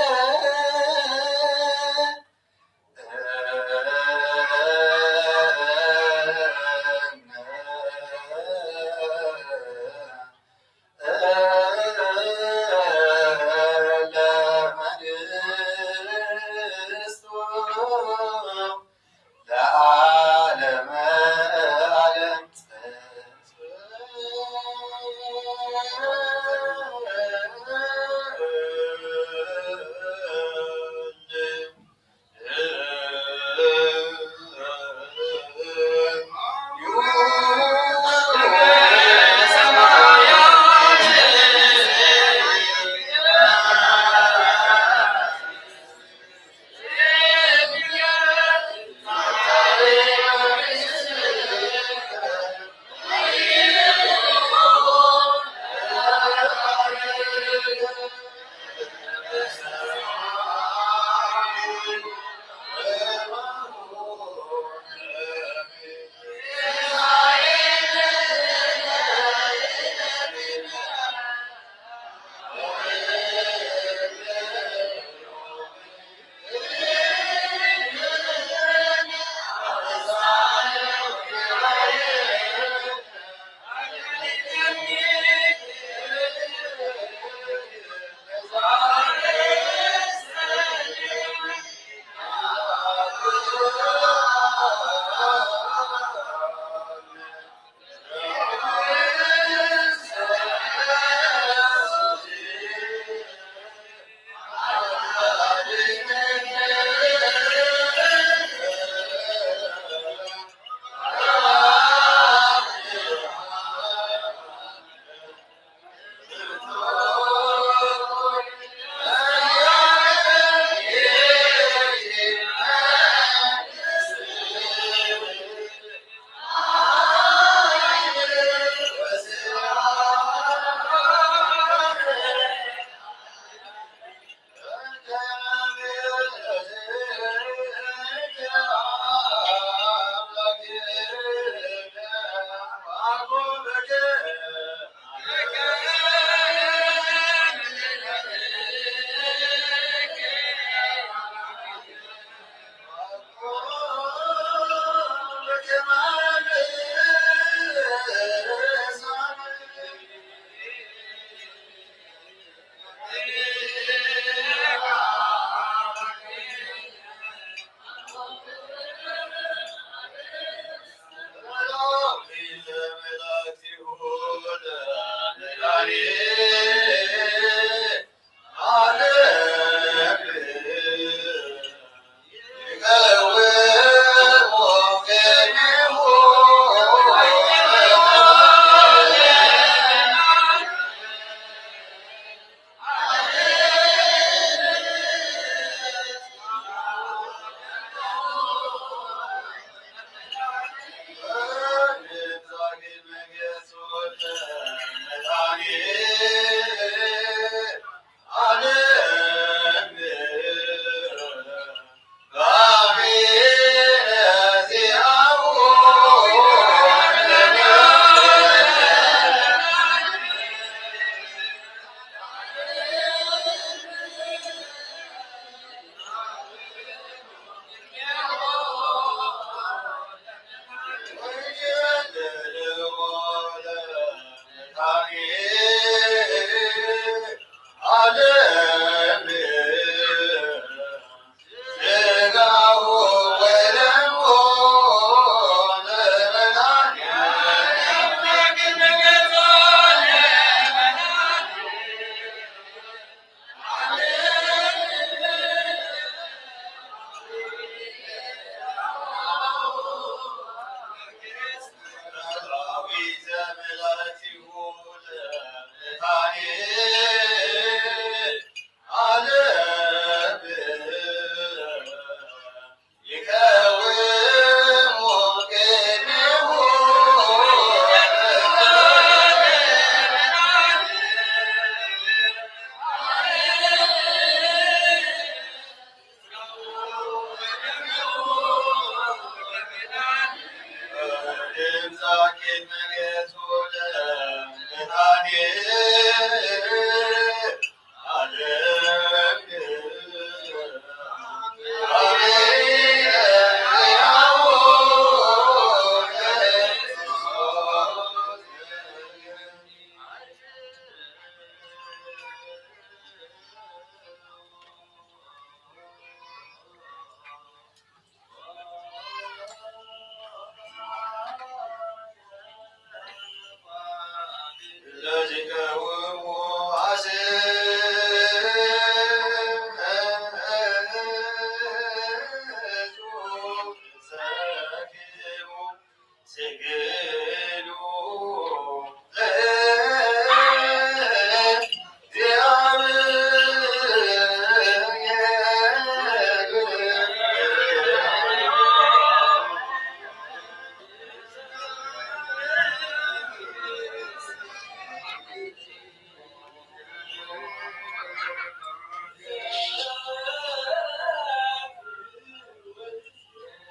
ለመንግስቱ ለዓለመ ዓለም።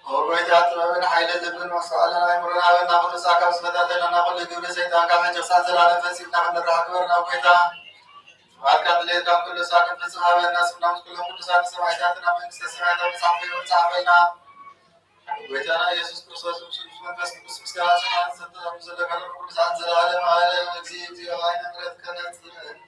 ኦ ጎይታ፣ ጥበብን ሓይልን ልብን መስተዋዕልን ኣእምሮን ሃበና። ኩሉ ሳዕ ካብ ዝፈታተነና ኩሉ ግብሪ ሰይጣን ካብ ሕጂ ክሳብ ዘላለም ፈጺምና ክንርሓቕ ግበርና። ኦ ጎይታ፣ ፍቓድካ ድሌትካ ኩሉ ሳዕ ክንፍጽም ሃበና። ስምና ምስ ኩሎም ቅዱሳን ሰማዕታትን ኣብ መንግስተ ሰማያት ኣብ መጽሓፍ ሕይወት ጸሓፈልና። ጎይታና ኢየሱስ ክርስቶስ፣ ምስ መንፈስ ቅዱስ ምስጋና ሰማያት ዘተረፉ ዘለካ ኩሉ ሳዕ ዘላለም ዓለም። እግዚእ፣ እግዚኦ፣ ዓይነ ምሕረትከ ነጽረኒ።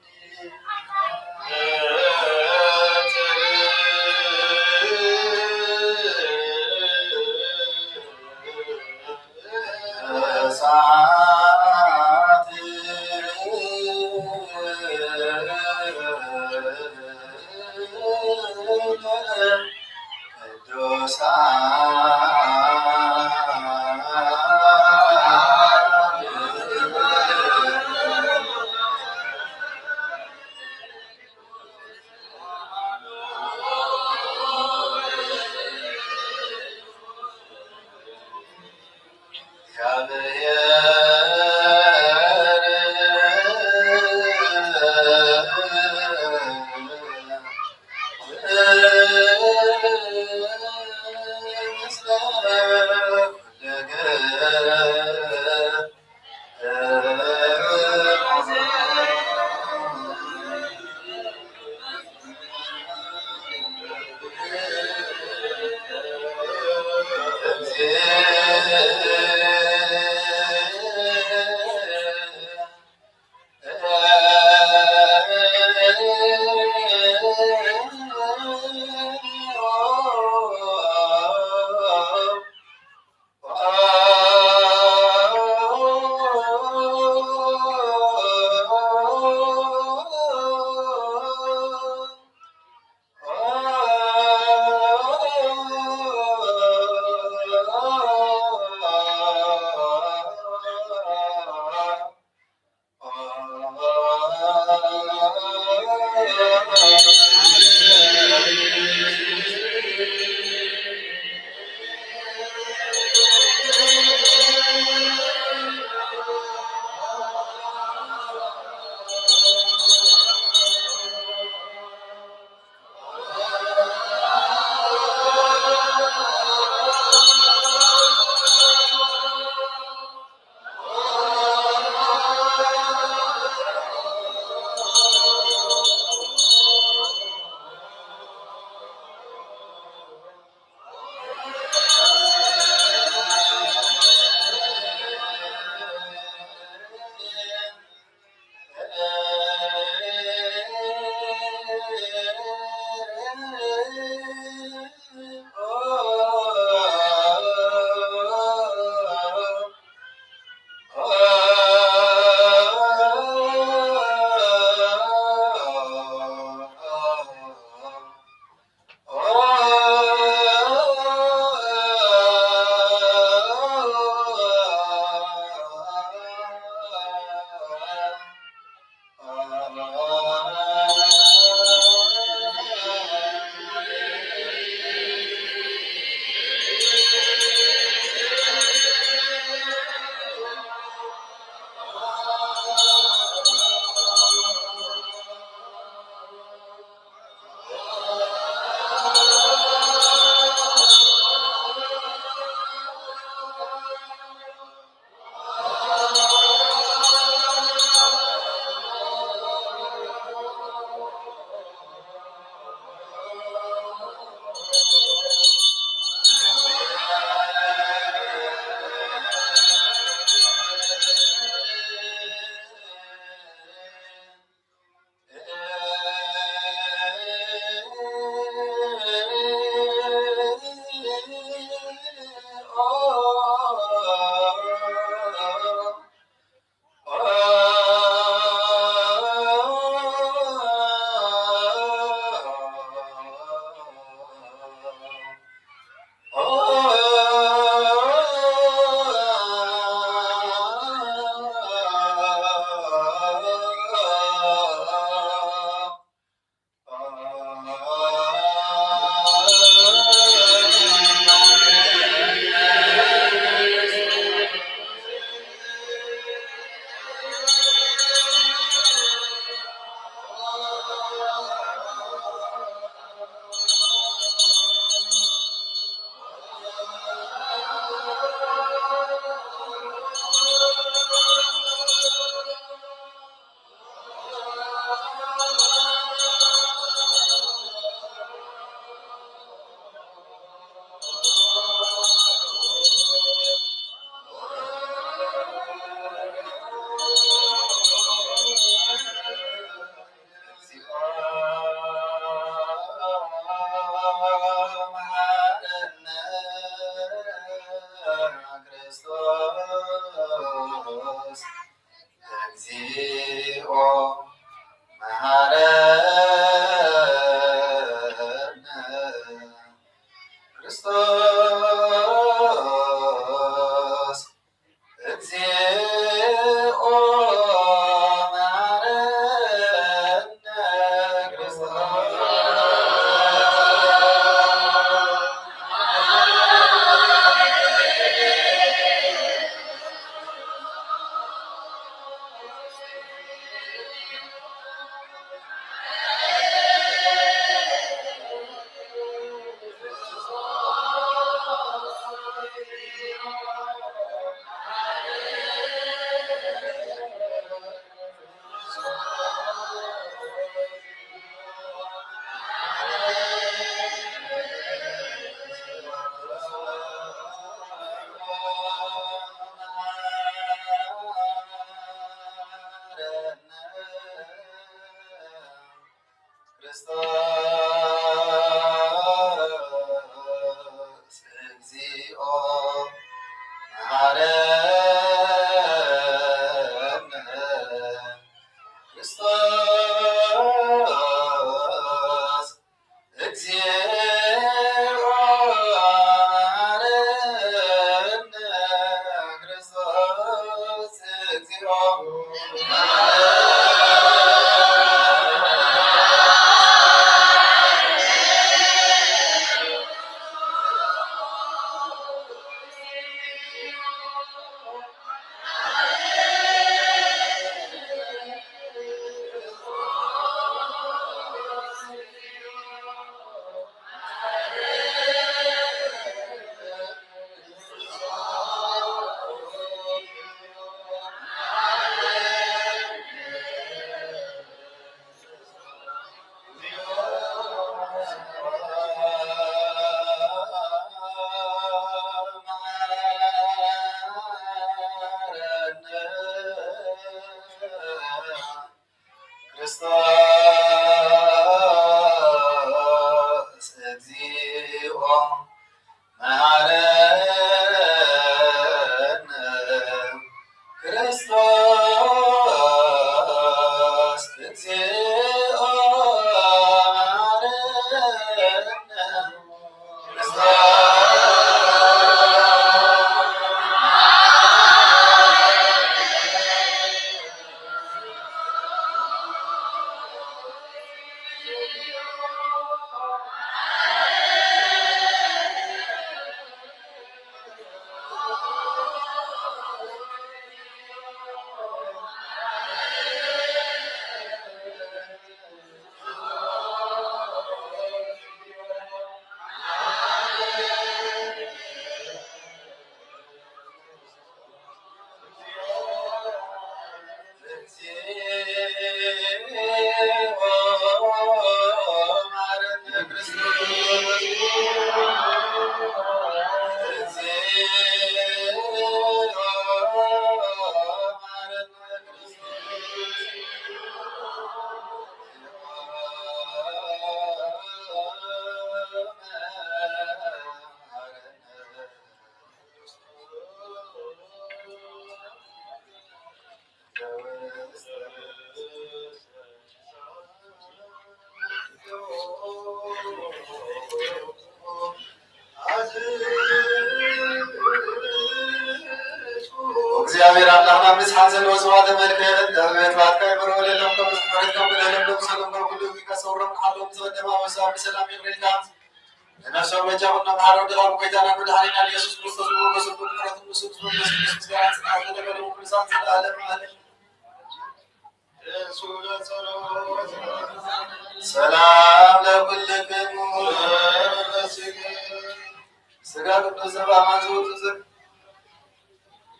እግዚኦ መሐረነ ክርስቶስ። እግዚኦ መሐረነ ክርስቶስ። ክርስቶስ እግዚኦ መሐረነ ክርስቶስ። እግዚኦ መሐረነ ክርስቶስ። ክርስቶስ። እግዚኦ መሐረነ ክርስቶስ። እግዚኦ መሐረነ እግዚኣብሔር ኣምላኽና ምስ ሓዘን ወጽዋ ተመልከ ተብበት ባትካ ይበረወለሎም ከም ዝፈረድካ ብለሎም ለምሰሎም ከኩሉ ፊካ ሰውሮም ንሓሎም ዝቐደማ ወሳብ ብሰላም ይቕሬታ ንነፍሶም በጃ ኩኖም ሓረው ድኻ ብጎይታና መድሓኒና ኢየሱስ ክርስቶስ ብሞገሱ ብምሕረቱ ንሱ ብመንፈስ ቅዱስ ምስጋና ጽንዓት ለተገደሙ ቅዱሳን ዘለዓለም ዓለም። ሰላም ለኩልክሙ። ስጋ ቅዱስ ዘበአማን ዝውቱ ዝግ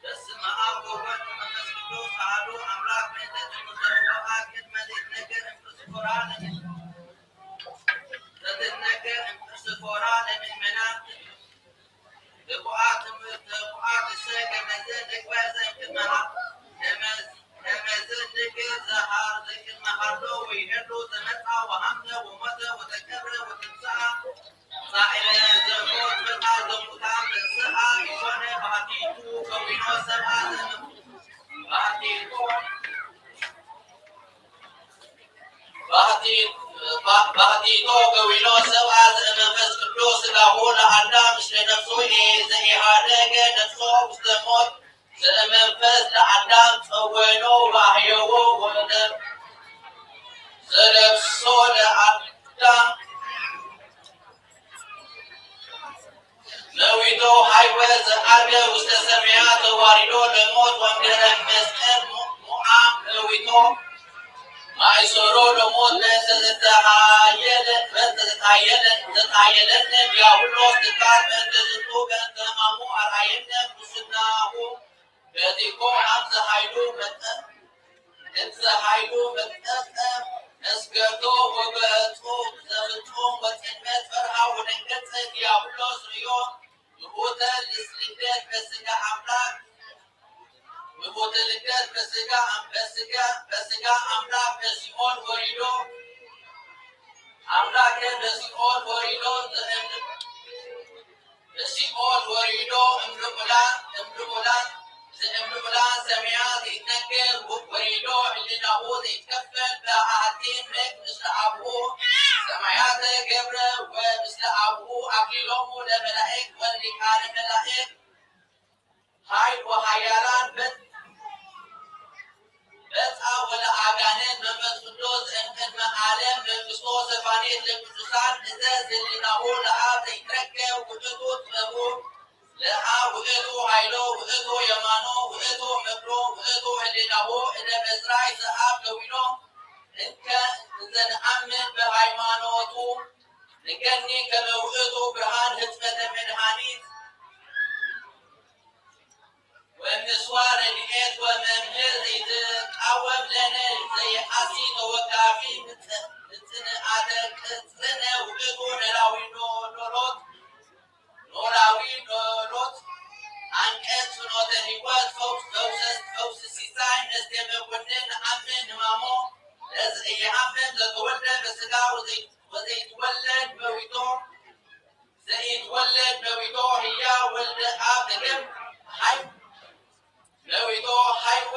በስመ አብ ወወልድ ወመንፈስ ቅዱስ አሐዱ አምላክ። በእንተ ትምህርተ ርቡዓት ቅድመ ዘይትነገር እምፕርስኮራ ለምን-፣ ዘይትነገር እምፕርስኮራ ለምእመናን ንፉዓት ትምህርተ ርቡዓት እሰ ከመዘ ንግበ ዘእምቅድመ ሀ-፣ ከመ-፣ ከመዘ ንግር ዘሃር ዘእምቅድመ ሀሎ ወይሄሎ ዘመጻ ወሀምነ ወሞተ ወተቀብረ ወተንሥአ ሳዕረ ዘሞት ፈጣር ዘሙታን ተንሥአ ኢኮነ ባህቲቱ ከዊኖ ሰብአ ዘመ-፣ ባህቲቱ ባሕቲቶ ከዊኖ ሰብኣ ዘእመንፈስ ቅዱስ ስጋሁ ለኣዳም ምስለ ነፍሱ ዘኢሃደገ ነፍሶ ውስተ ሞት ዘእመንፈስ ለኣዳም ጸወኖ ዋህየዎ ወነ ዘነፍሶ ለኣዳም መዊቶ ሃይወ ዘአርገ ውስተ ሰማያ ተዋሪዶ ለሞት ወምድረ መስቀል ሞዓ መዊቶ ማእሰሮ ለሞት በእንተ ዘተሃየለ በእንተ ዘተሃየለ ዘተሃየለነ ዲያብሎስ ትካል በእንተ ዝንቱ በእንተ ሕማሙ አርአየነ ሙስናሁ በዚኮ አምዘ ኃይሉ መጠ እምዘ ኃይሉ መጠጠ መስገዶ ወገጾ ዘፍጹም ወጽልመት ፈርሃ ወደንገጸ ዲያብሎስ ርእዮ ምዑተ ልደት በስጋ አምላክ ምዑተ ልደት በስጋ በስጋ በስጋ አምላክ በሲኦል ወሪዶ አምላክ በሲኦል ወሪዶ ዘእምር በሲኦል ወሪዶ እምልዑላን እምልዑላን እምልዑላን ሰማያት ይትነገር ወሪዶ ህልናሁ ዘይትከፈል በአሐቲ ምልክ ምስለ አብኡ ሰማያተ ገብረ ወምስለ አብኡ አክሊሎሙ ለመላእክት ወሊቃነ መላእክት ኃይል ወኃያላን በ በጻ ወለአጋንንት መንፈስ ቅዱስ እምቅድመ ዓለም መንግስቶ ዘፋኔት ለቅዱሳን እዘዝ ህሊናሁ ለአብ ዘይትረከብ ውእቱ ጥበቡ ለአብ ውእቱ ኃይሎ ውእቱ የማኖ ውእቱ ምክሮ ውእቱ ህሊናሁ እደ መዝራይ ዘአብ ከዊኖ እንከ እንዘ ነአምን በሃይማኖቱ ንገኒ ከመ ውእቱ ብርሃን ህጽበተ መድኃኒት ወምስዋ ረድኤት ወመምህር ዘይትቃወም ለነ ዘይአሲ ተወካፊ ምጽንአተ ቅጽርነ ውእቱ ኖላዊ ኖሎት ኖላዊ ኖሎት አንቀጽ ፍኖተ ሕይወት ፈውስ ፈውሰ ፈውስ ሲሳይ መስቴ መኮንን ንአምን ንማሞ ለዘኢየአምን ዘተወልደ በስጋ ወዘይትወለድ መዊቶ ዘይትወለድ ነዊቶ ህያ ወልደ አብ ተገም ሀይ ነዊቶ ሀይወ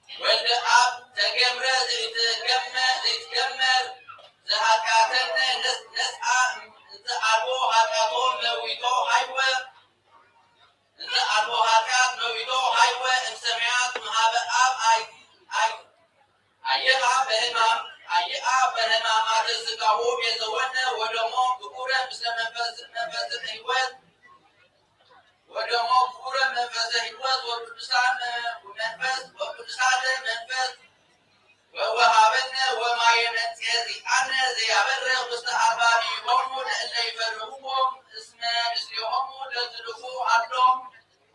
ወልደ አብ ተገምረ ዘይትገመ ዘይትገመር ዘኃጢአተነ ነስአ እንዘ አልቦ ኃጢአቶ ነዊቶ ሀይወ እንዘ አልቦ ኃጢአት ነዊቶ ሀይወ እምሰማያት መሃበ አብ አይ አይ አየአ በህማም አየአ በህማማተ ስጋሁ ቤዘወነ ወደሞ ክቡረ ምስለ መንፈስ መንፈስ ህይወት ወደሞ ክቡረ መንፈሰ ህይወት ወቅዱሳን መንፈስ ወቅዱሳተ መንፈስ ወወሃበነ ወማየ መንጽሔ ዚአነ ዘያበርህ ውስተ አልባቢሆሙ ለእለ ይፈርህዎ እስመ ምስሌሆሙ ለዝልፉ አሎ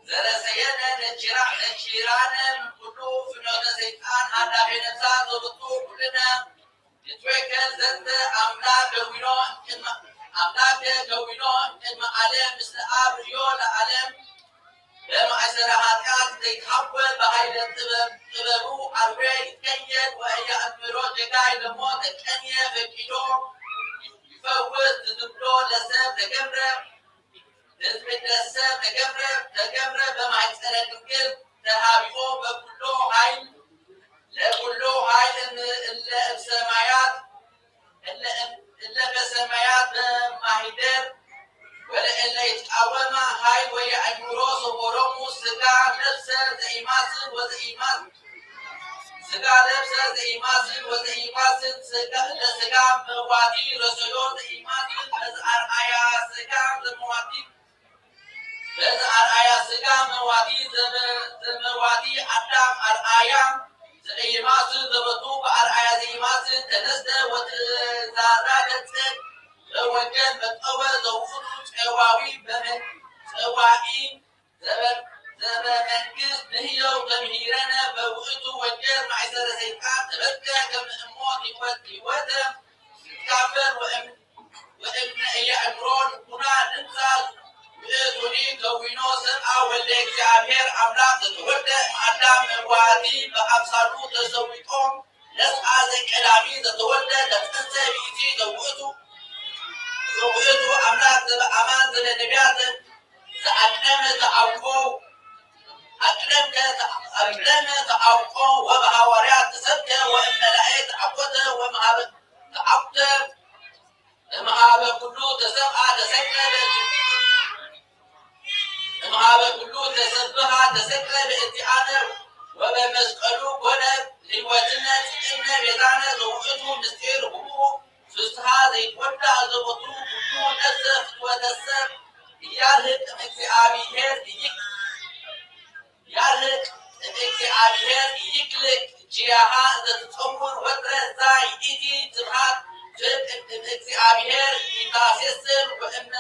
ዘረሰየነ ነኪራ ነኪራነ ምን ኩሉ ፍኖተ ሰይጣን ሀላፌ ነፍሳት ዘውቱ ኩልነ ንትዌከል ዘንተ አምላክ ከዊኖ እምቅድመ አምላክ ከዊኖ እምቅድመ ዓለም ምስለ አብ ርእዮ ለዓለም በማእሰረ ኃጢአት ዘይትሐወ በኃይለ ጥበብ ጥበቡ አርዌ ይትቀየድ ወእያእምሮ ጀጋይ ለሞ ተቀንየ ፈቂዶ ይፈውስ ትዝብሎ ለሰብ ተገብረ ህዝብ ደሰ ተገብረ ተገብረ በማሕፀነ ድንግል ተሃቢኦ በኩሎ ኃይል ለኩሎ ኃይል እለ እብ ሰማያት እለ እብ- እለ በሰማያት በማሂደር ወለእለ ይትቃወማ ኃይል ወየአእምሮ ሰቦሮሙ ስጋ ነፍሰ ዘኢማስል ወዘኢማስል ስጋ ለብሰ ዘኢማስል ወዘኢማስል ስጋ ለስጋ መዋቲ ረሰዮ ዘኢማስል በዘአርአያ ስጋ ለመዋቲ በዘአርአያ ስጋ መዋቲ ዘመ- ዘመዋቲ አዳም አርአያ ዘኢማስል ዘበቱ በአርአያ ዘኢማስል ተነስተ ወትእዛዛ ገጽ በወንጌል መጠወ ዘውቱ ጨዋዊ በመ- ጨዋኢ ዘበ- ዘበመንግስት ንህየው ተምሂረነ በውእቱ ወንጌል ማእሰረ ሰይጣን ተበልተ ከመ እሞት ህይወት ህይወተ ይካፈል ወእም- ወእምነ እያእምሮ ልቡና ልምሳል ውእቱኒ ከዊኖ ሰብአ ወልደ እግዚአብሔር አምላክ ዘተወልደ እምአዳም መዋቲ በአምሳሉ ተሰዊጦ ነስአ ዘቀዳሚ ዘተወልደ ለጥንተ ብእቲ ዘውእቱ ዘውእቱ አምላክ ዘበአማን ዘበነቢያት ዘአቅደመ ዘአውቆ አቅደምከ አቅደመ አውቆ ወበሐዋርያት ተሰብከ ወእመላእክት ተዐወተ ወመሃበ ተዐውተ እምሃበ ኩሉ ተሰብአ ተሰቅለ እምሃበ ኩሉ ተሰብሃ ተሰቅለ በእንቲአነ ወበመስቀሉ ኮነ ህይወትነ ጽድቅነ ቤዛነ ዘውእቱ ምስጢር ህቡቡ ፍስሃ ዘይትወዳእ ዘቦቱ ኩሉ ነፍሰ ፍትወተ ሰብ እያርህቅ እምእግዚአብሔር እይክ ያርቅ እምእግዚአብሔር ይክልክ ኪያሃ ዘትጸውር ወትረ ዛይ ኢቲ ትብሃት ፍቅ እምእግዚአብሔር ይታሴስር ወእመ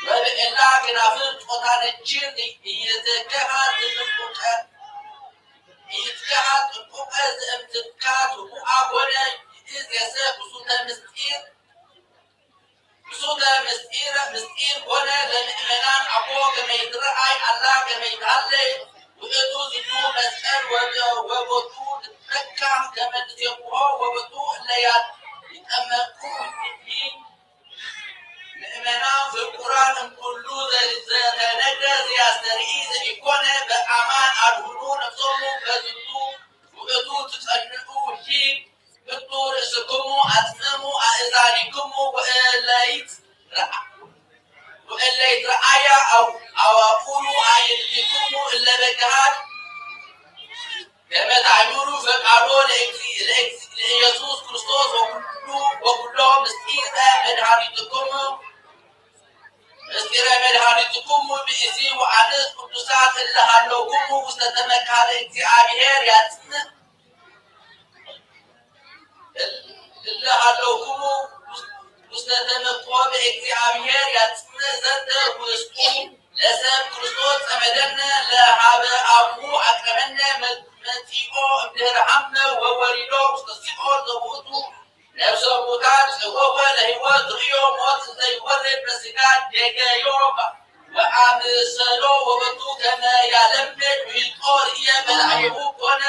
ወብእላ ግናፍር ጾታ ነችር እይትከሃ ትንቁቀ እይትከሃ ጥንቁቀ ዘእምትካ ትቡአ ኮነ ይእዜሰ ክሱተ ምስጢር ክሱተ ምስጢር ምስጢር ኮነ ለምእመናን አኮ ከመይትረአይ አላ ከመይትሃለይ ውእቱ ዝኑ መስቀል ወቦቱ ልትመካ ከመ ትሴብሖ ወቦቱ እለያት ይጠመቁ ምእመናን ፍቁራን እምኩሉ ዘተነደ ዘያስተርኢ ዘኢኮነ በአማን አድህኑ ነፍሶሙ በዝኑ ውእቱ ትጸንዑ ሂ ህጡ ርእስክሙ አጽምሙ አእዛኒክሙ ወእለይት ወእለይት ረአያ አዋቁሉ አዕይንቲክሙ እለ በግሃት ከመ ታእምሩ ፈቃዶ ለእግዚእ ለእግዚእ ለኢየሱስ ክርስቶስ ወኩሉ ወኩሎ ምስጢረ መድኃኒትክሙ ምስጢረ መድኃኒትክሙ ብእሲ ወአንስት ቅዱሳት እለ ሃለውክሙ ውስተ ተመካለ እግዚአብሔር ያጽንዕ እለ ሃለውክሙ ውስተ ተመኮ በእግዚአብሔር ያጽንዕ ዘንተ ውስጡ ለሰብ ክርስቶስ ጸመደነ ለሃበ አቡ አቅረበነ መጺኦ እምድህር ሐመ ወወሪዶ ውስተ ሲኦል ዘውእቱ ነፍሰ ሙታን ጽወወ ለህይወት ርእዮ ሞት ዘይወርድ በስጋ ጌገዮ ወአምሰሎ ወበቱ ከመ ያለምድ ውይጦ ርእየ በላዕሌሁ ኮነ።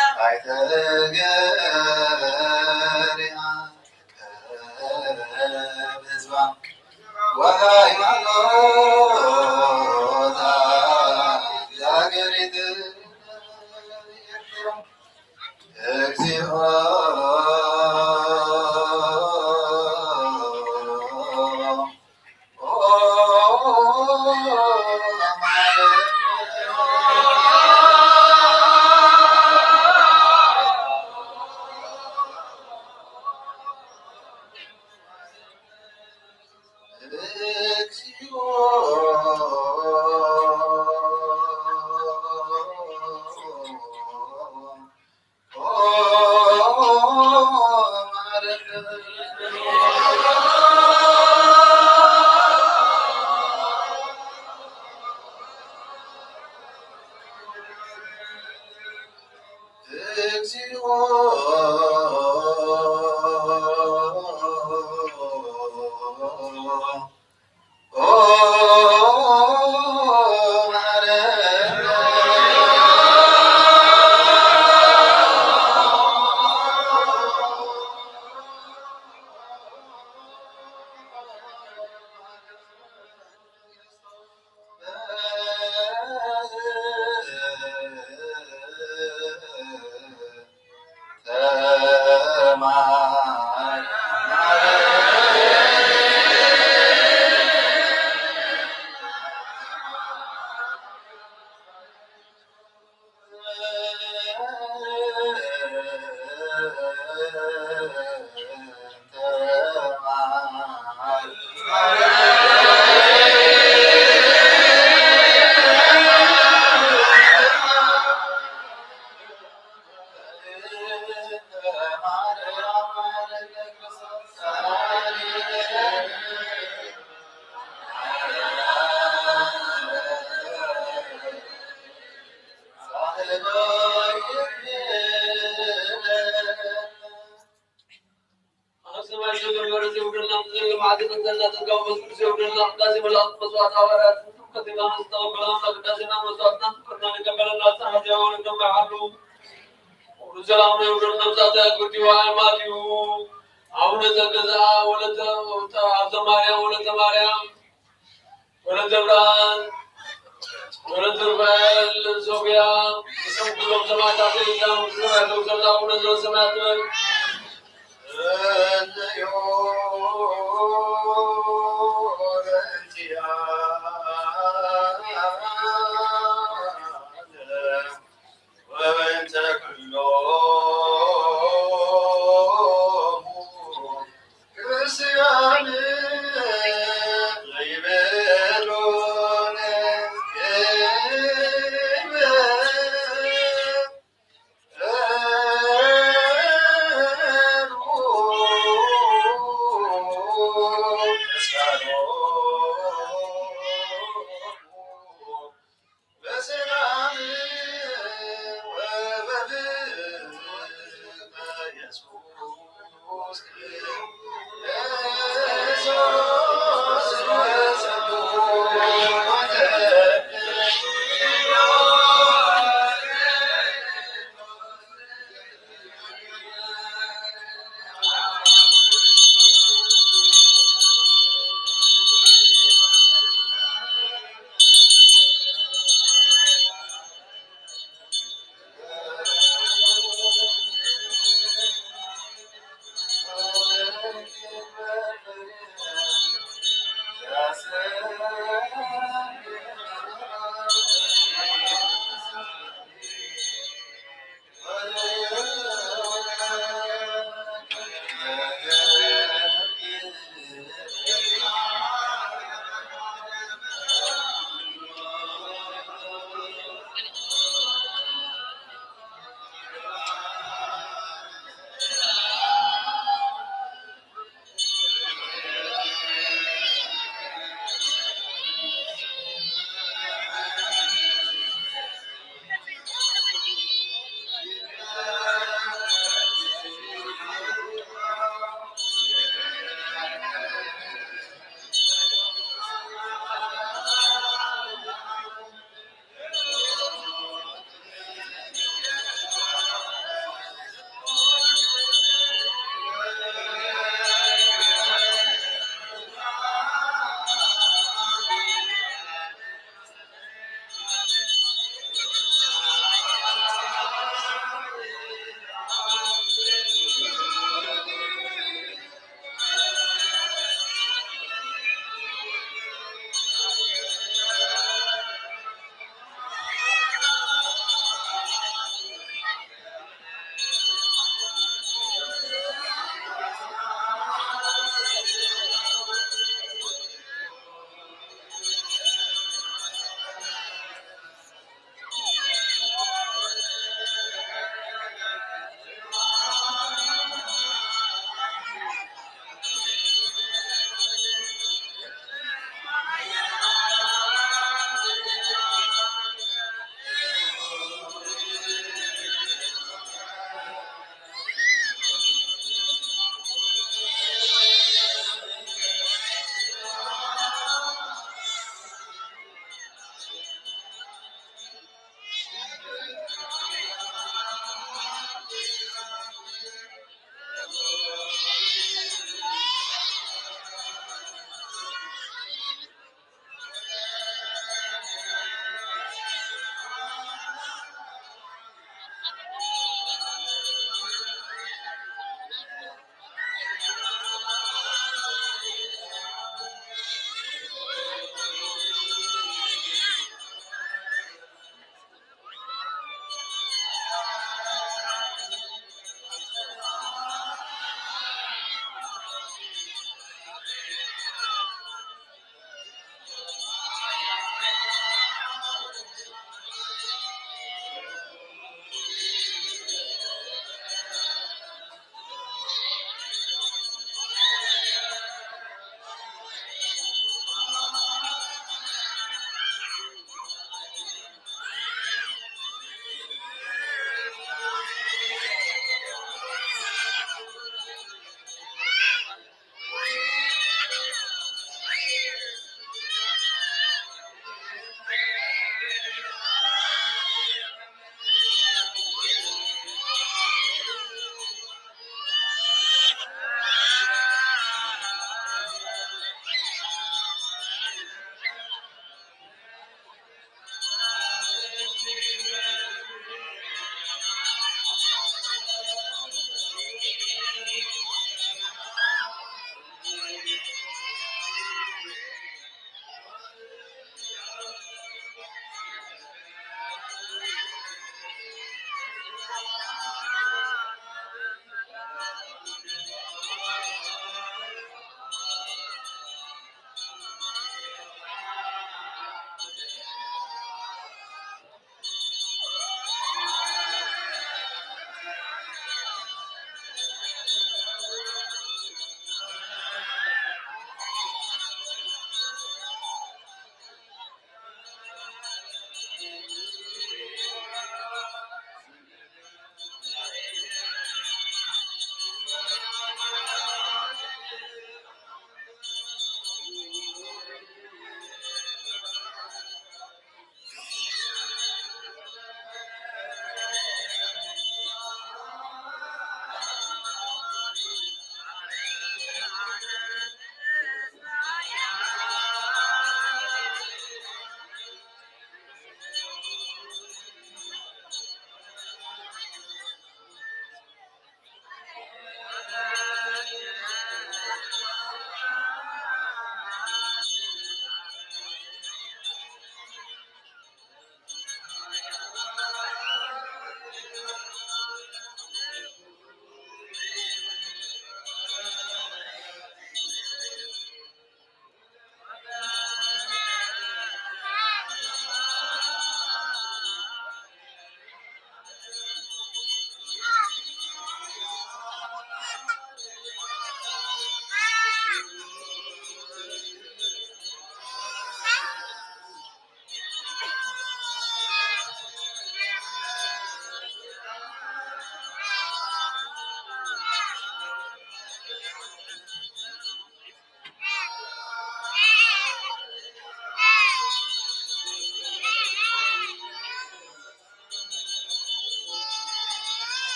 ሰላም ይሁን ነፍሳት ያጉዲዋ ማቲው አቡነ ዘገዛ ወለተ አብዘ ማርያም ወለተ ማርያም ወለተ ብርሃን ወለተ ሩፋኤል ሶፍያ፣ ንስም ኩሎም ሰማዕታት ኢልና ምስጋና ዘውሰና ኩነዞ ሰማዕታት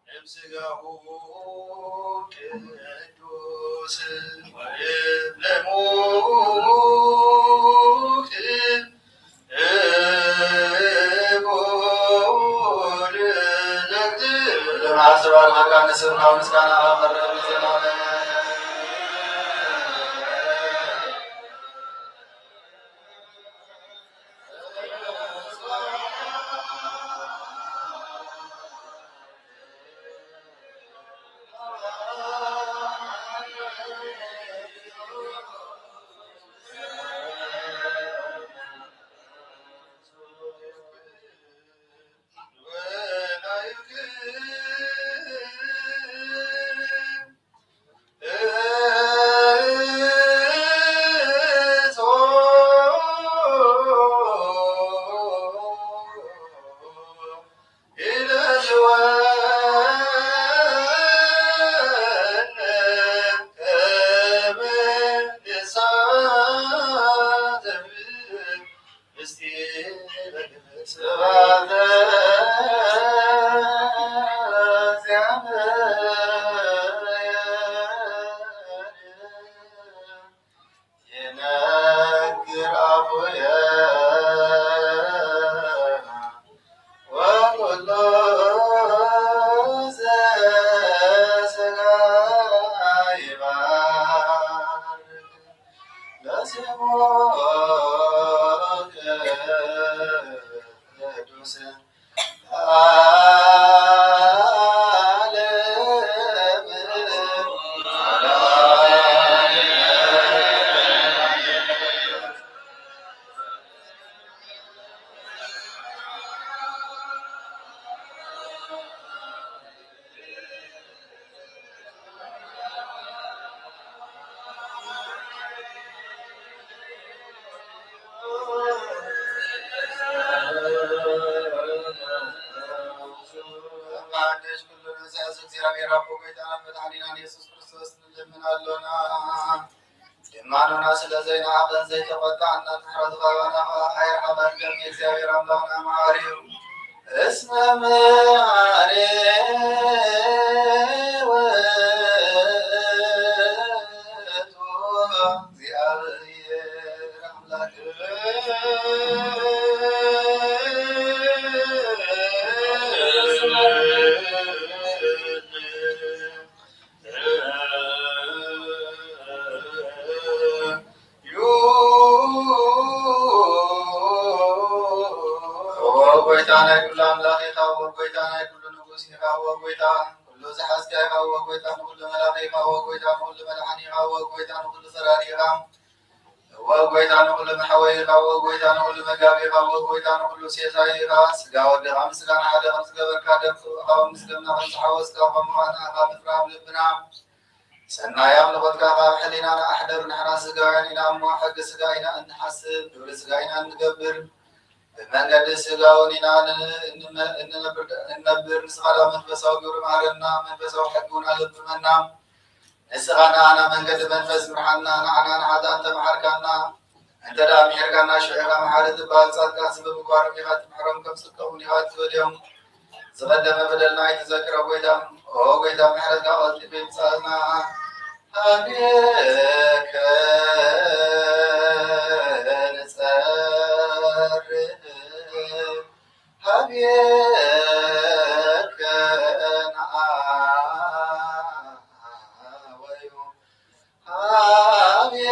እምስጋሁ ቅዱስ ወይብ ለሙክት እቡል ለእግዚእ ለማስባል ቃል ንስብሐ ምስጋና ላፈረ ለዘላለም። ይነግር ኣፉየ ወኩሉ ዘስጋ ይባርክ ለስሙ ቅዱስ። ኣንደሽ ኩሉ ንእዝዝ እግዚኣብሔር ኣቦ ጎይታናን መድኃኒናን ኢየሱስ ክርስቶስ ንለምን ኣሎና። ልማኖና ስለ ዘይነዓቐን ዘይተቖጣዕናን ምሕረቱ ካባና ከኣ ኣይርሓቐን። ከም እግዚኣብሔር ኣምላኽና መሓሪ እዩ። እስመ መሓሪ ውእቱ እግዚኣብሔር ኣምላክ። እወ ጎይታ ናይ ኩሉ ኣምላኽ ኢኻ፣ እወ ጎይታ ናይ ኩሉ ንጉስ ኢኻ፣ እወ ጎይታ ኩሉ ዝሓዝካ ኢኻ፣ እወ ጎይታ ንኩሉ መላኺ ኢኻ፣ እወ ጎይታ ንኩሉ መድሓኒ ኢኻ፣ እወ ጎይታ ንኩሉ ፈራዲ ኢኻ። እወ ጎይታ ንኹሉ መሕወይ ኢኻ፣ እወ ጎይታ ንኹሉ መጋቢ ኢኻ፣ እወ ጎይታ ንኹሉ ሴሳይ ኢኻ። ስጋ ወድኻ ምስ ስጋና ሓደ ከም ዝገበርካ፣ ደም ጽውዕኻ ምስ ደምና ከም ዝሓወስካ፣ ከምኡ ኸኣ ንኣኻ ምፍራም ልብና ሰናይ ኣምልኾትካ ካብ ሕሊናና ኣሕደር። ንሕና ስጋውያን ኢና እሞ፣ ሕጊ ስጋ ኢና እንሓስብ፣ ግብሪ ስጋ ኢና እንገብር። ብመንገዲ ስጋ እውን ኢና ን-፣ እንመ-፣ እንነብር፣ እንነብር። ንስኻ ደኣ መንፈሳዊ ግብሪ መሃረና፣ መንፈሳዊ ሕጊ እውን ኣለብመና። ንስኻ ንኣና መንገዲ መንፈስ ምርሓና፣ ንዓና ንሓጥኣን ተምሓርካና። እንተ ደኣ ምሒርካና፣ ሽዑ ኢኻ መሓሪ ትበሃል። ጻድቃንሲ ብምግባሮም ኢኻ ትምሕሮም፣ ከም ጽድቆም እውን ኢኻ ትፈድዮም። ዝቐደመ በደልና ኣይትዘክሮ ጐይታ። ኦ ጐይታ፣ ምሕረትካ ቀልጢፉ ይምጻእና። ሀቤከ ንጸርህ፣ ሀቤከ ነአወዩ፣ ሀቤከ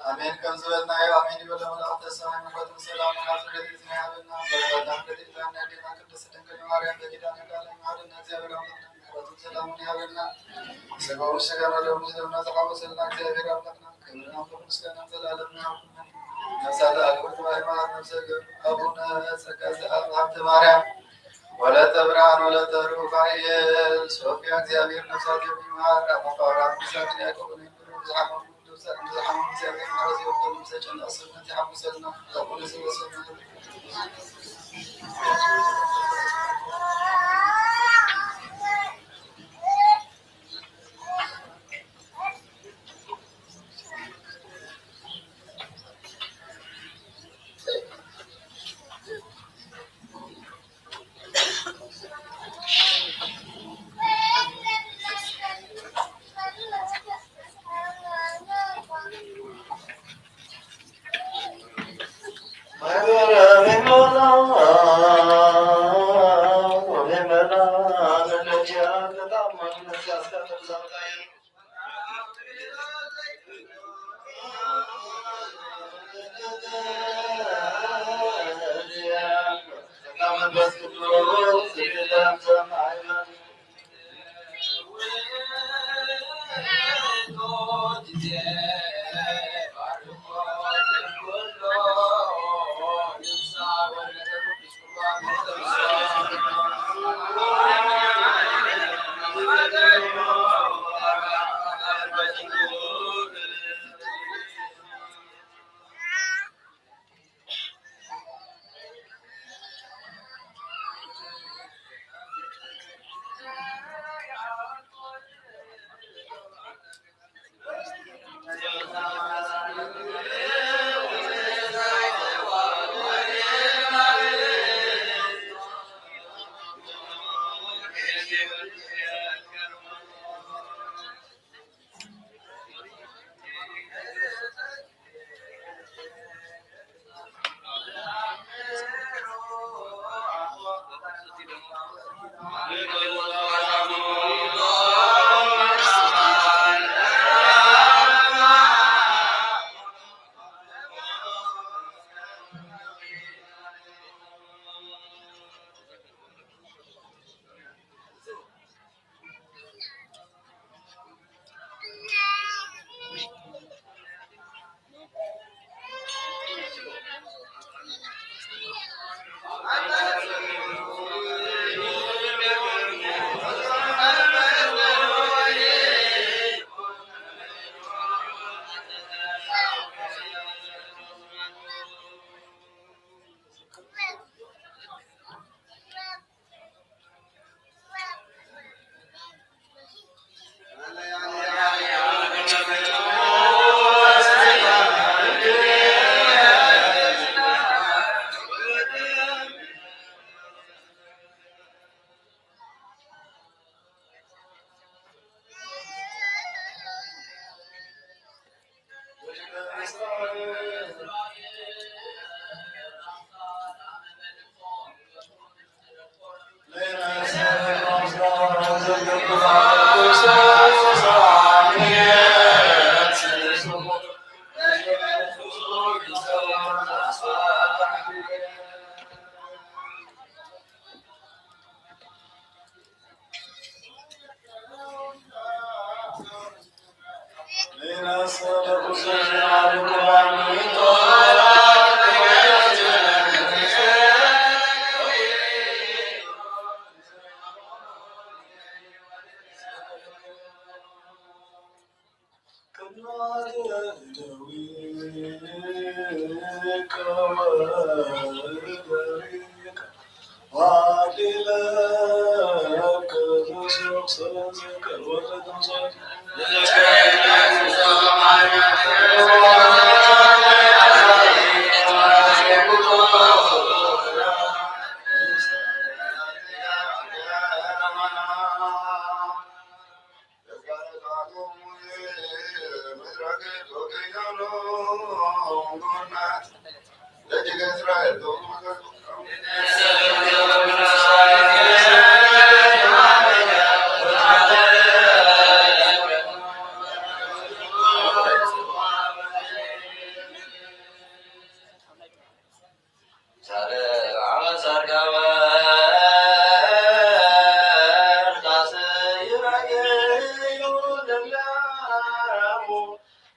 ኣሜን። ከም ዝበልናዮ ኣሜን ይበል። መላእክተ ሰማይ ምሕረትን ሰላምን ኣብ ስደት ጊዜና ይሃበልና። በረከትና ምሕረት ይግበረና። ኣዴና ቅድስት ድንግል ማርያም በኪዳነ ቃል ይማልደና። እግዚኣብሔር ኣምላክና ምሕረቱን ሰላሙን ይሃበልና። ስጋውን ስጋና ደሙን ደምና ተሓወሰልና። እግዚኣብሔር ኣምላክና ክብርን ኣምልኾን ምስጋናን ዘላለምና ይኹን። ነፍሳት ኣክብርት ሃይማኖት ነፍሰ ገብ ኣቡነ ጸጋ ዘኣብ ሃብተ ማርያም ወለተ ብርሃን ወለተ ሩፋኤል ሶፊያ እግዚኣብሔር ነፍሳት ይማር። ኣባ ጳውሎስ ቅዱሳትን ያዕቆብን ዝሓመሙ ቅዱሳን፣ ዝሓመሙ እግዚኣብሔር ምሕረት ይወርደሎም። ዘጨነቀ ሰብነት ይሓጉሰልና። ኣቡነ ዘበሰማያት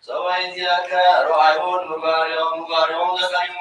ሰበይት ያከ ሮዓይሁን ምባሪኦም ምባሪኦም ዘካሪሙ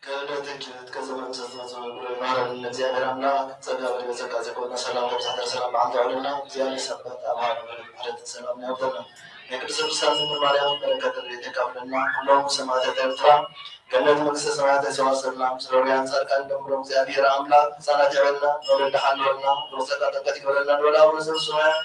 ከእለትን ኪነት ከዘመን ዘዝመጽእ ብሎ ይማረን። እግዚኣብሔር ኣምላክ ጸጋ በዲበ ጸጋ ዘይኮነ ሰላም ተብዛሕተር ሰላም መዓልቲ ኣውለና። እግዚኣብሔር ሰንበት ኣብ ሃሉ ምሕረትን ሰላም ያውርደና። ናይ ቅድስት ቅዱሳን ድንግል ማርያም በረከት ረድኤት የካፍለና። ኩሎም ሰማዕታት ኤርትራ ገነት መንግስተ ሰማያት የሰዋስልና። ምስ ረውያን ጻድቃን ደምሮም እግዚኣብሔር ኣምላክ ህፃናት ይበልና፣ ንወለድ ሓለወልና፣ ንወፀቃ ጠቀት ይበለና። ንወላ ኣቡነ ዘበሰማያት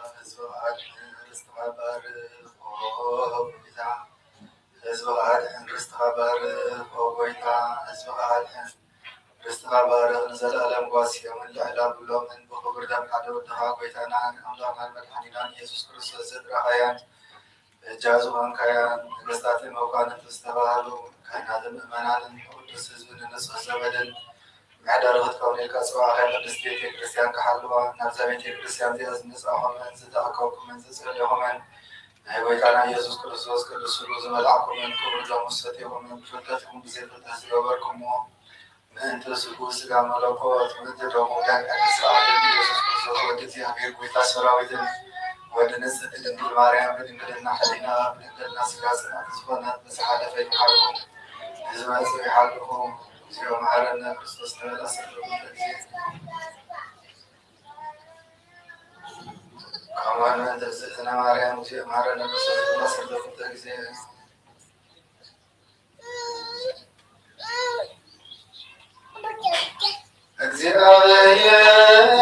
ህዝብኻ ኣድሕን፣ ርስትኻ ባርኽ፣ ኦ ጎይታ። ህዝብኻ ኣድሕን፣ ርስትኻ ባርኽ፣ ኦ ጎይታ። ህዝብኻ ኣድሕን፣ ርስትኻ ባርኽ። ንዘለኣለም ጓስዮምን ልዕል ኣብሎምን ብኽቡር ደም ሓደ ወድኻ ጎይታናን ኣምላኽናን መድሓኒናን ኢየሱስ ክርስቶስ ዘጥራኻያን በጃ ዝኾንካያን ነገስታትን መኳንንትን ዝተባህሉ ካህናትን ምእመናንን ቅዱስ ህዝብን ንንጹህ ዘመድን ምሕዳር ክትከውን ኢልካ ጽዋዕኻ ቅድስት ቤተ ክርስቲያን ክሓልዋ፣ ናብዛ ቤተ ክርስቲያን እዚኣ ዝመጻእኹምን ዝተኣከብኩምን ዝጸለኹምን ናይ ጎይታና ኢየሱስ ክርስቶስ ቅዱስ ስግኡ ዝበላዕኩምን ክቡር ደሙ ዝሰተይኩምን ብፍልጠትኩም ብዘይ ፍልጠት ዝገበርኩምዎ ምእንቲ ስግኡ ስጋ መለኮት ምእንቲ ደሙ ደም ቅድስት ዓለም ኢየሱስ ክርስቶስ ወዲ እግዚኣብሔር ጎይታ ሰራዊትን ወዲ ንጽሕቲ ድንግል ማርያም ብድንግልና ሕሊና ብድንግልና ስጋ ጽንዕቲ ዝኾነት ብዝሓለፈ ይምሓርኩም። ንዝመጽእ ይሓልኹም። እግዚኦ መሐረነ ክርስቶስ ንበል ዓሰርተ ክልተ ግዜ። ከማን ምእንቲ እግዝእትነ ማርያም፣ እግዚኦ መሐረነ ክርስቶስ ንበል ዓሰርተ ክልተ ግዜ። እግዚኣብሔር ይሃሉ።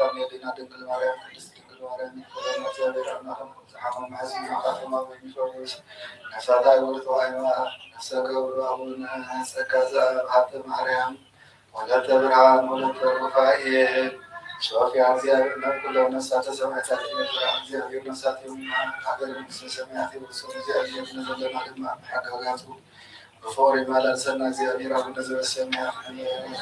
ኣዴና ድንግል ማርያም፣ ቅድስት ድንግል ማርያም፣ ይቅበለና። እግዚኣብሔር ኣምላኽ ዝሓመመ ሕዝቢ ማኻቶም ኣብ ወይኒ ፈውስ። ነፍሳታ ይወርድ ተዋሂባ፣ ነፍሰ ገብሩ ኣቡነ ጸጋ ዘአብ ሃብተ ማርያም፣ ወለተ ብርሃን፣ ወለተ ሩፋኤል፣ ሶፊያ። እግዚኣብሔር ናብ ኩሎም ነፍሳተ ሰማዕታት ይመልኣ። እግዚኣብሔር ነፍሳት ይሙና፣ ሃገር መንግስተ ሰማያት ይወርሱ። እግዚኣብሔር ንዘለና ድማ ብሕግጋቱ ብፍቕሩ ይመላልሰና። እግዚኣብሔር ኣቡነ ዘበሰማያት፣ ኣሜን።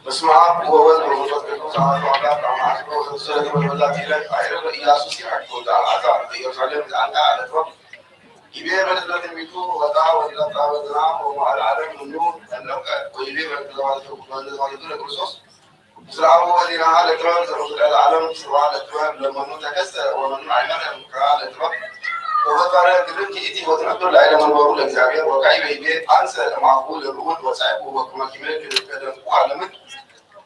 በስመ አብ ወወልድ ወመንፈስ ቅዱስ አሐዱ አምላክ። አማስሎ ስለ ተመልመላ ቲረት አይረብ ኢያሱስ ይሐድጎ ዘአልዓዛር ኢየሩሳሌም ዘአንታ አለትወ ይቤ በትነ ትንቢቱ ወጣ ወዲላ ጣበ ዝናም ወመዋዕል ዓለም ምኑ ተለቀ ወይቤ በተዘዋዘ ለክርስቶስ ምስለ አቡሁ ወዜናሃ ለጥበብ ዘእንፍቀ ለዓለም ስብሐ ለጥበብ ለመኑ ተከስተ ወመኑ አይመረ ምክራ ለጥበብ ወፈጠረ ግርም ይእቲ ወትነብር ላዕለ መንበሩ ለእግዚአብሔር ወካዕበ ይቤ አንሰ እምአፉሁ ለልዑል ወጻእኩ ወክመ ኪመ ክልተ ደምኩ አለምን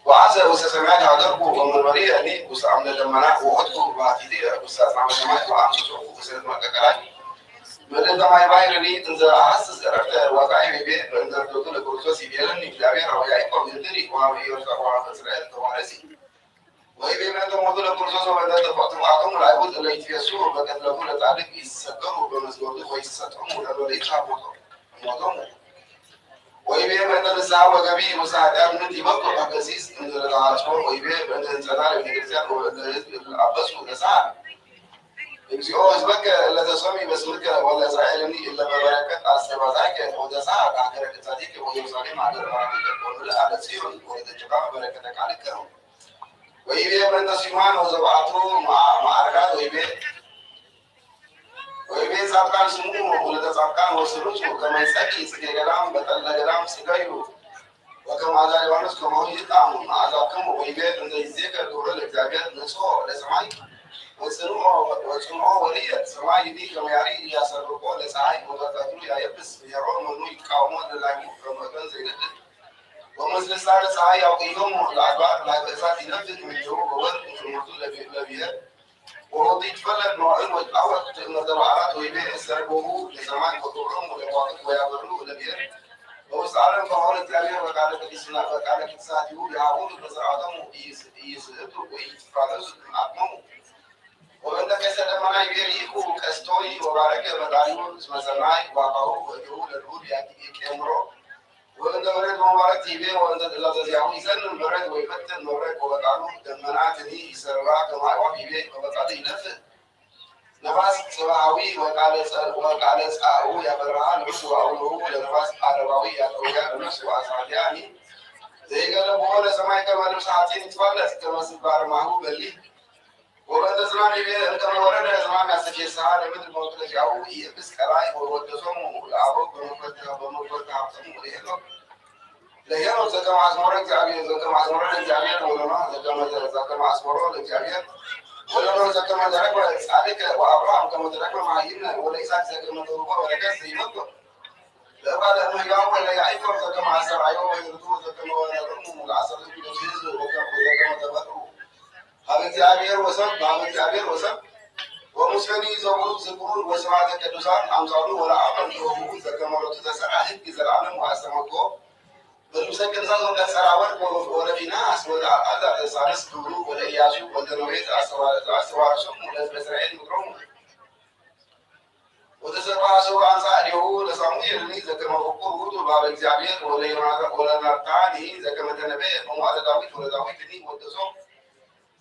ወአንሰ ውስተ ሰማያት ሀደርኩ ወመንበሪ እኒ ውስተ አምደ ደመና ወወጥኩ ባሕቲቲ ውስተ አጽናፈ ሰማይ ወአንሰ ጾርኩ ውስተ መቀቀላይ ምእንተ ማይ ባሕርኒ እንዘ አሐስስ ዕረፍተ ወጻኢ ቤቤ በእንተ ርደቱ ለክርስቶስ ይቤለኒ እግዚአብሔር አውያይኮ ምድሪ ወሀበ ኢዮርሳቆ ወሀበ እስራኤል ተዋረሲ። ወይቤ በእንተ ሞቱ ለክርስቶስ ወበእንተ ጥፍአቶሙ ለአይሁድ እለ ይትፌሱ በቀትለሙ ለጻድቅ ይሰገሩ በመስገዱ ወይሰጥሙ ለእለ ይትሃቦ ሞቶሙ። ወይቤ በእንተ ንስሐ ወገቢ ውስተ ኃጢአት ምንት ይበቁ ቀሲስ እንዘ ለተሐጽቦ ወይቤ በእንተ ህንጸታ ለቤተክርስቲያን ወበእንተ ህዝብ እለ አበሱ ለሰዓት። እግዚኦ ህዝበከ እለ ተሰሚ በስምከ ወለ እስራኤልኒ እለ በበረከት አስተባዛይከ ወተሳሃ ሀገረ ቅድሳቲከ ወኢየሩሳሌም ሀገረ በረከትከ ወምልአ ለጽዮን ወለተጭቃ በረከተ ቃልከ። ወይቤ በእንተ ሲማን ወዘብአቱ መዓርጋት ወይቤ ወይቤ ጻድቃን ስሙ ወለተ ጻድቃን ወስሩቱ ከመ ይጸሊ ጽጌ ገዳም በጠለ ገዳም ስገዩ ወከመ አዛ ሊባኖስ ከማሁ ይጣሙ መዓዛክሙ ወይቤ እንዘ ይዜከር ክብሮ ለእግዚአብሔር ንጽሖ ለሰማይ ወጽንኦ ወጽንኦ ወልየ ሰማይ ይዲ ከመ ያሪ እያሰርቆ ለፀሐይ ወቀትሩ ያየብስ ብሔሮ መኑ ይቃወሞ ለላዩ ከመእቶን ዘይነድድ ወምስልሳ ለፀሐይ ያውቅዮሙ ለአድባር ላይ በእሳት ይነድድ ምንጀሩ በወርቅ ምክርሞቱ ለብሔር ወወጡ ይትፈለጥ መዋዕል ወይትአወቅ ትእምርተ በዓላት ወይቤ እሰር ቦሁ ለሰማይ ወትውዖሙ ለከዋክብት ወያበርሁ ለብሔር ወውስተ ዓለም ከማሁ ለእግዚአብሔር በቃለ ቅድስና በቃለ ቅድሳቲሁ የሃቦሙ በስርዓቶሙ ኢይስእቱ ወኢይትፋለሱ እምአቅሞሙ። ወበእንተ ቀስተ ደመና ይቤ ርኢኩ ቀስቶይ ወባረከ ፈጣሪሁ እስመ ሰናይ ዋካሁ ወእዴሁ ለልዑል ያቄምሮ። ወእንተ መሬት መባረክ ይቤ ወእንተ ትእዛዘ ዚአሁ ይሰንን መሬት ወይፈትን መብረቅ ወበቃሉ ደመናትኒ ይሰርራ ከመ አዕዋፍ ይቤ ወበቃሉ ይነፍእ ነፋስ ጽባሃዊ ወቃለ ጸ-፣ ወቃለ ጻኡ ያበርሃ ንዑስ ወአውሎሁ ለነፋስ ዓረባዊ ያጠውያ ለነፍስ ወአሳልያኒ ዘይገለብኦ ለሰማይ ከመ ልብሰ ሐጺን ይትፋለስ ከመ ስባር ማሁ በሊ። ወበእንተ ዝናም ይቤ እንከመ ወረደ ዝናም ያስተፌስሃ ለምድር መውቅለ ዚአሁ ይእብስ ቀላይ ወወደሶሙ ለአበው በመክፈልተ ሀብቶሙ ወለሄሎ ለሄኖክ ዘከመ አስመሮ እግዚአብሔር ዘከመ አስመሮ ለእግዚአብሔር ወለኖህ ዘከመ ዘከመ አስመሮ ለእግዚአብሔር ወለኖህ ዘከመ ተረክበ ጻድቀ ወአብርሃም ከመ ተረክበ መሃይምነ ወለይስሐቅ ዘከመ ተውህቦ በረከት ዘይመልኮ ለእባለ እመሕያው ወለያዕቆብ ዘከመ አስተርአዮ ወይርቱ ዘከመ ወለዶሙ ለአሰርቱ ለሕዝብ ወከ-፣ ወዘከመ ተፈጥሩ ሀበ እግዚአብሔር ወሰብ ሀበ እግዚአብሔር ወሰብ ወሙሴኒ ዘቡሩክ ዝክሩን ወስብሐተ ቅዱሳን አምሳሉ ወለአሮን ዘወህቡ ዘከመ ሎቱ ዘሰርዐ ህግ ዘለዓለም ወአስተማቅቆ ወልምሰክን ዘመቀት ሰራወር ወረፊናስ ወለአልዓዛር ዘሳልስ ክብሩ ወለኢያሱ ወልደ ነዌ ዘአስተዋረሶም ወለህዝበ እስራኤል ምድሮሙ። ወተሰብሐ ሰው አንሳ እዴሁ ለሳሙኤልኒ ዘከመ ፍቁር ውእቱ በሀበ እግዚአብሔር ወለዮናታኒ ዘከመ ተነበየ በመዋዕለ ዳዊት ወለዳዊትኒ ወደሶ።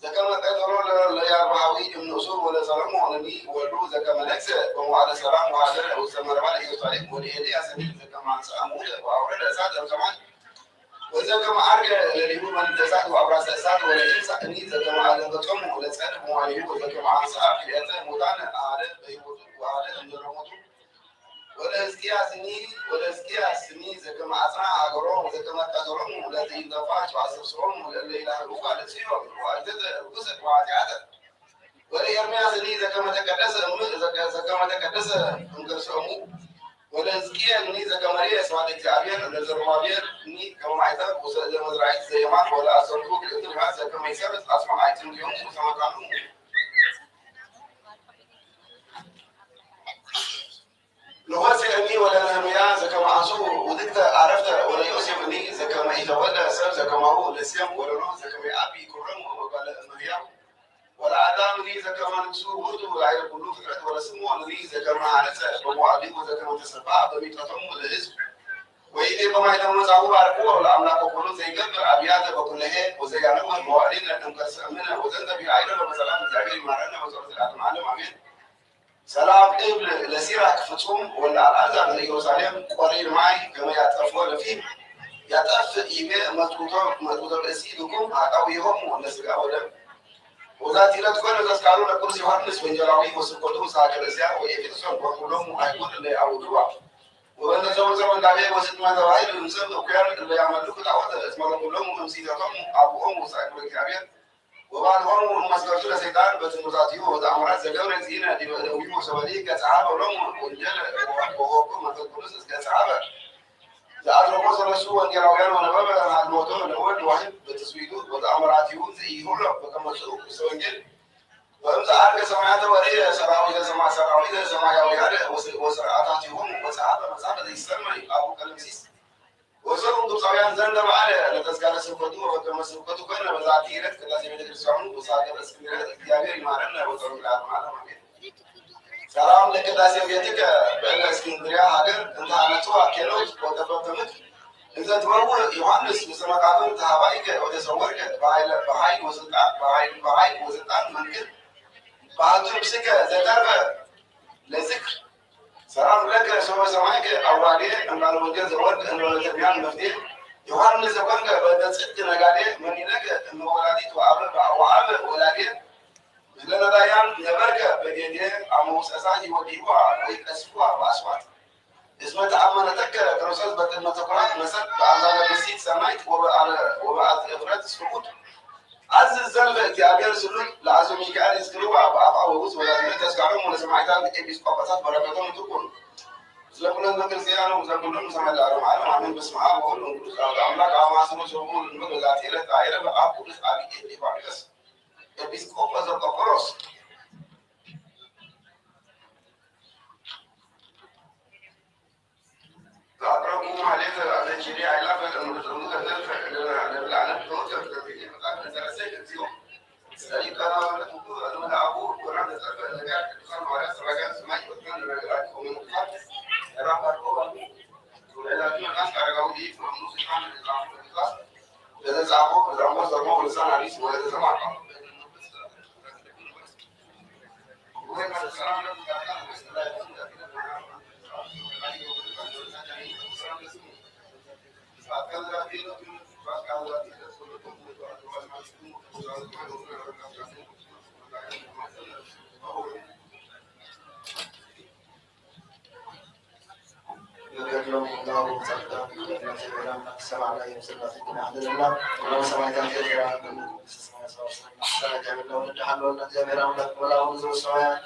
ዘከመ ቀተሎ ለያርብሃዊ እምንእሱ ወለሰሎሞንኒ ወልዱ ዘከመ ነግሰ በመዋዕለ ሰላም ወሃደረ ውስተ መረባ ለኢየሩሳሌም ወለኤልያስኒ ዘከመ አንስአ ሙለ ወአውረደ እሳተ እምሰማይ ወዘከመ ዐርገ ለሊሁ መንግስተ እሳት ወአብራሰ እሳት ወለኢንሳእኒ ዘከመ አደንገጾሙ ለጸድፍ መዋሊሁ ወዘከመ አንስአ ክልኤተ ሙታነ አሐደ በሕይወቱ ወአሐደ እምድረ ሞቱ። ወለሕዝቅያስኒ ወለሕዝቅያስኒ ዘከመ አጽንዐ ሀገሮም ወዘከመ ቀተሎሙ ለዘኢንተፋ ወአሰብስቦሙ ለእለ ይላህልውዋ ለጽዮን ወአልተተ ርኩሰት ወኃጢአተ። ወለኤርምያስኒ ዘከመ ተቀደሰ እም- ዘከ- ዘከመ ተቀደሰ እምከርሰ እሙ። ወለሕዝቅኤልኒ ዘከመ ርእየ ስብሐተ እግዚአብሔር ለዘሩባቤልኒ ከመ ማዕተብ ውስተ እደ መዝራዕት ዘየማን ወለአሰርቱ ክልኤቱ ነቢያት ዘከመ ይሰርጽ አጽብዓቲሆሙ ውስተ መካኖሙ። ለሆሴዕኒ ወለነህምያ ዘከመ አንሱ ውድቅተ አረፍተ ወለዮሴፍኒ ዘከመ ኢተወልደ ሰብ ዘከማሁ ለሴም ወለኖህ ዘከመ ይአቢ ክብሮሙ እምጓለ እመሕያው። ወለአዳምኒ ዘከመ ንጉሱ ውእቱ ላዕለ ኩሉ ፍጥረት ወለስምዖንኒ ዘከመ ሐነጸ በመዋዕሊሁ ወዘከመ ተሰብአ በሚጠቶሙ ለሕዝብ። ወይቤ በማይ ተመጻኡ ባርክዎ ለአምላከ ኩሉ ዘይገብር አብያተ በኩለሄ ወዘያነወ መዋዕሊነ እምከርሰ እምነ ወዘንተ ቢል አይረፈ በሰላም እግዚአብሔር ይማረነ በጸሎተ ለዓለመ ዓለም አሜን። ሰላም እብል ለሲራክ ፍጹም ወለአልዓዛር ለኢየሩሳሌም ቆሪር ማይ ከመ ያጠፍኦ ለፊም ያጠፍእ ይቤ መጥቁቶ መጥቁቶ ብእሲ ድኩም አጣዊሆሙ ለስጋ ወደም። ወዛቲ ዕለት ኮነ ተስካሩ ለቅዱስ ዮሐንስ ወንጌላዊ ወስብከቱ ሳቅል እስያ ወኤፌሶን ወኩሎሙ አይሁድ እለ አውድዋ። ወበእንተ ዘውፀ ወንዳቤ ወስጥመ ተባሂል እምሰብ እኩያን እለ ያመልኩ ጣዖተ እስመ ለኩሎሙ እምሲተቶሙ አብኦሙ ሳይኩ እግዚአብሔር። ወባልሆሙ እመስከርቱ ለሰይጣን በትምህርታቲሁ ወተአምራት ዘገብረ እግዚእነ ዲበ እደዊሁ ወሰበሊ ገጸሃ በሎሙ ወንጀለ ወወሃቦ መንፈስ ቅዱስ እስከ ጸሃበ ዘአትረፎ ሰለስቱ ወንጌላውያን ወነበበ ሃልወቶ ለወልድ ዋህድ በትስቢቱ ወተአምራቲሁ ዘኢይሁሎ በከመ ጽሑፍ ውስተ ወንጌል። ወእምዘ ዐርገ ሰማያተ ወርእየ ሰራዊተ ሰማ- ሰራዊተ ሰማያውያነ ወስ- ወስርዓታቲሆሙ ወጸሃፈ መጽሐፈ ዘይሰመይ አቡ ቀለምሲስ። ወሰሩ ግብፃውያን ዘንተ በዓለ ለተዝካረ ስብከቱ ወበከመ ስብከቱ ኮነ በዛቲ ዕለት ቅዳሴ ቤተ ክርስቲያኑ ውሳገር እስክንድርያ። እግዚአብሔር ይማረነ ወጸሩ ለዓለመ ዓለም አሜን። ሰላም ለቅዳሴ ቤትከ በእለ እስክንድርያ ሀገር እንተ ሀነጽዋ ኬኖት ወጠበብተ ምድር እንተ ትበውእ ዮሐንስ ምስለ መቃብር ተሃባይከ ወተሰወርከ በኃይለ- በኃይል ወስልጣን በኃይል በኃይል ወስልጣን መንክር በሀቱ ምስከ ዘተርፈ ለዝክር ሰላም ለከ ሰው ሰማይከ አውራዴ እምባለ ወልደ ዘወልድ እንበለ ተቢያን መፍትሄ ዮሐንስ ዘኮንከ በእንተ ጽድቅ ነጋዴ መኒነከ እመ ወላዲት ወአበ ወአበ ወላዴ ምስለ ነዳያን ነበርከ በዴዴ አመ ውስተ እሳት ይወድይዋ ወይ ቀስፍዋ በአስዋት እስመ ተአመነተከ ክርስቶስ በቅድመ ተኩራት መሰል በአምሳለ ብእሲት ሰናይት ወበአለ- ወበአቲ እፍረት ስርጉድ አዝዝ ዘንበ እግዚአብሔር ስሉል ለአዞ ሚካኤል ይዝክርዋ በአፍአ ወውስጥ ወላዝነ ተስካሮም ወለሰማዕታት ኤጲስቆጶሳት በረከቶም ትኩን ምስለ ኩለን በክርስቲያኑ ምስለ ኩሎም ሰማይ ለዓለመ ዓለም አሜን። በስመ አብ ወወልድ ወመንፈስ ቅዱስ አሐዱ አምላክ። አማስኖ ሰሙ ልንበር በዛቲ ዕለት አይረ በአብ ቅዱስ አብይ ኤጲፋንዮስ ኤጲስቆጶስ ዘቆጵሮስ ገድሎም ኩሎም ጸጋ ሰማዕና የምስልና ጽድቅና ያሕልልና። ኩሎም ሰማዕታት ኤርትራ ሰማዕታት ወልድ ሓለወና እግዚኣብሔር ኣምላክ መላኡ ንዘው ሰማያት።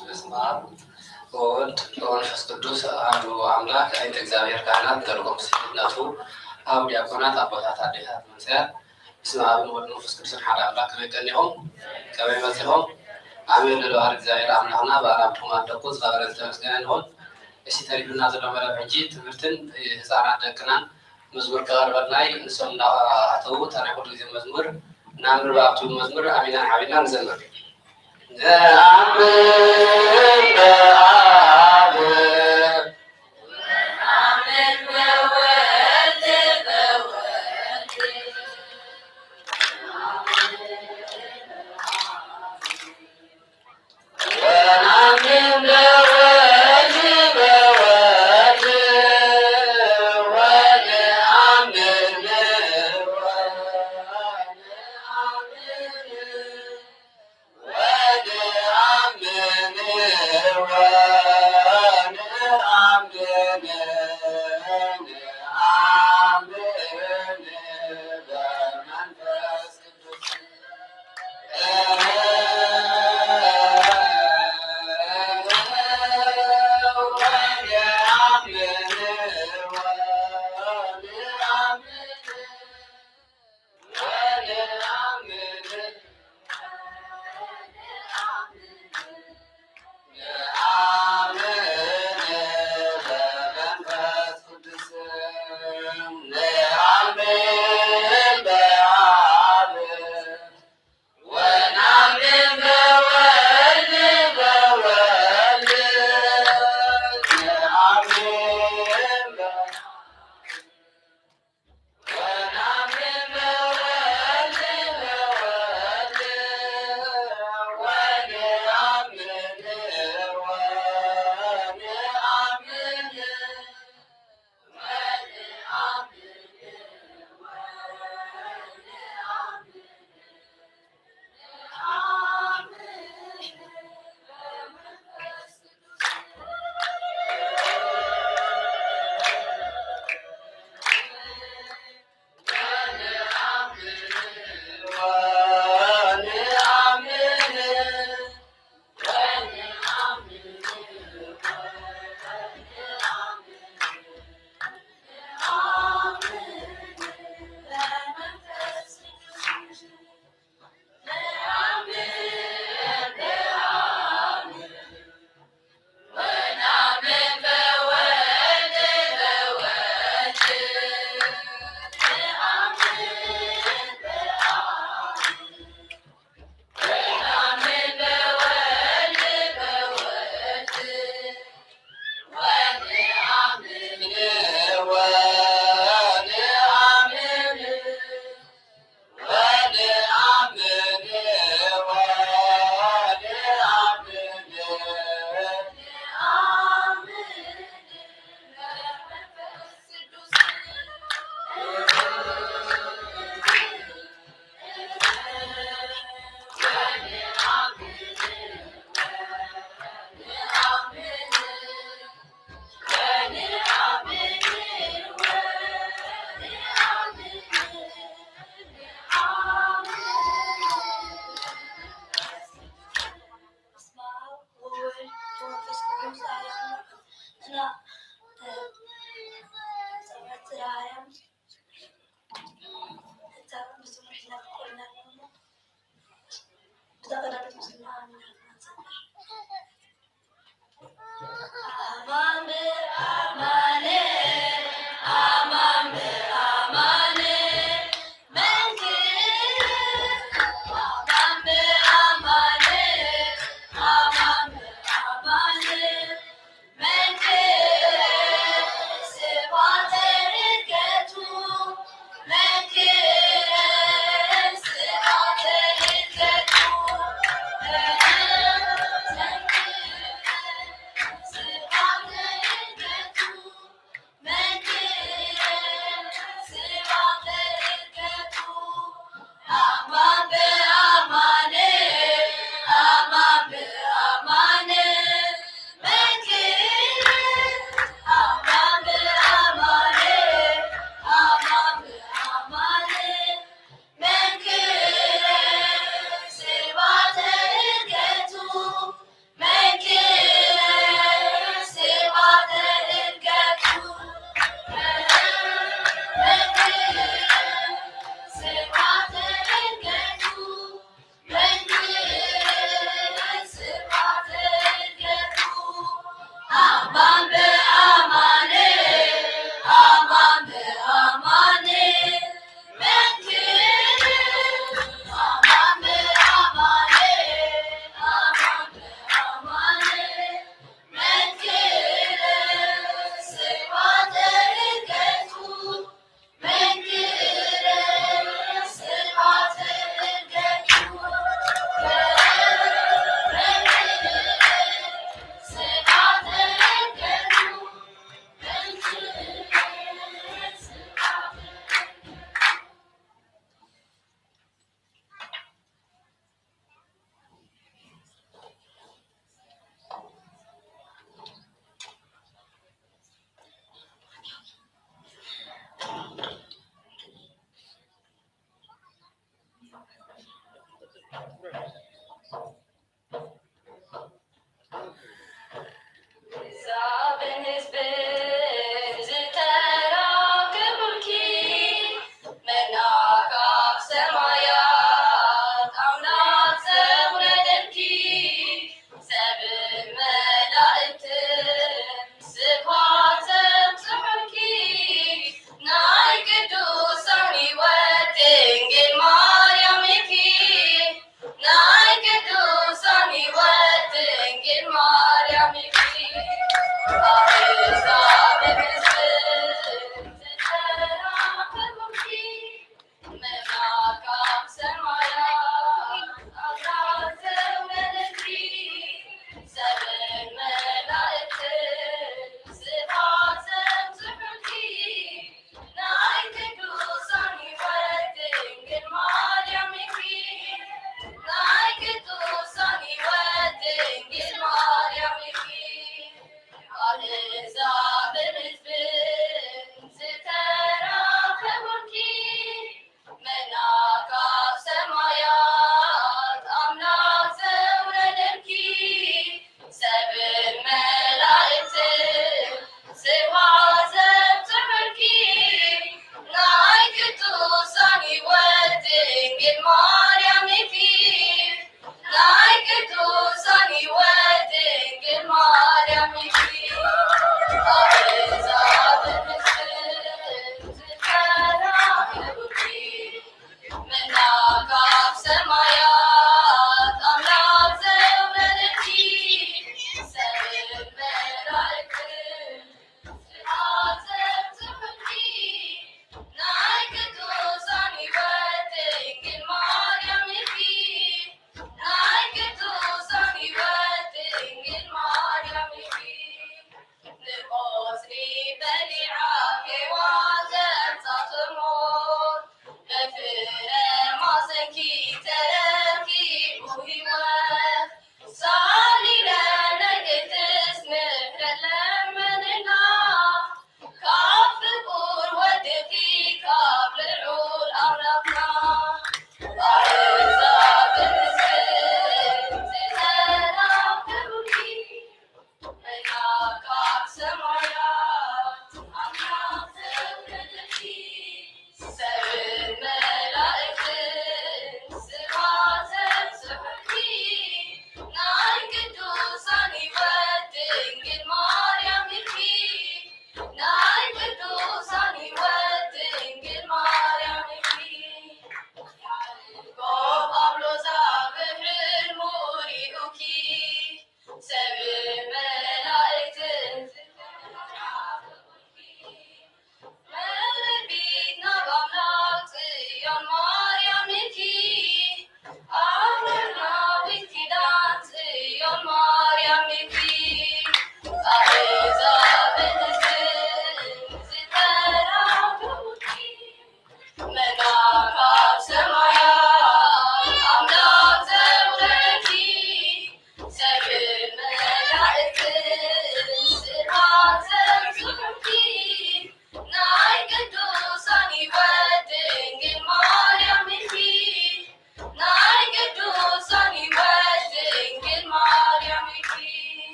በስመ አብ ኣሉ ኣምላክ ኣይንተ እግዚኣብሔር ካህናት፣ ተልእኮ ምስክርነቱ ኣብ ዲያቆናት ኣቦታት ኣዴታት መንሰያት፣ በስመ ኣብ ወወልድ ወመንፈስ ቅዱስ ሓደ ኣምላክ። ከመይ ቀኒኹም? ከመይ መጺኹም? ኣሜን። ለባህር እግዚኣብሔር ኣምላኽና ብኣራብትኩም ኣደኩ ዝኸበረ ዝተመስገነ ይኹን። እሺ፣ ተሪፉና ዘሎ መደብ ሕጂ ትምህርትን ህፃናት ደቅናን መዝሙር ክቐርበልና እዩ። ንሶም እናኣተዉ እታ ናይ ኩሉ ግዜ መዝሙር እናንብብ ኣብቲ መዝሙር ኣሚናን ሓቢርና ንዘምር። ነኣምን በኣብ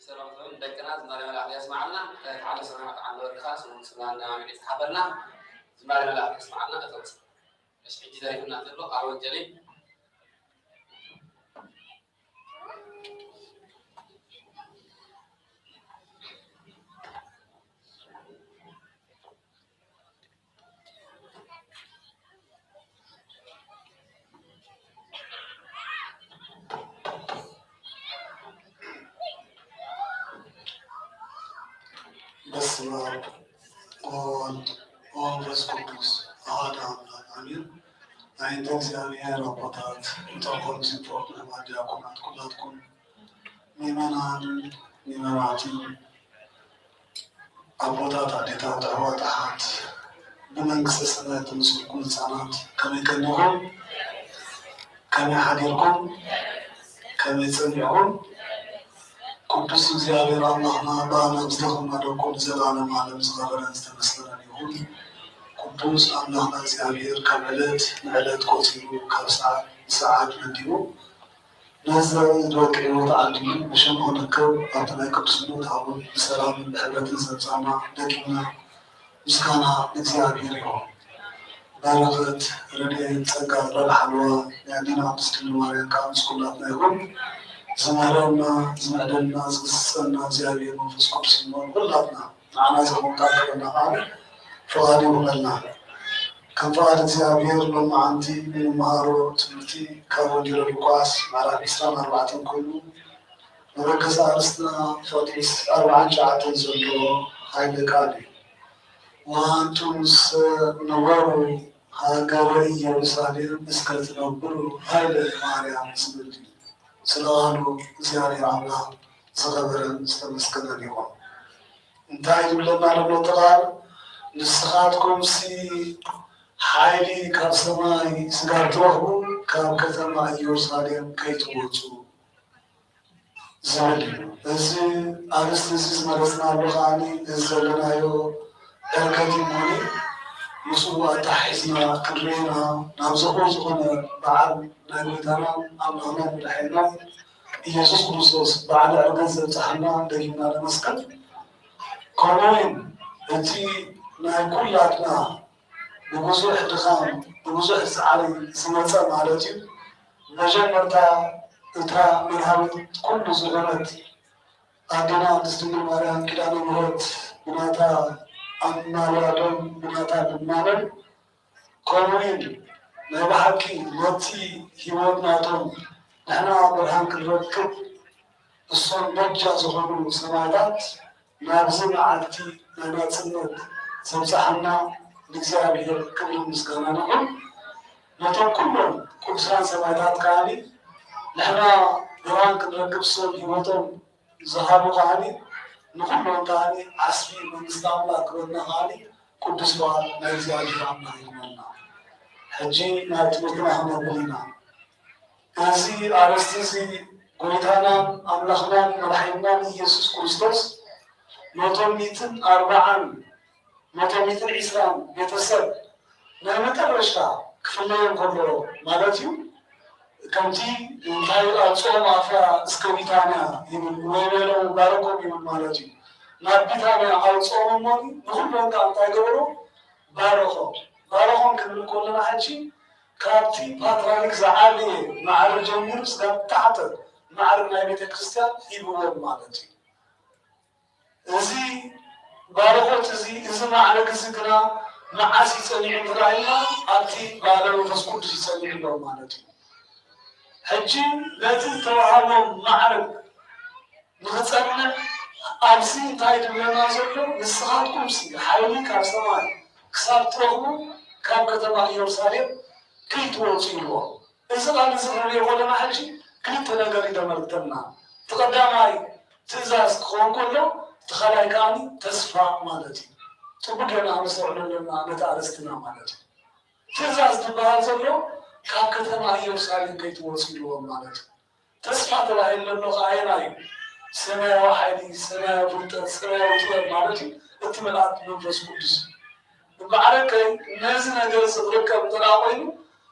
ሰላም ደቅና ዝማሬ መላእክት የስማዓልና። ተዓለ ሰማዕ ተዓለ ወድኻ ስሙ ስምና እንዳማሚን ይጽሓፈልና። ዝማሬ መላእክት የስማዓልና። እቶም እሺ፣ ሕጂ ዘሪፍና ዘሎ ቃል ወንጌል እዩ። በስመ አብ ወወልድ ወመንፈስ ቅዱስ አሐዱ አምላክ አሜን። ኣይንተ እግዚኣብሔር ኣቦታት፣ እንተኾን ሲምፎን ዲያቆናት ኩላትኩም ምእመናን፣ ምእመናትን፣ ኣቦታት፣ ኣዴታት፣ ኣሕዋት፣ ኣሓት፣ ብመንግስተ ሰማያት ተመስልኩም ህፃናት፣ ከመይ ቀኒኹም? ከመይ ሓዲርኩም? ከመይ ጸኒዕኩም? ቅዱስ እግዚኣብሔር ኣምላኽና፣ ብኣና ብዝደኸምና ደቁ ንዘለዓለም ዓለም ዝኸበረን ዝተመስገነን ይኹን። ቅዱስ ኣምላኽና እግዚኣብሔር ካብ ዕለት ንዕለት ቆጺሩ፣ ካብ ሰዓት ንሰዓት መዲቡ፣ ነዚ ዝወቅዕ ህይወት ዓዲሉ ብሽም ክንክብ ኣብቲ ናይ ቅዱስነቱ ሃቡን ብሰላምን ብሕብረትን ዘምጻና ደጊምና ምስጋና ንእግዚኣብሔር ይኹን። በረኸት፣ ረድኤት፣ ጸጋ፣ ጽላል ሓልዋ ናይ ኣዴና ቅድስት ድንግል ማርያም ከኣ ምስ ኩላትና ይኹን። ዝምህረና፣ ዝምዕደልና፣ ዝግስጸና እግዚኣብሔር መንፈስ ቅዱስ ይኹን። ኩላትና ንዓና ዝኸውን ቃል ክህበና ከኣ ፍቓዱ ይኹነልና። ከም ፍቓድ እግዚኣብሔር ሎማዓንቲ እንመሃሮ ትምህርቲ ካብ ወንጌለ ሉቃስ ምዕራፍ ዕስራን ኣርባዕተን ኮይኑ፣ መበገሲ ኣርእስትና ፍቕዲ ኣርባዓን ትሽዓተን ዘሎ ሓይለ ቃል እዩ። ወኣንቱምሰ ንበሩ ሃገረ ኢየሩሳሌም እስከ ትነብሩ ሃይለ ማርያም ዝብል እዩ። ስለ ቃሉ እግዚኣብሔር ኣምላኽ ዝኸበረን ዝተመስገነን ይኹን። እንታይ ይብለና ኣሎ እቲ ቃል? ንስኻትኩምሲ ሓይሊ ካብ ሰማይ ስጋብ ትረኽቡ ካብ ከተማ ኢየሩሳሌም ከይትወጹ ዝብል እዩ። እዚ ኣርእስቲ እዚ ዝመረጽናሉ ከኣ እዚ ዘለናዮ ዕርገት እዩ እሞ ምስኡ ኣተሓሒዝና ክንርእዮ ኢና። ናብ ዝኹ ዝኾነ በዓል ናይ ጎይታና ኣምላኽና መድሓኒና ኢየሱስ ክርስቶስ በዓለ ዕርገት ዘብጽሓና ደጊምና ነመስግን። ከምኡ እውን እቲ ናይ ኩላትና ብብዙሕ ድኻም ብብዙሕ ጻዕሪ ዝመጸ ማለት እዩ። መጀመርታ እታ መርሃዊት ኩሉ ዝኾነት ኣዴና ቅድስት ድንግል ማርያም ኪዳነ ምሕረት ብናታ ኣማልዳን ብናታ ልማናን ከምኡውን ናይ ብሓቂ ነቲ ህይወት ናቶም ንሕና ብርሃን ክንረክብ እሶም በጃ ዝኾኑ ሰማዕታት ናብዚ መዓልቲ ናይ ናጽነት ዘብጽሓና ንእግዚኣብሔር ክብሪ ምስጋና ይኹን። ነቶም ኩሎም ቅዱሳን ሰማዕታት ከኣ ንሕና ብርሃን ክንረክብ እሶም ህይወቶም ዝሃቡ ከኣ ንኹሎም ከኣ ዓስቢ መንግስቲ ኣምላኽ ክበና ከኣ ቅዱስ በዓል ናይ እግዚኣብሔር ኣምላኽ ይግበረልና። ሕጂ ናብ ትምህርትና ክነብል ኢና። እዚ ኣርእስቲ እዚ ጎይታናን ኣምላኽናን መድሓኒናን ኢየሱስ ክርስቶስ ነቶም ሚእትን ኣርባዓን ነቶም ሚእትን ዒስራን ቤተሰብ ናይ መጨረሽታ ክፍለዮም ከሎ ማለት እዩ። ከምቲ እንታይ ኣውፅኦም ኣፍያ እስከ ቢታንያ ይብል ወይ በሎም ባረኮም ይብል ማለት እዩ። ናብ ቢታንያ ኣውፅኦም እሞ ንኹሎም ከዓ እንታይ ገበሩ? ባረኾም። ባረኾም ክንብል ከለና ሕጂ ካብቲ ፓትርያርክ ዝዓበየ ማዕርግ ጀሚሩ ስጋብ ታሕተ ማዕርግ ናይ ቤተ ክርስቲያን ሂብዎም ማለት እዩ። እዚ ባረኾት እዚ እዚ ማዕርግ እዚ ግና መዓስ ይጸኒዑ እንተባሂልና ኣብቲ ባህረ መንፈስ ቅዱስ ይጸኒዑ ኣለዉ ማለት እዩ። ሕጂ ነቲ ዝተዋሃቦም ማዕርግ ንኽጸንዕ ኣብዚ እንታይ ድብለና ዘሎ ንስኻትኩም ሲ ሓይሊ ካብ ሰማይ ክሳብ ትረኽቡ ካብ ከተማ ኢየሩሳሌም ከይትወፁ ኢልዎ። እዚ ቃል እዚ ክንሪኦ ከለና ሕጂ ክልተ ነገር እዩ ዘመልክተና። እቲ ቀዳማይ ትእዛዝ ክኸውን ከሎ እቲ ካልኣይ ከዓኒ ተስፋ ማለት እዩ። ፅቡቅ ጌርና ክንስተውዕሎ ኣለና ነቲ ኣርእስትና ማለት እዩ። ትእዛዝ ዝበሃል ዘሎ ካብ ከተማ ኢየሩሳሌም ከይትወፁ ኢልዎም ማለት እዩ። ተስፋ ተባሂሉ ዘሎ ከዓየና እዩ። ሰማያዊ ሓይሊ፣ ሰማያዊ ፍልጠት፣ ሰማያዊ ጥበብ ማለት እዩ። እቲ መልኣክ መንፈስ ቅዱስ እምበኣረከይ ነዚ ነገር እዚ ክርከብ እንተደኣ ኮይኑ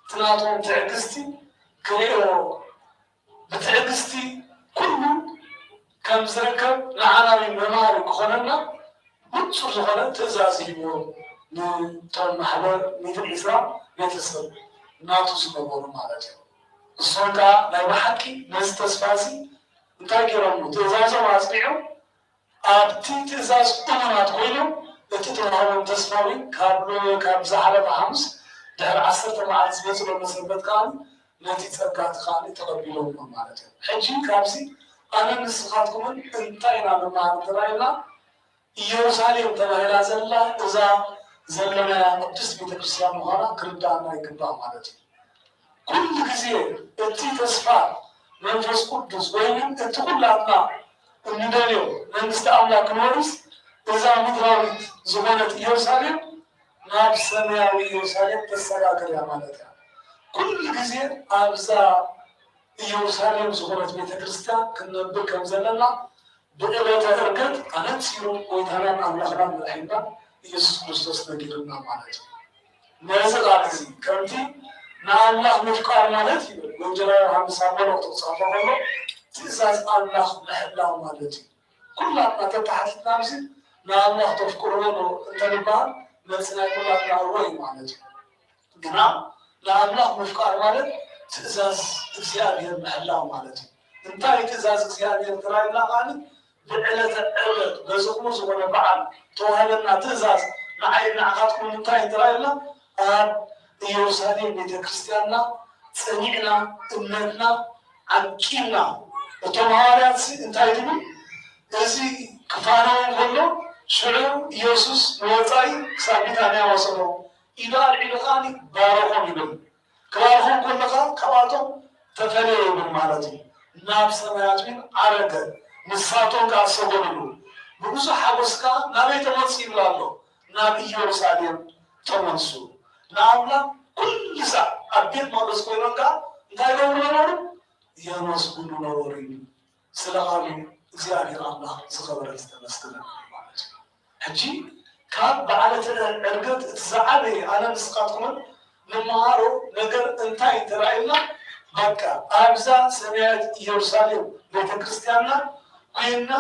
እቲ ናቶም ትዕግስቲ ክርእዮ ብትዕግስቲ ኩሉ ከም ዝርከብ ንዓና እውን መምሃሪ ክኾነና ብፁር ዝኾነ ትእዛዝ ሂብዎም ንቶም ማሕበር ሚእትን ዕስራ ቤተሰብ ናቱ ዝነበሩ ማለት እዩ። እሶም ከዓ ናይ ብሓቂ ነዚ ተስፋ እዚ እንታይ ገይሮም ትእዛዞም ኣፅኒዖም ኣብቲ ትእዛዝ እሙናት ኮይኖም እቲ ተዋህቦም ተስፋ እውን ካብ ሎ ካብ ዝሓለፈ ሓሙስ ድሕሪ ዓሰርተ መዓልቲ ዝመፅእ ዘሎ ሰንበት ከዓ ነቲ ጸጋ እቲ ከኣ ተቐቢሎሞ ማለት እዩ። ሕጂ ካብዚ ኣነ ንስኻትኩምን እንታይ ኢና ንመሃር እንተባሂልና ኢየሩሳሌም ተባሂላ ዘላ እዛ ዘለናያ ቅድስት ቤተክርስትያን ምዃና ክርዳእና ይግባእ ማለት እዩ። ኩሉ ግዜ እቲ ተስፋ መንፈስ ቅዱስ ወይ እውን እቲ ኩላትና እንደልዮ መንግስቲ ኣምላክ ክንወርስ እዛ ምድራዊት ዝኾነት ኢየሩሳሌም ናብ ሰማያዊ ኢየሩሳሌም ተሰጋግር እያ ማለት እያ። ኩሉ ግዜ ኣብዛ ኢየሩሳሌም ዝኾነት ቤተክርስትያን ክንነብር ከም ዘለና ብዕለተ ዕርገት ኣነጺሩ ጎይታናን ኣምላኽናን መድሓኒናን ኢየሱስ ክርስቶስ ነጊርና ማለት እዩ። ነዚ ቃል እዚ ከምቲ ንኣምላኽ ምፍቃር ማለት ይብል ወንጌላዊ ዮሃንስ ኣብ መልእኽቱ ክጸሓፎ ከሎ ትእዛዝ ኣምላኽ ምሕላው ማለት እዩ። ኩላትና ተተሓቲትና ኣብዚ ንኣምላኽ ተፍቅርዎ ዶ እንተንበሃል መልሲ ናይ ኩላትና እወ እዩ ማለት እዩ። ግና ንኣምላኽ ምፍቃር ማለት ትእዛዝ እግዚኣብሔር ምሕላው ማለት እዩ። እንታይ ትእዛዝ እግዚኣብሔር ተባሂልና ከዓኒ ብዕለተ ዕርገት በዚ ክቡር ዝኾነ በዓል ተዋህበና ትእዛዝ ንዓይ ንዓኻትኩም እንታይ ተባሂልና ኣብ ኢየሩሳሌም ቤተ ክርስቲያንና ጸኒዕና እምነትና ዓቂብና እቶም ሃዋርያት እንታይ ድብል እዚ ክፋነው ከሎ ሽዑ ኢየሱስ ንወጻኢ ክሳብ ቢታንያ ወሰዶ ኢዱ ኣልዒሉ ከዓኒ ባረኾም ይብል። ክባርኾም ከሎ ከዓ ካብኣቶም ተፈለየ ይብል ማለት እዩ። ናብ ሰማያት እውን ዓረገ፣ ንሳቶም ከዓ ሰገዱሉ። ብብዙሕ ሓጎስ ከዓ ናበይ ተመልሱ ይብል ኣሎ? ናብ ኢየሩሳሌም ተመልሱ። ንኣምላኽ ኩሉ ሳዕ ኣብ ቤት መቕደስ ኮይኖም ከዓ እንታይ ይገብሩ ነበሩ? የመስግኑ ነበሩ እዩ። ስለ ቃሉ እግዚኣብሔር ኣምላኽ ዝኸበረ ዝተመስገነ ይኹን ማለት እዩ። ሕጂ ካብ በዓለ ዕርገት እቲ ዝዓበየ ኣነ ንስኻትኩምን ንመሃሮ ነገር እንታይ እንተራእዩና በቃ ኣብዛ ሰማያዊት ኢየሩሳሌም ቤተ ክርስቲያንና ኮይንና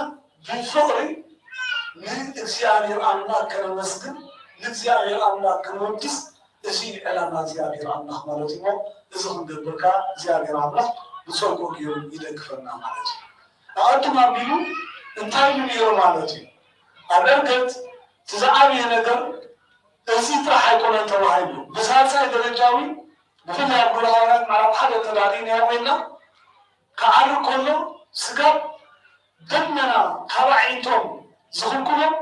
ብፍቕሪ ንእግዚኣብሔር ኣምላኽ ከነመስግን ንእግዚኣብሔር ኣምላኽ ክንወድስ እዚ ዕላማ እግዚኣብሔር ኣምላኽ ማለት እዩ። እዚ ክንገብር ከዓ እግዚኣብሔር ኣምላኽ ብጸጉኡ ገይሩ ይደግፈና ማለት እዩ። ኣቐድም ኣቢሉ እንታይ ኢሉ ነይሩ ማለት እዩ? ኣብ ዕርገት እቲ ዝዓበየ ነገር እዚ ጥራሕ ኣይኮነን ተባሂሉ። ብሳልሳይ ደረጃ እውን ብፍላይ ኣብ ግብረ ሃዋርያት ምዕራፍ ሓደ ተዳሊና ኮይና ክዓርግ ከሎ ስጋብ ደመና ካብ ኣዒንቶም ዝኽልክሎም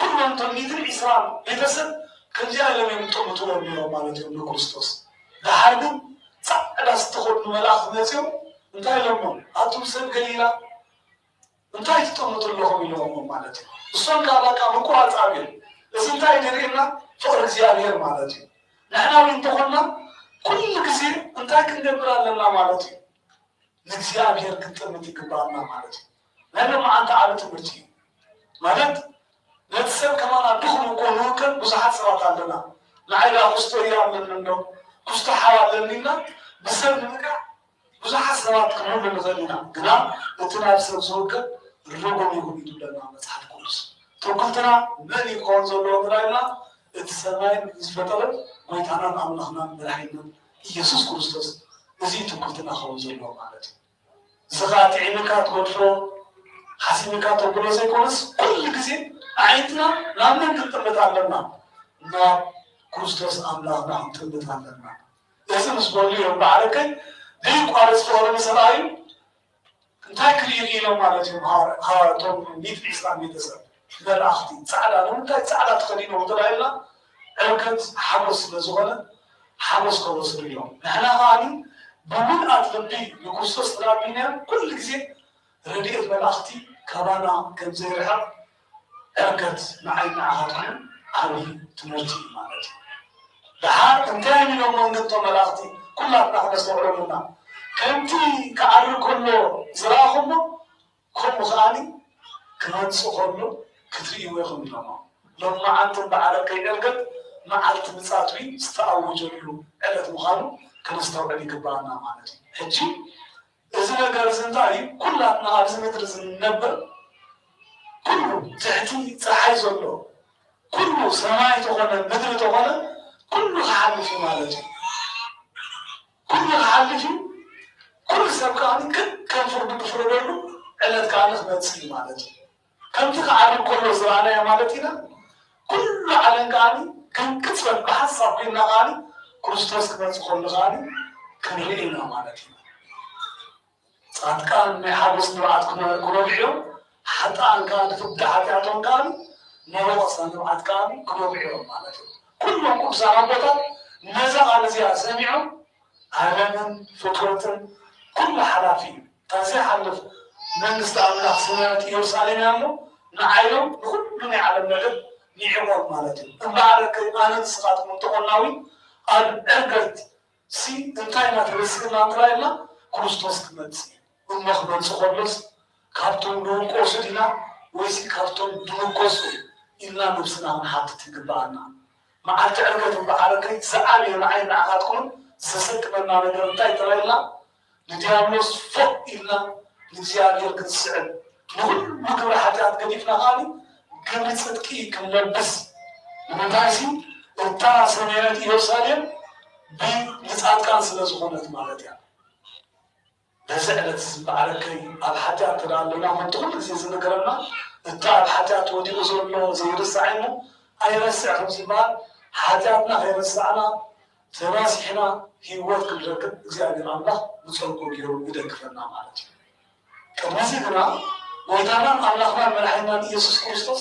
ኩሎም እቶም ሚእትን ዒስራን ቤተሰብ ከምዚኣ ኢሎም እዮም ዝጥምትዎም ነይሮም ማለት እዮም ንክርስቶስ። ደሓር ግን ጻዕዳ ዝተኸድኑ መላእኽቲ መጺኦም እንታይ ኢሎሞም? ኣቱም ሰብ ገሊላ እንታይ ትጥምቱ ኣለኹም? ኢሎሞም ማለት እዩ። እሶም ከዓ በቃ ምቁራጽ ኣብዮም። እዚ እንታይ ዘርእየና? ፍቕሪ እግዚኣብሔር ማለት እዩ። ንሕና እውን እንተኾንና ኩሉ ግዜ እንታይ ክንገብር ኣለና ማለት እዩ? ንእግዚኣብሔር ክንጥምት ይግባኣና ማለት እዩ። ናይ ሎማዓንቲ ዓቢ ትምህርቲ እዩ። ማለት ነቲ ሰብ ከማና ድኹም እኮ ንውከል ብዙሓት ሰባት ኣለና። ንዓይ ደኣ ኩስቶ እያ ኣለኒ እንዶ ኩስቶ ሓው ኣለኒ ኢልና ብሰብ ንምንቃዕ ብዙሓት ሰባት ክንህሉ ንኽእል ኢና። ግና እቲ ናብ ሰብ ዝውከል ርጉም ይኹን እዩ ዝብለና መጽሓፍ ቅዱስ። ትውክልትና መን እዩ ክኸውን ዘለዎ እንተዳኢልና እቲ ሰማይን ዝፈጠረ ጎይታናን ኣምላኽናን መድሓኒናን ኢየሱስ ክርስቶስ እዚ እዩ ትውክልትና ክኸውን ዘለዎ ማለት እዩ። እዚ ኸዓ ጥዒምካ ትገድፎ ሓሲምካ ተብሎ ዘይኮነስ ኩሉ ግዜ ኣዒንትና ናብ መን ክንጥምት ኣለና? ናብ ክርስቶስ ኣምላኽና ክንጥምት ኣለና። እዚ ምስ በሉ እዮም ብዓረከይ ደይቋረጽ ፍቕሪ ምስ ረኣዩ እንታይ ክርእዩ ኢሎም ማለት እዮም። ሃዋ- ሃዋ- እቶም ሚእትን ዒስራን ቤተሰብ መላእኽቲ ጻዕዳ ንምንታይ ጻዕዳ ተኸዲኖም ተባሂልና ዕርገት ሓጎስ ስለ ዝኾነ ሓጎስ ከበስሩ እዮም። ንሕና ከዓኒ ብምልኣት ልቢ ንክርስቶስ ተላቢናዮ ኩሉ ግዜ ረድኤት መላእኽቲ ካባና ከም ዘይርሕቕ ዕርገት ንዓይ ንዓኻትኩም ዓብዪ ትምህርቲ እዩ ማለት እዩ። ደሓር እንታይ እዮም ኢሎሞ ግን እቶም መላእኽቲ ኩላትና ክነስተውዕሎ ኣለና። ከምቲ ክዓርግ ከሎ ዝረኣኹሞ ከምኡ ከዓኒ ክመጽእ ከሎ ክትርእይዎ ኢኹም ኢሎሞ። ሎማዓንቲ በዓል ኣከይ ዕርገት መዓልቲ ምጽኣት ዝተኣወጀሉ ዕለት ምዃኑ ከነስተውዕል ይግባኣና ማለት እዩ። ሕጂ እዚ ነገር እዚ እንታይ እዩ? ኩላትና ኣብዚ ምድሪ ዝንነብር ኩሉ ትሕቲ ፀሓይ ዘሎ ኩሉ ሰማይ ተኾነ ምድሪ ተኾነ ኩሉ ክሓልፍ እዩ ማለት እዩ። ኩሉ ክሓልፍ እዩ። ኩሉ ሰብ ከዓ ከከም ፍርዱ ዝፍረደሉ ዕለት ከዓ ክመፅእ እዩ ማለት እዩ። ከምቲ ክዓርግ ከሎ ዝረኣናዮ ማለት ኢና። ኩሉ ዓለም ከዓኒ ከም ቅጽበት ብሓሳብ ኮይና ከዓኒ ክርስቶስ ክመጽእ ከሎ ከዓኒ ክንርኢ ኢና ማለት እዩ። ጻድቃን ናይ ሓጎስ ንብዓት ክነ- ክነብዕዮም፣ ሓጥኣን ከዓ ንፍዳ ሓጢኣቶም ከዓኒ ናይ ወቐሳ ንብዓት ከዓኒ ክነብዕዮም ማለት እዩ። ኩሎም ቅዱሳን ኣቦታት ነዛ ቃል እዚኣ ሰሚዖም ዓለምን ፍጥረትን ኩሉ ሓላፊ እዩ። እታ ዘይሓልፍ መንግስቲ ኣምላኽ ሰማያዊት ኢየሩሳሌም እያ እሞ ንዓይሎም ንኹሉ ናይ ዓለም ነገር ንዒቖም ማለት እዩ። እምበኣር ከ ኣነ ንስኻትኩም እንተኾንና እውን ኣብ ዕርገት ሲ እንታይ ኢና ተበሲርና እንተባሂልና ክርስቶስ ክመጽእ እዩ። እሞ ክመጽእ ከሎስ ካብቶም ዝውቀሱ ዲና ወይሲ ካብቶም ዝምጎሱ ኢልና ነብስና ክንሓትት ይግብኣና። መዓልቲ ዕርገት እምበኣር ከ ዝዓበየ ንዓይ ንዓኻትኩምን ዘሰክመና ነገር እንታይ ተባሂልና ንዲያብሎስ ፎእ ኢልና ንእግዚኣብሔር ክንስዕም ንኹሉ ግብሪ ሓጢኣት ገዲፍና ከዓኒ ግብሪ ጽድቂ ክንለብስ ንምንታይሲ እታ ሰማያዊት ኢየሩሳሌም ብ- ንጻድቃን ስለ ዝኾነት ማለት እያ። በዚ ዕለት እዚ በዓለከይ ኣብ ሓጢኣት ተዳ ኣለና ከምቲ ኩሉ ግዜ ዝነገረና እታ ኣብ ሓጢኣት ወዲቑ ዘሎ ዘይርስዕ እሞ ኣይረስዕ ከም ዝበሃል ሓጢኣትና ከይረሳዕና ተናሲሕና ህይወት ክንረክብ እግዚኣብሔር ኣምላኽ ብጸጉ ገይሩ ይደግፈና ማለት እዩ። ቅድሚ እዚ ግና ጎይታናን ኣምላኽናን መድሓኒናን ኢየሱስ ክርስቶስ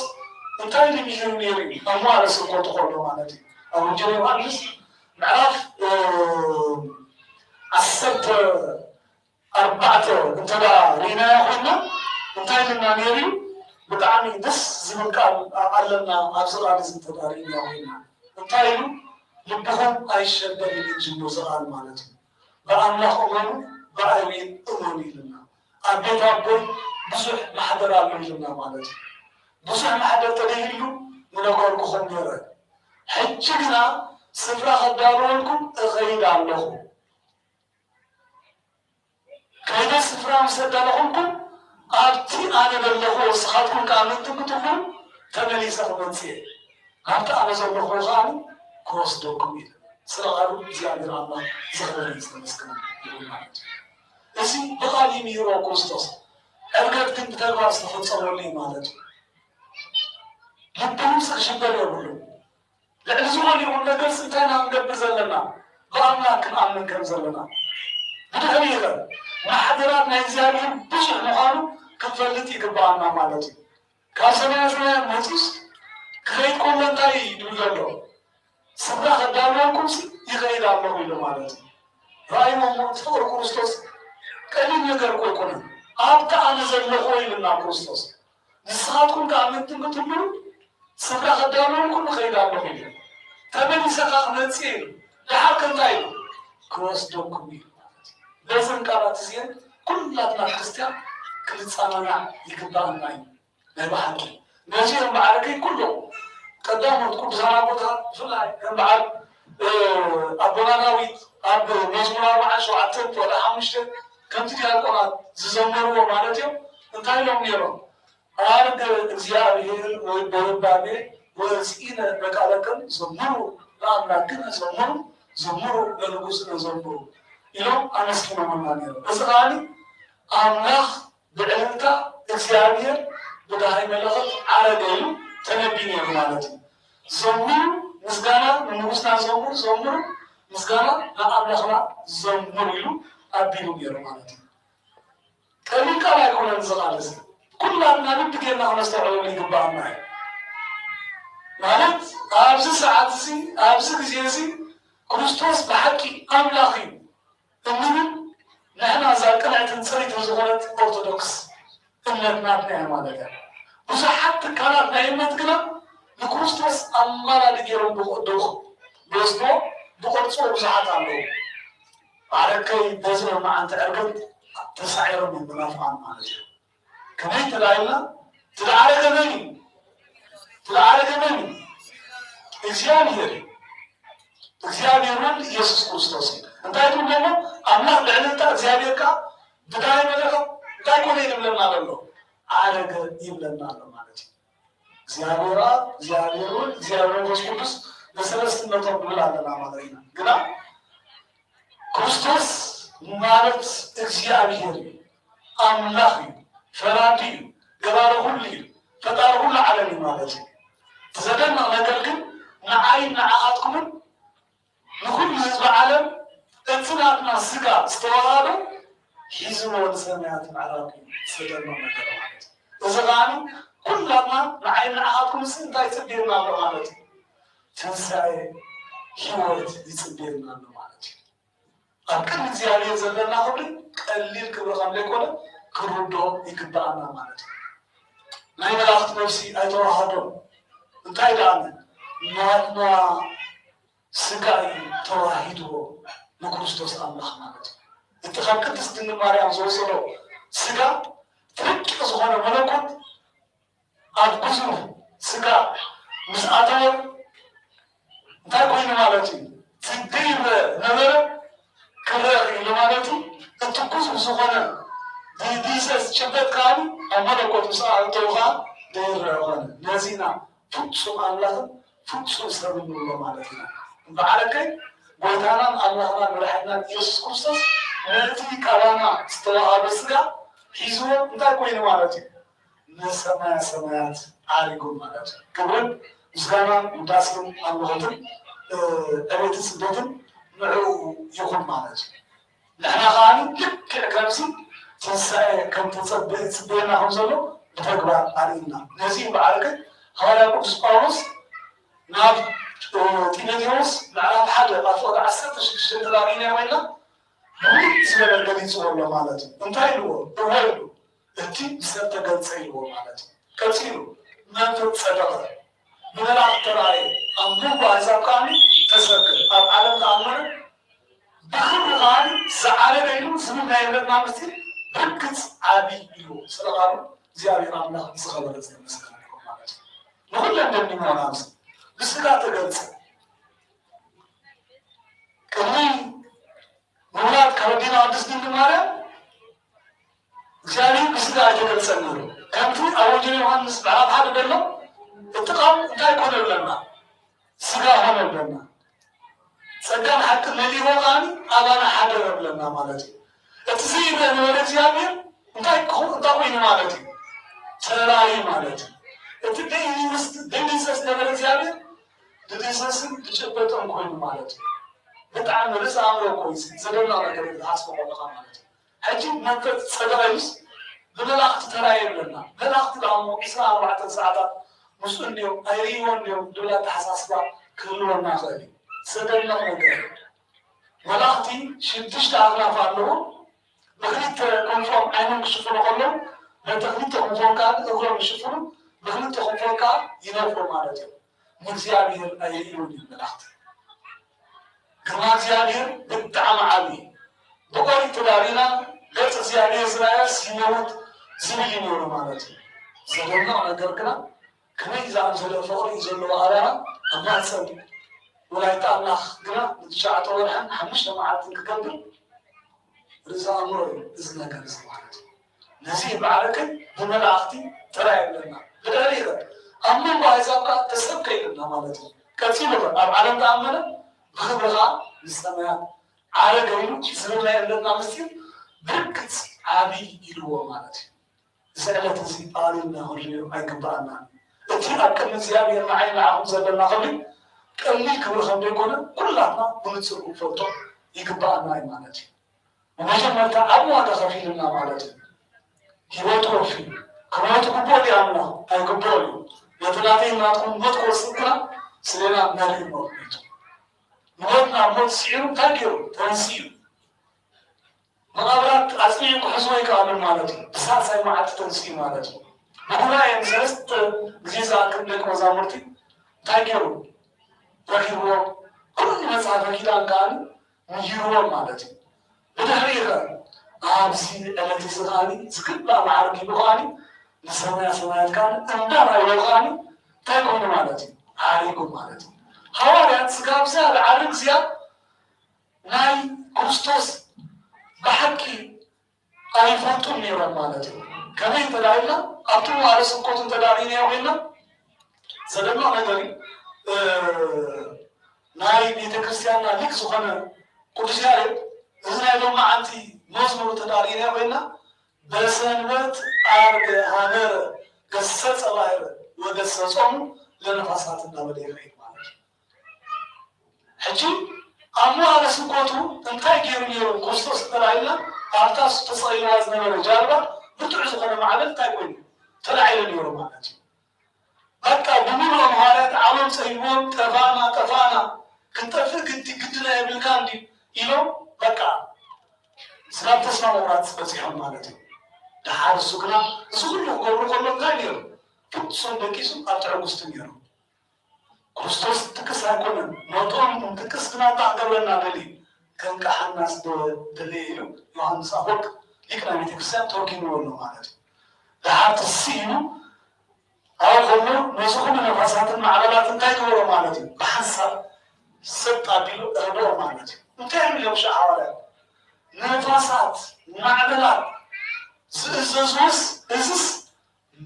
እንታይ ኢሉ ሚሂሩ ነይሩ እዩ? ኣብ መዋዕለ ስብከቱ ከሎ ማለት እዩ። ኣብ ወንጌል ዮሃንስ ምዕራፍ ዓሰርተ ኣርባዕተ እንተ ደኣ ርኢናዮ ኮይና እንታይ ኢልና ነይሩ እዩ? ብጣዕሚ ደስ ዝብል ቃል ኣለና ኣብዚ ቃል እዚ እንተ ደኣ ርኢናዮ ኮይና እንታይ ኢሉ? ልብኹም ኣይሸበር ኢሉ ዝጅምር እዚ ቃል ማለት እዩ። ብኣምላኽ እመኑ ብኣይ እውን እመኑ ኢልና ኣብ ቤት ኣቦይ ብዙሕ ማሕደር ኣሎ ኢልና ማለት እዩ። ብዙሕ ማሕደር ተደይሉ ምነገርኩኹም ነይረ። ሕጂ ግና ስፍራ ከዳልወልኩም እኸይድ ኣለኹ። ከይደ ስፍራ ምስ ኣዳለኹልኩም ኣብቲ ኣነ ዘለኹ ንስኻትኩም ከዓ ምእንቲ ክትብሉ ተመሊሰ ክመፅእ እየ። ናብቲ ኣነ ዘለኹ ከዓ ክወስደኩም ኢለ ስለ ቃሉ እግዚኣብሔር ኣምላኽ ዝኽበር ዝተመስገነ ይኹን ማለት እዩ። እዚ ብቓል እዩ ምሂርዎ ክርስቶስ። ዕርገት ግን ብተግባር ዝተፈጸመሉ እዩ ማለት እዩ። ልቢ ንጹህ ክሽበር የብሉን። ልዕሊ ዝኾነ ይኹን ነገር እንታይ ኢና ክንገብር ዘለና? ብኣምላኽ ክንኣምን ከም ዘለና። ብድሕሪኡ ኸ ማሕደራት ናይ እግዚኣብሔር ብዙሕ ምዃኑ ክንፈልጥ ይግብኣና ማለት እዩ። ካብ ሰማያ ሰማያት መጺኡስ ክኸይድ ከሎ እንታይ እዩ ድብል ዘሎ? ስፍራ ከዳልወልኩምሲ ይኸይድ ኣለኹ ኢሉ ማለት እዩ። ራእይሞ እሞ እቲ ፍቕሪ ክርስቶስ ቀሊል ነገር እኮ ኣይኮነን። ኣብቲ ኣነ ዘለኹ ኢሉና ክርስቶስ። ንስኻትኩም ከኣ ምእንቲ ክትህልዉ ስፍራ ከዳልወልኩም እኸይድ ኣለኹ ኢሉ። ተመሊሰ ከኣ ክመጽእ ኢሉ። ደሓር ከ እንታይ ኢሉ? ክወስደኩም ኢሉ ማለት እዩ። በዘን ቃላት እዚአን ኩላትና ክርስትያን ክንጸናናዕ ይግባኣና እዩ። ናይ ብሓቂ ነዚ እዮም በዓል ከይ ኩሎም ቀዳሞት ቅዱሳን ኣቦታት ብፍላይ ከም በዓል ኣቦና ዳዊት ኣብ መዝሙር ኣርባዓን ሸውዓተን ወላ ሓሙሽተ ከምቲ ዲያቆናት ዝዘመርዎ ማለት እዮም። እንታይ ኢሎም ነይሮም? ኣርግ እግዚኣብሔር ወይ በርባቤ ወፂነ በቃለክም ዘምሩ ለኣምላክነ ዘምሩ ዘምሩ ለንጉስነ ዘምሩ ኢሎም ኣመስኪኖምና ነይሮም። እዚ ከዓኒ ኣምላኽ ብዕልልታ እግዚኣብሔር ብዳሃይ መለኸት ዓረገ ኢሉ ተነቢዩ ነይሩ ማለት እዩ። ዘምሩ ምስጋና ንንጉስና ዘምሩ ዘምሩ ምስጋና ንኣምላኽና ዘምሩ ኢሉ ኣቢሉ ነይሩ ማለት እዩ። ቀሊል ቃል ኣይኮነን እዚ ቃል እዚ። ኩላትና ልቢ ጌርና ክነስተውዕለሉ ይግባኣና እዩ። ማለት ኣብዚ ሰዓት እዚ ኣብዚ ግዜ እዚ ክርስቶስ ብሓቂ ኣምላኽ እዩ እንብል ንሕና እዛ ቅንዕትን ፅሪትን ዝኾነት ኦርቶዶክስ እምነት ናትና እያ ማለት እያ። ብዙሓት ትካላት ናይ እምነት ግና ንክርስቶስ ኣማላዲ ገይሮም ብቅ- ብቅ- ብወስድዎ ብቆርፅዎ ብዙሓት ኣለዉ። ማዕረከይ በዚ መዓልቲ ዕርገት ተሳዒሮም እዮም መናፍቃን ማለት እዩ። ከመይ ተላኢልና ትደዓረገ መን እዩ? ትደዓረገ መን እዩ? እግዚኣብሔር እዩ። እግዚኣብሔር ወልድ ኢየሱስ ክርስቶስ እዩ። እንታይ ትብለና? ኣምላኽ ብዕልልታ እግዚኣብሔር ከዓ ብዳይ መለኸት እንታይ ኮነ ይብለና ዘሎ? ዓረገ ይብለና ኣሎ ማለት እዩ። እግዚኣብሔር ኣብ እግዚኣብሔር ወልድ እግዚኣብሔር መንፈስ ቅዱስ በሰለስትነቶም ንብል ኣለና ማለት ኢና። ግና ክርስቶስ ማለት እግዚኣብሔር እዩ፣ ኣምላኽ እዩ፣ ፈራዲ እዩ፣ ገባሪ ኩሉ እዩ፣ ፈጣሪ ኩሉ ዓለም እዩ ማለት እዩ። እቲ ዘደንቕ ነገር ግን ንዓይ ንዓኻትኩምን ንኹሉ ህዝቢ ዓለም እቲ ናትና ስጋ ዝተዋሃበ ሒዝዎ ንሰማያት ምዕራግ እዩ። ዘደንቕ ነገር ማለት እዩ። እዚ ከዓኒ ኩላትና ንዓይ ንዓኻትኩም እዚ እንታይ ይፅበየና ኣሎ ማለት እዩ? ትንሳኤ ህይወት ይፅበየና ኣሎ ማለት እዩ። ኣብ ቅድሚ እግዚኣብሔር ዘለና ክብሪ ቀሊል ክብሪ ከም ዘይኮነ ክንርድኦ ይግብኣና ማለት እዩ። ናይ መላእኽቲ ነፍሲ ኣይተዋሃዶም። እንታይ ደኣ ናትና ስጋ እዩ ተዋሂድዎ ንክርስቶስ ኣምላኽ ማለት እዩ። እቲ ካብ ቅድስት ድንግል ማርያም ዝወሰዶ ስጋ እቲ ረቂቕ ዝኾነ መለኮት ኣብ ግዙፍ ስጋ ምስ ኣተወ እንታይ ኮይኑ ማለት እዩ? እቲ ደይበ ነበረ ክረአ ክኢሉ ማለት እዩ። እቲ ግዙፍ ዝኾነ ዲዲሰ ዝጭበጥ ከዓኒ ኣብ መለኮት ምስ ኣእተው ከዓ ደይረአ ኾነ። ነዚና ፍጹም ኣምላኽን ፍጹም ሰብን ንብሎ ማለት ኢና። እምበኣርከይ ጎይታናን ኣምላኽናን መድሓኒናን ኢየሱስ ክርስቶስ ነቲ ካባና ዝተዋሃበ ስጋ ሒዝዎ እንታይ ኮይኑ ማለት እዩ? ንሰማያ ሰማያት ዓሪጉ ማለት እዩ። ክብርን ምስጋናን ውዳሴን ኣምልኾትን ዕቤትን ስግደትን ንዕኡ ይኹን ማለት እዩ። ንሕና ከኣ ልክዕ ከምዚ ትንሳኤ ከም ተጸበ- ይጽበየና ከም ዘሎ ብተግባር ኣርእዩና። ነዚ እዩ በዓል ግን ሃዋርያ ቅዱስ ጳውሎስ ናብ ጢሞቴዎስ ምዕራፍ ሓደ ኣብ ፍቕዲ ዓሰርተ ሽዱሽተ እንተዳርኢና ኮይና ብውልቅ ዝበለ ገሊፅዎ ኣሎ ማለት እዩ። እንታይ ኢልዎ? እወ ኢሉ እቲ ብሰብ ተገልፀ ኢልዎ ማለት እዩ። ቀፂሉ መንፈስ ጸደቐ፣ ብመላእክት ተራእየ፣ ኣብ መንጎ ኣህዛብ ከዓኒ ተሰብከ፣ ኣብ ዓለም ተኣመረ፣ ብኽብሪ ከዓኒ ዝዓረገ ኢሉ ዝብል ናይ እምነትና ምስጢር ብርግፅ ዓብዪ ኢልዎ። ስለ ቃሉ እግዚኣብሔር ኣምላኽ ዝኸበረ ዝተመስገነ ይኹን ማለት እዩ። ንኹለን ደሚሞና ኣብዚ ብስጋ ተገልፀ ቅድሚ ምውላድ ካብ ኣዴና ቅድስት ድንግል ማርያም እግዚኣብሔር ብስጋ ኣይተገልጸን ነይሩ። ከምቲ ኣብ ወንጌል ዮሃንስ ምዕራፍ ሓደ ዘሎ እቲ ቃል እንታይ ኮነ ብለና? ስጋ ኮነ ብለና። ጸጋን ሓቂ መሊእዎ ከዓኒ ኣባና ሓደረ ብለና ማለት እዩ። እቲ ዘይረአ ነበረ እግዚኣብሔር እንታይ ክኸውን እንታይ ኮይኑ ማለት እዩ? ተራእዩ ማለት እዩ። እቲ ደይድህሰስ ነበረ እግዚኣብሔር ድድህሰስን ድጨበጠን ኮይኑ ማለት እዩ። ብጣዕሚ ርእሰ ኣእምሮ እኮ እዩ። ዘደንቕ ነገር እዩ ክትሓስቦ ከለኻ ማለት እዩ። ሕጂ መንፈስ ጸደቐ ኢሉስ ብመላእኽቲ ተራእየ ይብለና። መላእኽቲ ደኣ እሞ ዒስራን ኣርባዕተን ሰዓታት ምስኡ እንድዮም ኣይርእይዎን ድዮም ዝብል ኣተሓሳስባ ክህልወና ይኽእል እዩ። ዘደንቕ ነገር እዩ። መላእኽቲ ሽዱሽተ ኣኽናፍ ኣለዎ። ብክልተ ክንፎም ዓይኖም ክሽፍኑ ከለዉ በቲ ክልተ ክንፎም ከዓ እግሮም ይሽፍኑ፣ ብክልተ ክንፎም ከዓ ይነፍሩ ማለት እዮም። ንእግዚኣብሔር ኣይርእይዎን እዮም መላእኽቲ። ግርማ እግዚኣብሔር ብጣዕሚ ዓብዪ እዩ። ብኦሪት ተዳሪና ገጽ እግዚኣብሔር ዝረኣየስ ይመውት ዝብል እዩ ነይሩ ማለት እዩ። ዘደንቕ ነገር ግና ከመይ ዝኣምሰለ ፍቕሪ እዩ ዘለዎ ኣባና ኣብ ማህፀን ወላዲተ ኣምላኽ ግና ንትሽዓተ ወርሕን ሓሙሽተ መዓልትን ክገብር ርእሰ ኣእምሮ እዩ እዚ ነገር እዚ ማለት እዩ። ነዚ በዓለከይ ብመላእኽቲ ጥራይ የብለና ብድሕሪኸ ኣብ መንጎ ኣህዛብ ከዓ ተሰብከ ይብለና ማለት እዩ። ቀፂሉ ኸ ኣብ ዓለም ተኣመነ ብኽብሪ ከዓ ንሰማያት ዓረገ ኢሉ ዝብል ናይ እምነትና ምስጢር ብርግፅ ዓብዪ ኢልዎ ማለት እዩ። እዚ ዕለት እዚ ኣሪምና ክንሪኦ ኣይግባኣናን። እቲ ኣብ ቅድሚ እግዚኣብሔር ንዓይ ንዓኹም ዘለና ክብሪ ቀሊል ክብሪ ከም ዘይኮነ ኩላትና ብንጹር ክንፈልጦ ይግባኣና እዩ ማለት እዩ። ብመጀመርታ ዓቢ ዋጋ ከፊልና ማለት እዩ። ህይወቱ ወፊ ክሞት ግቡእ ድዩ ኣምላኽ? ኣይግቡእን እዩ። ነቲ ናተይ ናትኩም ሞት ክወስድ ግና ስሌና መሪር ሞት ሞይቱ። ሞት ናብ ሞት ስዒሩ እንታይ ገይሩ? ተንሲኡ። መቓብራት ኣጽኒዑ ክሕዝዎ ኣይከኣሉን ማለት እዩ። ብሳልሳይ መዓልቲ ተንሲኡ ማለት እዩ። ብጉባኤ ንሰለስተ ግዜ ዝኣክል ደቂ መዛሙርቲ እንታይ ገይሩ? ረኺብዎም። ኩሉ መጽሓፈ ኪዳን ከኣ ምሂርዎም ማለት እዩ። ብድሕሪኡ ኸ ኣብዚ ዕለት እዚ ከኣ ዝግባእ መዓርግ ሂቡ ከኣ ንሰማያ ሰማያት ከኣ እንዳርኣይዎ ከኣ እንታይ ኮይኑ ማለት እዩ? ዓሪጉ ማለት እዩ። ሃዋርያት ስጋብ እዚኣ ዝዓርግ እዚኣ ናይ ክርስቶስ ብሓቂ ኣይፈልጡን ነይሮም ማለት እዩ። ከመይ እንተ ደኣ ኢልና ኣብቲ መዋዕለ ስብከቱ እንተ ደኣ ርኢናዮ ኮይንና ዘደንቕ ነገር እዩ። እ፣ ናይ ቤተ ክርስቲያንና ሊቅ ዝኾነ ቅዱስ ያሬድ እዚ ናይ ሎማዓንቲ መዝሙር እንተ ደኣ ርኢናዮ ኮይንና በሰንበት ዓርገ ሀመረ ገሰጸ ባሕረ ወገሰጾሙ ለነፋሳት እንዳበለ ይኸይድ ማለት እዩ። ሕጂ ኣብ መዋዕለ ስብከቱ እንታይ ገይሩ ነይሩ ክርስቶስ እንተ ኢልና ኣብታ ተሰቒልዋ ዝነበረ ጃልባ ብርቱዕ ዝኾነ ማዕበል እንታይ ኮይኑ ተላዒሉ ነይሩ ማለት እዩ። በቃ ብምሉኦም ሃዋርያት ዓቕሞም ጸቢብዎም ጠፋእና ጠፋእና ክንጠፍእ ግዲ ግድና የብልካ እንዲ ኢሎም በቃ ስጋብ ተስፋ ምቑራጽ በጺሖም ማለት እዩ። ደሓር እሱ ግና እዚ ኩሉ ክገብሩ ከሎ እንታይ ነይሩ? ፍጹም ደቂሱ ኣብ ትዕግስቱ ነይሩ። ክርስቶስ ጥቅስ ኣይኮነን መጦም ጥቅስ ግና እንታይ ክገብረና ደልዩ ከንቅሓናስ ደልየ ኢሉ ዮሃንስ ኣፈወርቅ ሊቅ ናይ ቤተክርስትያን ተርጉምዎ ኣሎ ማለት እዩ። ደሓር ትስኢኑ ኣብ ከሎ ነዚ ኩሉ ነፋሳትን ማዕበላት እንታይ ገበሮ ማለት እዩ? ብሓንሳብ ሰጥ ኣቢሉ እረድኦ ማለት እዩ። እንታይ እዮም ኢሎም ሽዑ ሃዋርያት? ነፋሳት ማዕበላት ዝእዘዝዎስ እዝስ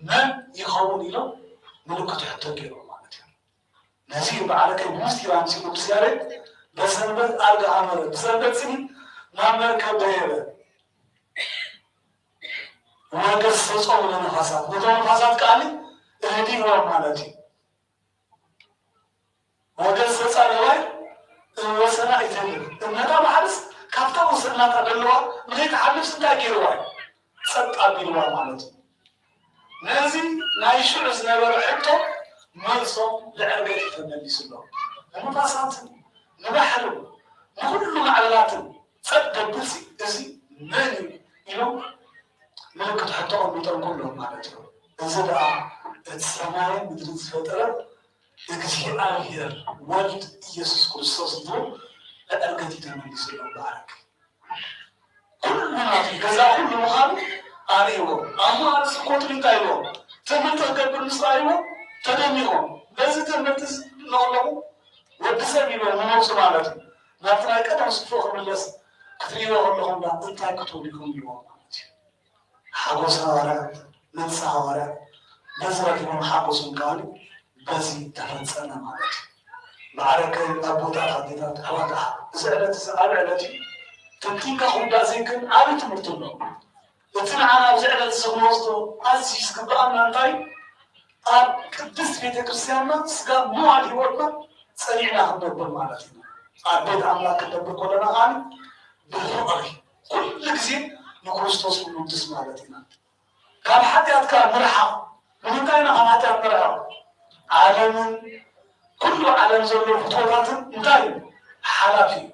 መን ይኸውን ኢሎም ምልክት ሕቶ ገይሮም ማለት እዩ። ነዚ በዓለ ቀይ ብምስጢር ኣምሲ ቅዱስ ያሬድ በሰንበት ኣርገ ኣመረ ብሰንበት ጽኒ ናብ መርከብ ደየበ ወገሰጾም ለነፋሳት ነቶም ነፋሳት ከኣኒ እህዲዎም ማለት እዩ። ወገሰጻ ነዋይ እወሰና ይተልል እነታ ባሕርስ ካብታ ወሰናታ ዘለዋ ንኸይትሓልፍስ እንታይ ገይርዋ እዩ? ጸጥ ኣቢልዋ ማለት እዩ። ነዚ ናይ ሽዑ ዝነበረ ሕቶ መልሶም ብዕርገት እዩ ተመሊስሎም። ንነፋሳትን ንባሕርን ንኹሉ ማዕበላትን ጸጥ ደብልሲ እዚ መን እዩ ኢሎም ምልክት ሕቶ ቀሚጦም ኩሎም ማለት እዩ። እዚ ደኣ እቲ ሰማይን ምድርን ዝፈጠረ እግዚኣብሔር ወልድ ኢየሱስ ክርስቶስ ዝብል ብዕርገት እዩ ተመሊስሎም ብዓርግ። ኩሉ ናቱ ገዛ ኩሉ ምዃኑ ኣርእይዎም። ኣብ መዋዕለ ስብከቱ እንታይ ኢልዎም? ትምህርቲ ክገብር ምስ ረኣይዎ ተደኒቖም። በዚ ትምህርቲ እዚ ንኸለኹ ወዲ ሰብ ኢልዎም ንነብሱ ማለት እዩ። ናብቲ ናይ ቀደም ስፍሮ ክምለስ ክትርእይዎ ከለኹም ዳ እንታይ ክትብሉ ኢኹም ኢልዎም ማለት እዩ። ሓጎስ ሃዋርያት፣ መልሲ ሃዋርያት በዚ ረኪቦም ሓጎሶም ከኣኒ በዚ ተፈጸመ ማለት እዩ። ማዕረከ ኣቦታት ኣዴታት ኣሕዋት ኣሓ እዚ ዕለት እዚ ዓቢ ዕለት እዩ። ተንቲንካ ክውዳእ ዘይክእል ዓብዪ ትምህርቲ ኣሎ። እቲ ንዓና ኣብዚ ዕለት እዚ ክንወስዶ ኣዝዩ ዝግብኣና እንታይ፣ ኣብ ቅድስት ቤተ ክርስቲያንና ስጋ ምዋል ህይወትና ጸኒዕና ክንነብር ማለት ኢና። ኣብ ቤት ኣምላኽ ክንነብር ከለና ከኣ ብፍቕሪ ኩሉ ግዜ ንክርስቶስ ክንውድስ ማለት ኢና። ካብ ሓጢኣት ከኣ ንርሓቕ። ንምንታይ ኢና ካብ ሓጢኣት ንርሓቕ? ዓለምን ኩሉ ዓለም ዘሎ ፍትወታትን እንታይ እዩ? ሓላፊ እዩ።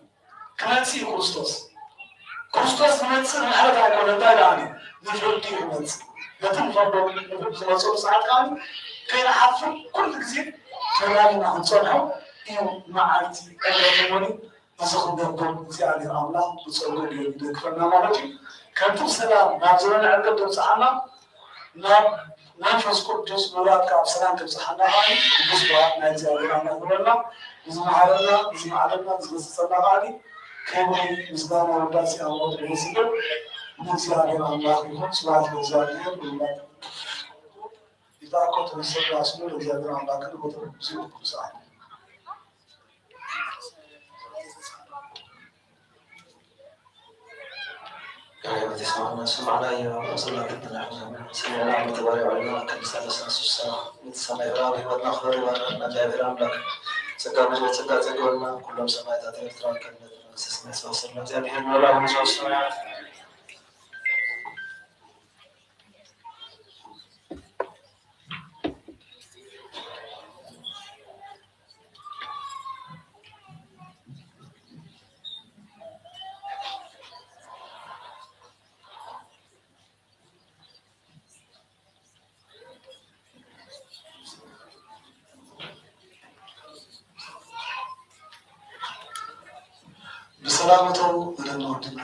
ክመጽእ እዩ ክርስቶስ። ክርስቶስ ዝመጽእ ንምሕረት ኣይኮነ፣ እንታይ ደኣ እዩ? ንፍርዲ እዩ ክመጽእ። ነቲ ንፈርዶ ዝመጽኡ ሰዓት ከኣ ከይንሓፍር ኩሉ ግዜ ተላሊና ክንጸንሖ እዩ። መዓልቲ ዕለት እሞኒ እዚ ክንገብር እግዚኣብሔር ኣምላኽ ብጸጉ እዩ ይደግፈና ማለት እዩ። ከምቲ ብሰላም ናብ ዝረነ ዕርቀት ዘብጽሓና ናብ መንፈስ ቅዱስ ምውራድ ካብ ሰላም ተብጽሓና ከኣ ቅዱስ በዓል ናይ እግዚኣብሔር ኣምላኽ ይበልና። ንዝመሃረና ንዝመዓለና ንዝገሰጸና ከኣ ክብሪ ምስጋና ውዳሴ ኣምልኾ ይስግድ ንእግዚኣብሔር ኣምላኽ ይኹን። ስብሐት ለእግዚኣብሔር። ይባርኮ ተመሰላ ስሙ ለእግዚኣብሔር ኣምላክ ክብር ምስሉ ቅዱሳን። ጸጋ ብዙሕ ጸጋ ጸግበና ኩሎም ሰማዕታት ኤርትራ ከነት መንግስተ ሰማያት ሰወሰና እግዚኣብሔር መላው ሰማያት። ብሰላም እተው ወደና ወድና።